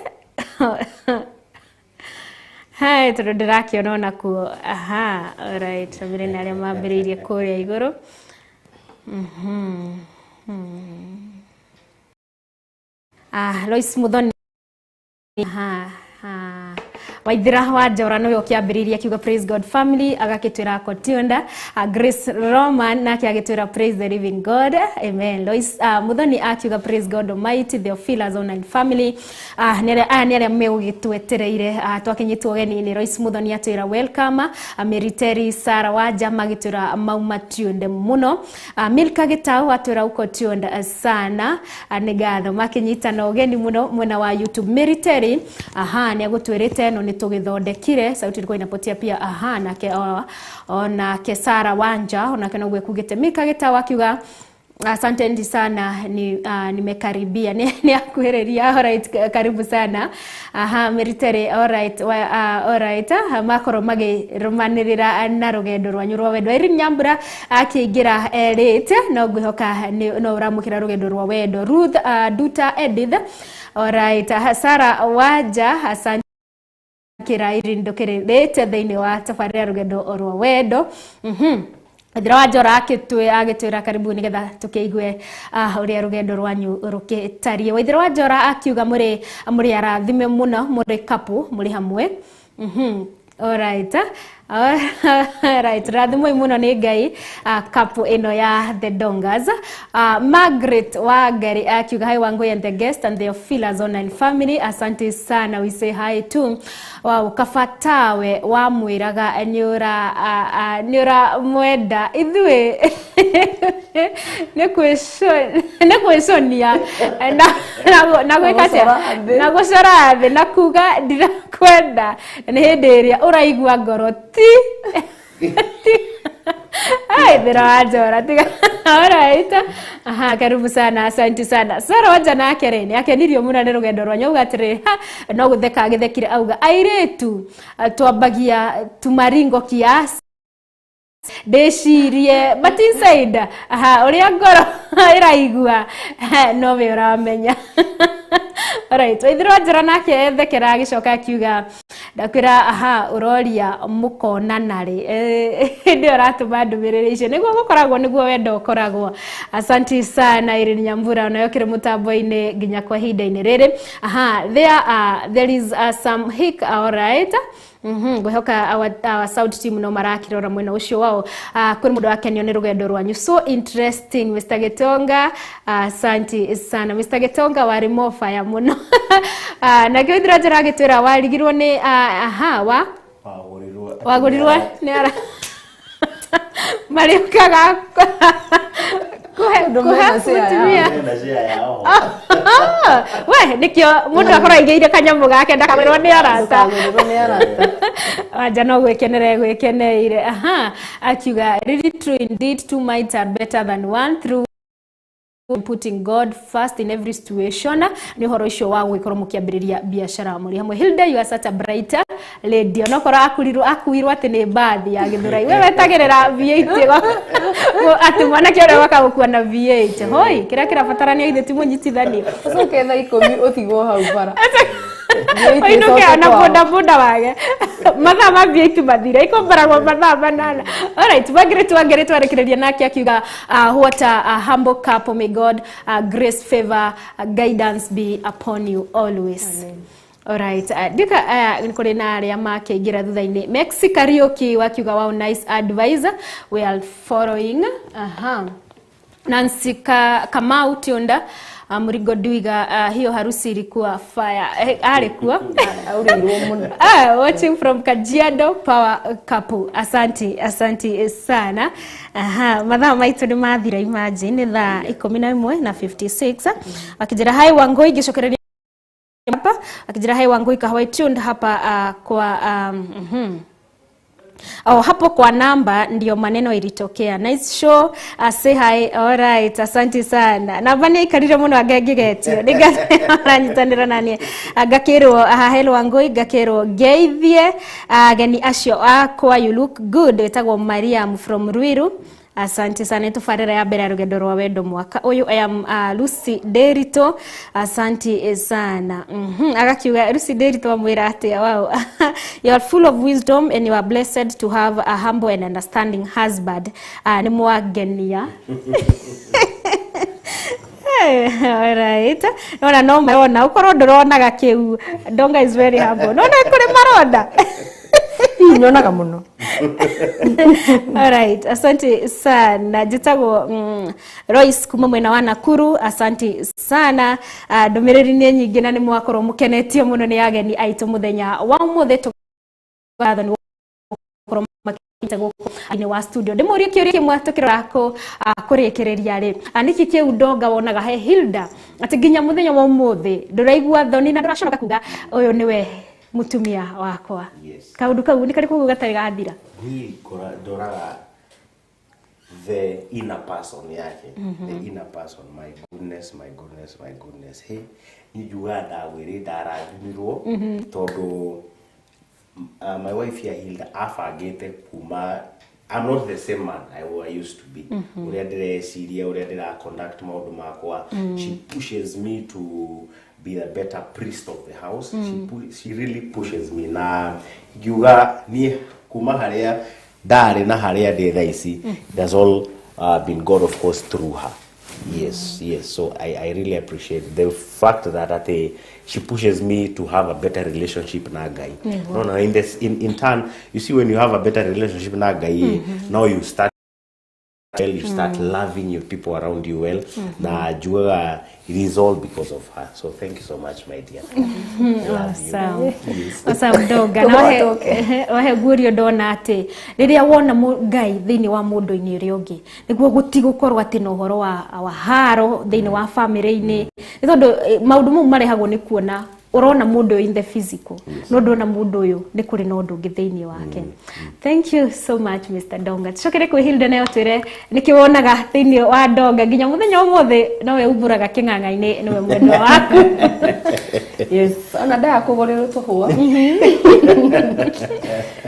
Hai, tondũ ndĩrakĩona onakuo. Aha, alright, twambĩrĩrie na arĩa mambĩrĩirie kũrĩa igũrũ. Ah, Lois Muthoni. Aha, ah. Waithira wa Njora nĩwe ũkĩambĩrĩirie akiuga, "Praise God family," agakĩtwĩra Kotiunda. Grace Roman nake agĩtwĩra, "Praise the living God, amen." Lois Muthoni akiuga, "Praise God Almighty, Theophilus online family." Aya nĩ arĩa megũgĩtwetereire. Twakinyĩtwo ũgeni nĩ Lois Muthoni, atwĩra welcome. Mary Terry, Sarah Wanja magĩtwĩra mauma tuned mũno. Milka Gĩtau atwĩra uko tuned sana. Nĩ ngatho makĩnyitana ũgeni mũno mwena wa YouTube. Mary Terry, aha, nĩ agũtwĩrĩte no nĩ tũgĩthondekire sauti ilikuwa inapotea pia. Aha, nake onake Sarah Wanja onake noguo ekugĩte. Milka Gĩtau akiuga, "Asante ndi sana, ni nimekaribia." Ni akuhĩrĩria. Alright, karibu sana. Aha, Meritere, alright, alright, makorwo magĩrũmanĩrĩra na rũgendo rwanyu rwa wendo. Irene Nyambura akĩingĩra late, no ngwĩhoka no ũramũkĩra rũgendo rwa wendo. Ruth Duta Edith, alright, Sarah Wanja, asante kĩra Irene, ndũkĩrĩ late thĩinĩ wa tabarĩra rũgendo rwa wendo. Ethira wa Njora agĩtwĩra karibu nĩgetha tũkĩigue ũrĩa rũgendo rwanyu rũkĩtariĩ. Waithera wa Njora akiuga mũrĩ arathime mũno, mũrĩ couple, mũrĩ hamwe. Alright. Alright, rathimwo mũno nĩ Ngai couple ĩno ya the Dongas. Margaret Wangari akiuga hi Wangui and the guest and their feelers online family. Asante sana, we say hi too. Wow, kabatawe wamwĩraga nĩũra mwenda ithuĩ nĩ kwĩconia na gwĩka atĩa? Na gũcora thĩ na kuga ndirakwenda nĩ hĩndĩ ĩrĩa ũraigua ngoro ti ai thira wa Njora tiga. Alright. Aha, karibu sana, asante sana. Sara wanja nake rĩ nĩ akenirio mũno nĩ rũgendo rwanyu, auga atĩrĩ no gũtheka agĩthekire, auga airĩtu twambagia tumaringo kiasi ndĩcirie but inside aha ũrĩa ngoro ĩraigua no we ũramenya. Alright, Waithera wa Njora nake ethekera agĩcoka akiuga ndakwĩra aha ũroria mũkonana rĩ hĩndĩ ĩyo ũratũma ndũmĩrĩri icio nĩguo gũkoragwo, nĩguo wendo ũkoragwo. Asante sana Irene Nyambura, onayo kĩrĩ mũtambo-inĩ nginya kwa ihinda-inĩ rĩrĩ. Aha, there is some hic. Alright. Ngwĩhoka our sound team no marakĩrora mwena ũcio wao. Kwĩ mũndũ wakenio nĩ rũgendo rwanyu, so interesting Mr. Gitonga. Asante sana Mr. Gitonga, warĩ mofaya mũno. Nake Waithera Njora agĩtwĩra warigirwo nĩ aha wa wagũrirwo nĩ ara marĩũkaga kuhe mũtumia we nĩkĩo mũndũ akorwo aigĩire kanyamũ gake ndakagũrĩrwo nĩ arata. Wanja no gwĩkenera gwĩkeneire. Aha, akiuga really true indeed, two minds are better than one through putting God first in every situation. Nĩ ũhoro ũcio wa gũgĩkorwo mũkĩambĩrĩria biacara mũrĩ hamwe. Hilda, you are such a bright lady, onokorwo akuirwo atĩ nĩ bathi ya Gĩthũrai, we wetagĩrĩra V8 atĩ mwanake ũrĩa waka gũkua na V8 hoi kĩrĩa kĩrabatarania ithe ti mũnyitithanio ũcoke thaa 10 ũtigwo hau bara oinuke ona boda boda wage mathaa ma V8 mathire ikombaragwo mathaa 8. Alright, Margaret Wangari twarekereria nake akiuga what a humble couple, may God grace, favor, guidance be upon you always. Amen. Alright, ndika kũrĩ na arĩa makĩingĩra thutha-inĩ. Maxi Kariuki wakiuga wow, nice advisor, we are following. Aha. Nancy Kamau Tionda Murigo Ndwiga, hiyo harusi ilikuwa fire. Alikuwa watching from Kajiado Power Couple. Asante, asante sana. Aha, mathaa maitũ nĩ mathira, imagine thaa 11:56. Akijira hai Wangui gĩcokereria hapa, akijira hai Wangui kahawai tuned hapa kwa Oh, hapo kwa namba ndio maneno ilitokea. Nice show. Say hi. All right, asante sana. Namba nĩ ikarire mũno angĩgetio. Nĩnganyitanĩra nani. Ngakĩrwo hello Wangui, ngakĩrwo ngeithie ageni acio akwa, you look good. Ĩtagwo Mariam from Ruiru. Asante sana, tubarĩra ya mbere ya rũgendo rwa wendo mwaka ũyũ. I am Lucy Derito. Asante sana. Agakiuga Lucy Derito amwĩra atĩa? Wow. You are full of wisdom and you are blessed to have a humble and understanding husband. Nĩ mwangenia. Alright. Nona no marona ukorwo ndũronaga kĩu. Donga is very humble. Nona kũrĩ maronda. Nyonaga muno. Alright, asante sana. Njĩtagwo Royce kuma mwena wa Nakuru. Asante sana. Ndũmĩrĩri nĩ nyingĩ na nĩ mwakorwo mũkenetio mũno nĩ ageni aitũ mũthenya wa ũmũthĩ. Tũgatho nĩ gũkorwo makĩte gũkũ wa studio. Ndĩmũrie kĩũria kĩmwe tũkĩrora kũrĩkĩrĩria rĩ, nĩkĩ kĩu Ndonga wonaga he Hilda atĩ nginya mũthenya wa ũmũthĩ ndũraigua thoni na ndũraconoka kuga ũyũ nĩwe mutumia wakwa? Yes. Kaundu kau ni karĩkũ gatarĩ gathira? Niĩ ndoraga the inner person yake. The inner person, my goodness, my goodness, my goodness. Hey, niĩ njugaga ndagwĩrĩ ndarathimirwo tondũ my wife here Hilda abangĩte kuma I'm not the same man I used to be. Ũrĩa ndĩreciria, ũrĩa ndĩra conduct maũndũ makwa. She pushes me to be the better priest of the house. She really pushes me na ngiuga niĩ kuma harĩa Ndarĩ na harĩa ndĩ thaa ici, it has all been God, of course, through her. Yes, so I really appreciate the fact that atĩ she pushes me to have a better relationship na Ngai. No, in turn, you see, when you have a better relationship na Ngai, now you start well, you start loving your people around you well. Na juaga it is all because of her, so thank you so much, my dear. Love you. Awesome. Yes. Awesome, Ndonga. Na wahe gurio ndona atĩ rĩrĩa wona Ngai thĩinĩ wa mũndũ-inĩ ũrĩa ũngĩ, nĩguo gũtigũkorwo atĩ na ũhoro wa haro thĩinĩ wa bamĩrĩ-inĩ, nĩ tondũ maũndũ mau marehagwo nĩ kuona ũrona mũndũ ũyũ in the physical, no ndona mũndũ ũyũ nĩ kũrĩ na ũndũ ũngĩ thĩinĩ wake. Thank you so much, Mr. Ndonga. Tũcokere kwĩ Hilda nayo twĩre nĩkĩ wonaga thĩinĩ wa Ndonga nginya mũthenya ũmũthĩ nowe umbũraga kĩng'ang'a-inĩ nĩwe mwendwa waku. Yes, ona ndaga kũgũrĩrwo tũhũa,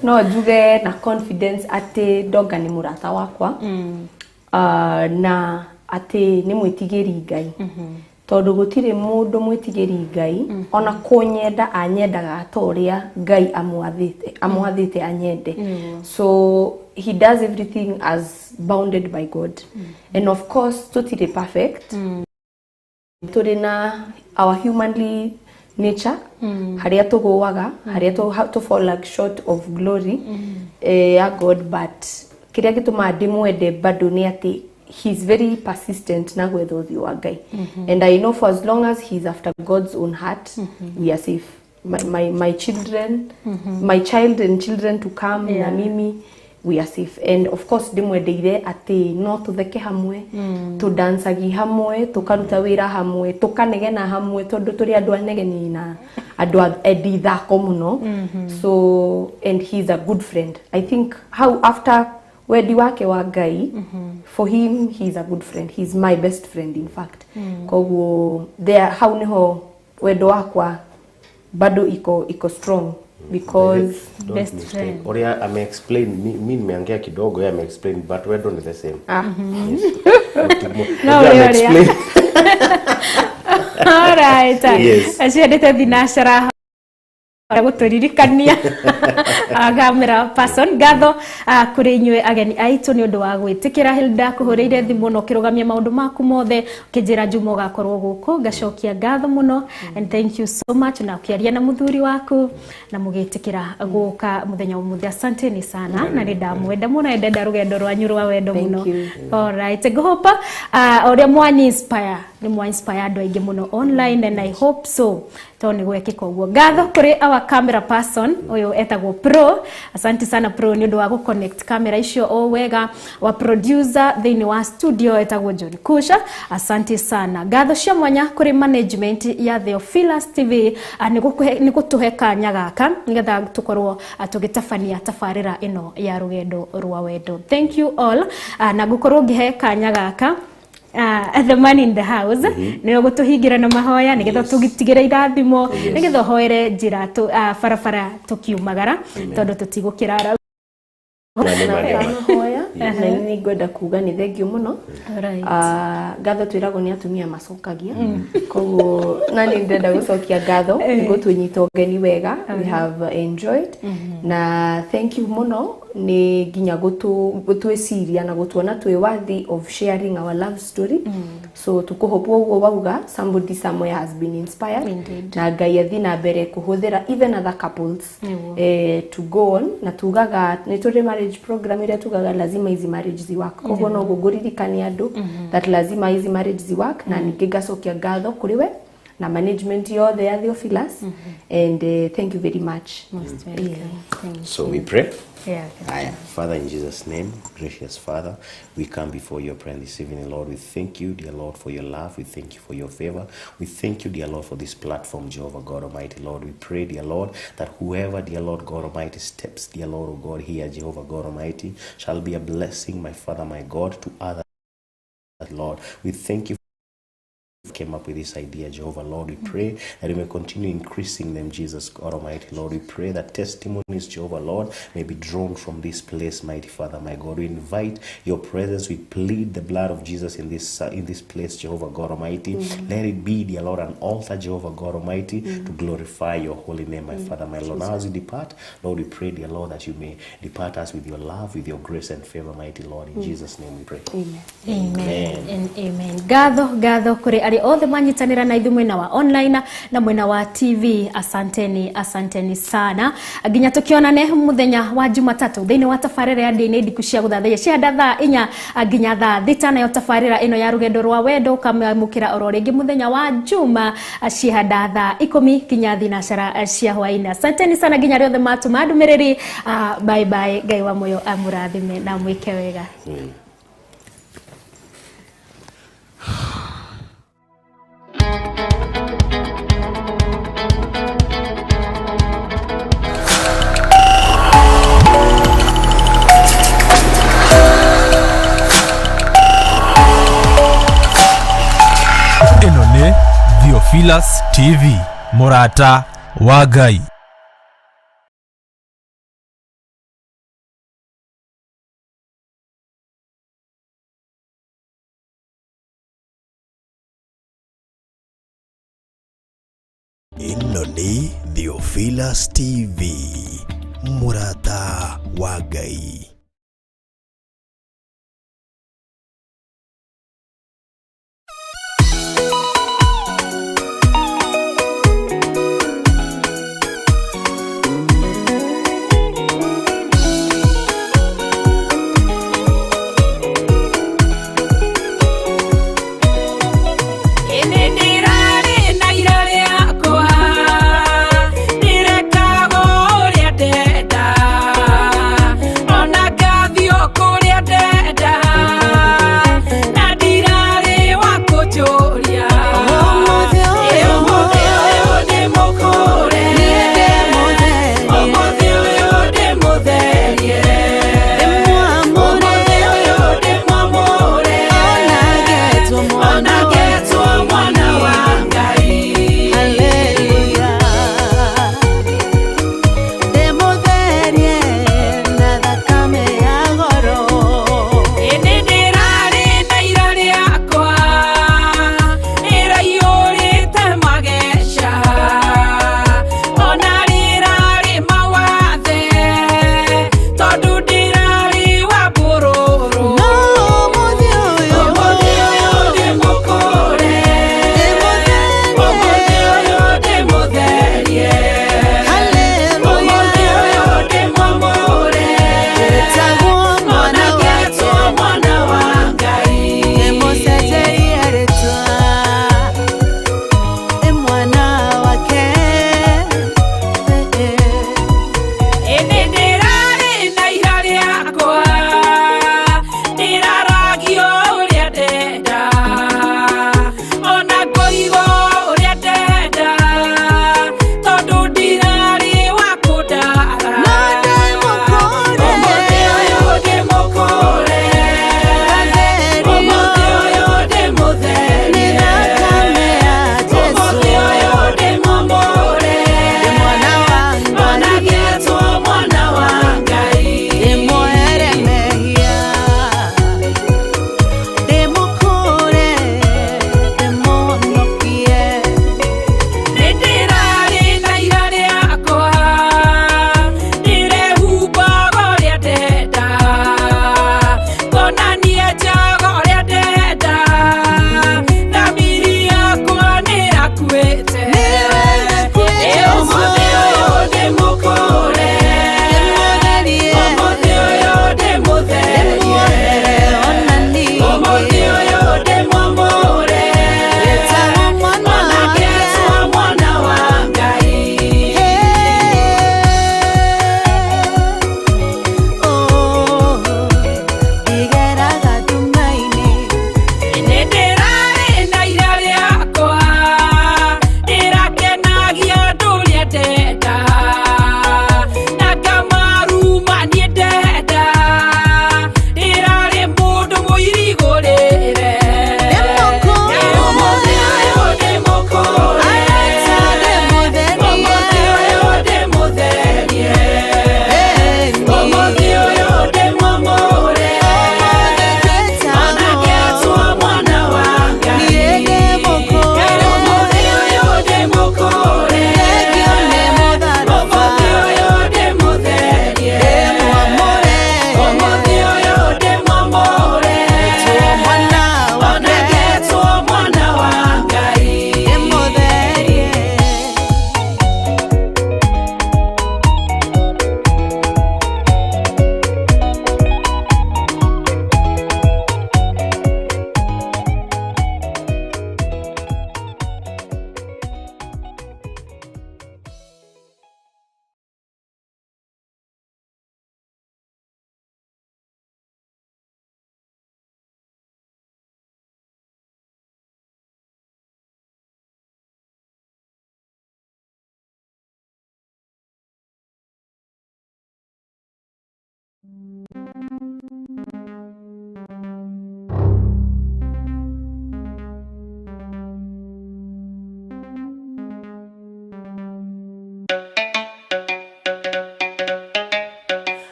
no njuge na confidence atĩ Ndonga nĩ mũrata wakwa, na atĩ nĩ mwĩtigĩri Ngai, tondũ gũtirĩ mũndũ mwĩtigĩri Ngai ona kũnyenda anyendaga ta ũrĩa Ngai amwathĩte anyende. So he does everything as bounded by God, and of course tũtirĩ perfect, tũrĩ na our humanly nature, harĩa tũgũaga, harĩa tũ fall like short of glory ya God. But kĩrĩa gĩtũmaga ndĩmwende bado nĩ atĩ he's very persistent na gwetha ũthiũ wa Ngai, and I know for as long as he's after God's own heart, we are safe, my children, my child and children to come, na mimi, we are safe. And of course ndĩmwendeire atĩ no tũtheke hamwe, tũdancagi hamwe, tũkaruta wĩra hamwe, tũkanegena hamwe, tondũ tũrĩ andũ anegeni na andũ endi ithako mũno. So, and he's a good friend. I think how after wendi wake wa Ngai, for him, he's a good friend. He's my best friend, in fact. Koguo there, hau niho wendo wakwa bado iko strong because Don't Best mistake. friend. Oria ameexplain, mi nimeongea kidogo, yeye ameexplain, but wendo ni the same. Ah. Yes. No, Oria ũrĩa. ameexplain. Alright. Yes. Aciendete thinacara gũtũririkania camera person. Ngatho kũrĩ inyuĩ ageni aitũ nĩ ũndũ wa gwĩtĩkĩra. Hilda, kũhũrĩire thimũ na ũkĩrũgamia maũndũ maku mothe, ũkĩnjĩra Juma ũgakorwo gũkũ, ngacokia ngatho mũno, and thank you so much, na ũkĩaria na mũthuri waku na mũgĩtĩkĩra gũka mũthenya ũmũthĩ. Asanteni sana, na nĩ ndamwenda mũno, ndenda rũgendo rwanyu rwa wendo Thank mũno. you. Alright, ngũhopa ũrĩa mwani inspire nĩ mwa inspire andũ aingĩ mũno online, and I hope so, tondũ nĩ gwekĩka ũguo. Ngatho kũrĩ our camera person ũyũ etagwo Pro. Asante sana Pro nĩ ũndũ wa gũ-connect camera icio o wega. Wa producer thĩinĩ wa studio etagwo John Kusha, asante sana. Ngatho cia mwanya kũrĩ management ya Theophilus TV nĩ gũtũhe kanya gaka nĩgetha tũkorwo tũgĩtabania tabarĩra ĩno ya rũgendo rwa wendo. Thank you all. Na ngũkorwo ngĩhe kanya gaka the man in the house nĩwe gũtũhingĩra na mahoya nĩgetha tũgĩtigĩre irathimo, nĩgetha ũhoere njĩra barabara tũkiumagara, tondũ tũtigũkĩrara. Mahoya na nĩ ngwenda kuga nĩ thengiũ mũno. Alright. Ngatho twĩragwo nĩ atumia macokagia, koguo na nĩ ndĩrenda gũcokia ngatho nĩ gũtũnyita ũgeni wega. We have enjoyed, na thank you mũno nĩ nginya gũtwĩciria na gũtuona twĩ worthy of sharing our love story. So tũkũhope ũguo wauga, somebody somewhere has been inspired. Indeed. Na Ngai athiĩ na mbere kũhũthĩra even other couples to go on. Na tugaga nĩ tũrĩ marriage program ĩrĩa tugaga lazima hizi marriage ziwork, koguo no ngũririkania andũ that lazima hizi marriage ziwork. Na ningĩ ngacokia ngatho kũrĩ we na management yothe ya Theophilus, and thank you very much. Most welcome. Thank So you. we pray. Yeah. Aya. Father, in Jesus' name, gracious Father, we come before your presence this evening, Lord. We thank you, dear Lord, for your love. We thank you for your favor. We thank you, dear Lord, for this platform, Jehovah God Almighty, Lord. We pray, dear Lord, that whoever, dear Lord God Almighty, steps, dear Lord, oh God, here, Jehovah God Almighty, shall be a blessing, my Father, my God, to others, Lord. We thank you came up with this idea, Jehovah Lord. We pray that you may continue increasing them, Jesus God Almighty. Lord, we pray that testimonies, Jehovah Lord, may be drawn from this place, mighty Father, my God. We invite your presence. We plead the blood of Jesus in this place, Jehovah God Almighty. Let it be, dear Lord, an altar, Jehovah God Almighty, to glorify your holy name, my Father, my Lord. Now as we depart, Lord, we pray, dear Lord, that you may depart us with your love, with your grace and favor, mighty Lord. In Jesus' name we pray. Amen. Amen. And amen. Ngatho ngatho kuri ari othe manyitanira na ithuĩ mwena wa online na mwena wa TV. Asanteni, asanteni sana. Nginya tukionane muthenya wa Jumatatu thiini wa tabarĩra ya ndini ndiku cia guthathaiya cia thaa 4 nginya thaa 6, nayo tabarĩra ĩno ya rugendo rwa wendo ukamamukira oro rĩngĩ muthenya wa Juma cihanda thaa 10 nginya thinacara cia hwaĩ-inĩ. Asanteni sana nginya arĩa othe matũma ndũmĩrĩri. Bye bye. Ngai wa muoyo amũrathime na mwĩke wega. Ĩno nĩ Theophilus TV, mũrata wa Ngai. Ĩno nĩ Theophilus TV, mũrata wa Ngai. Ona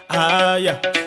Aya.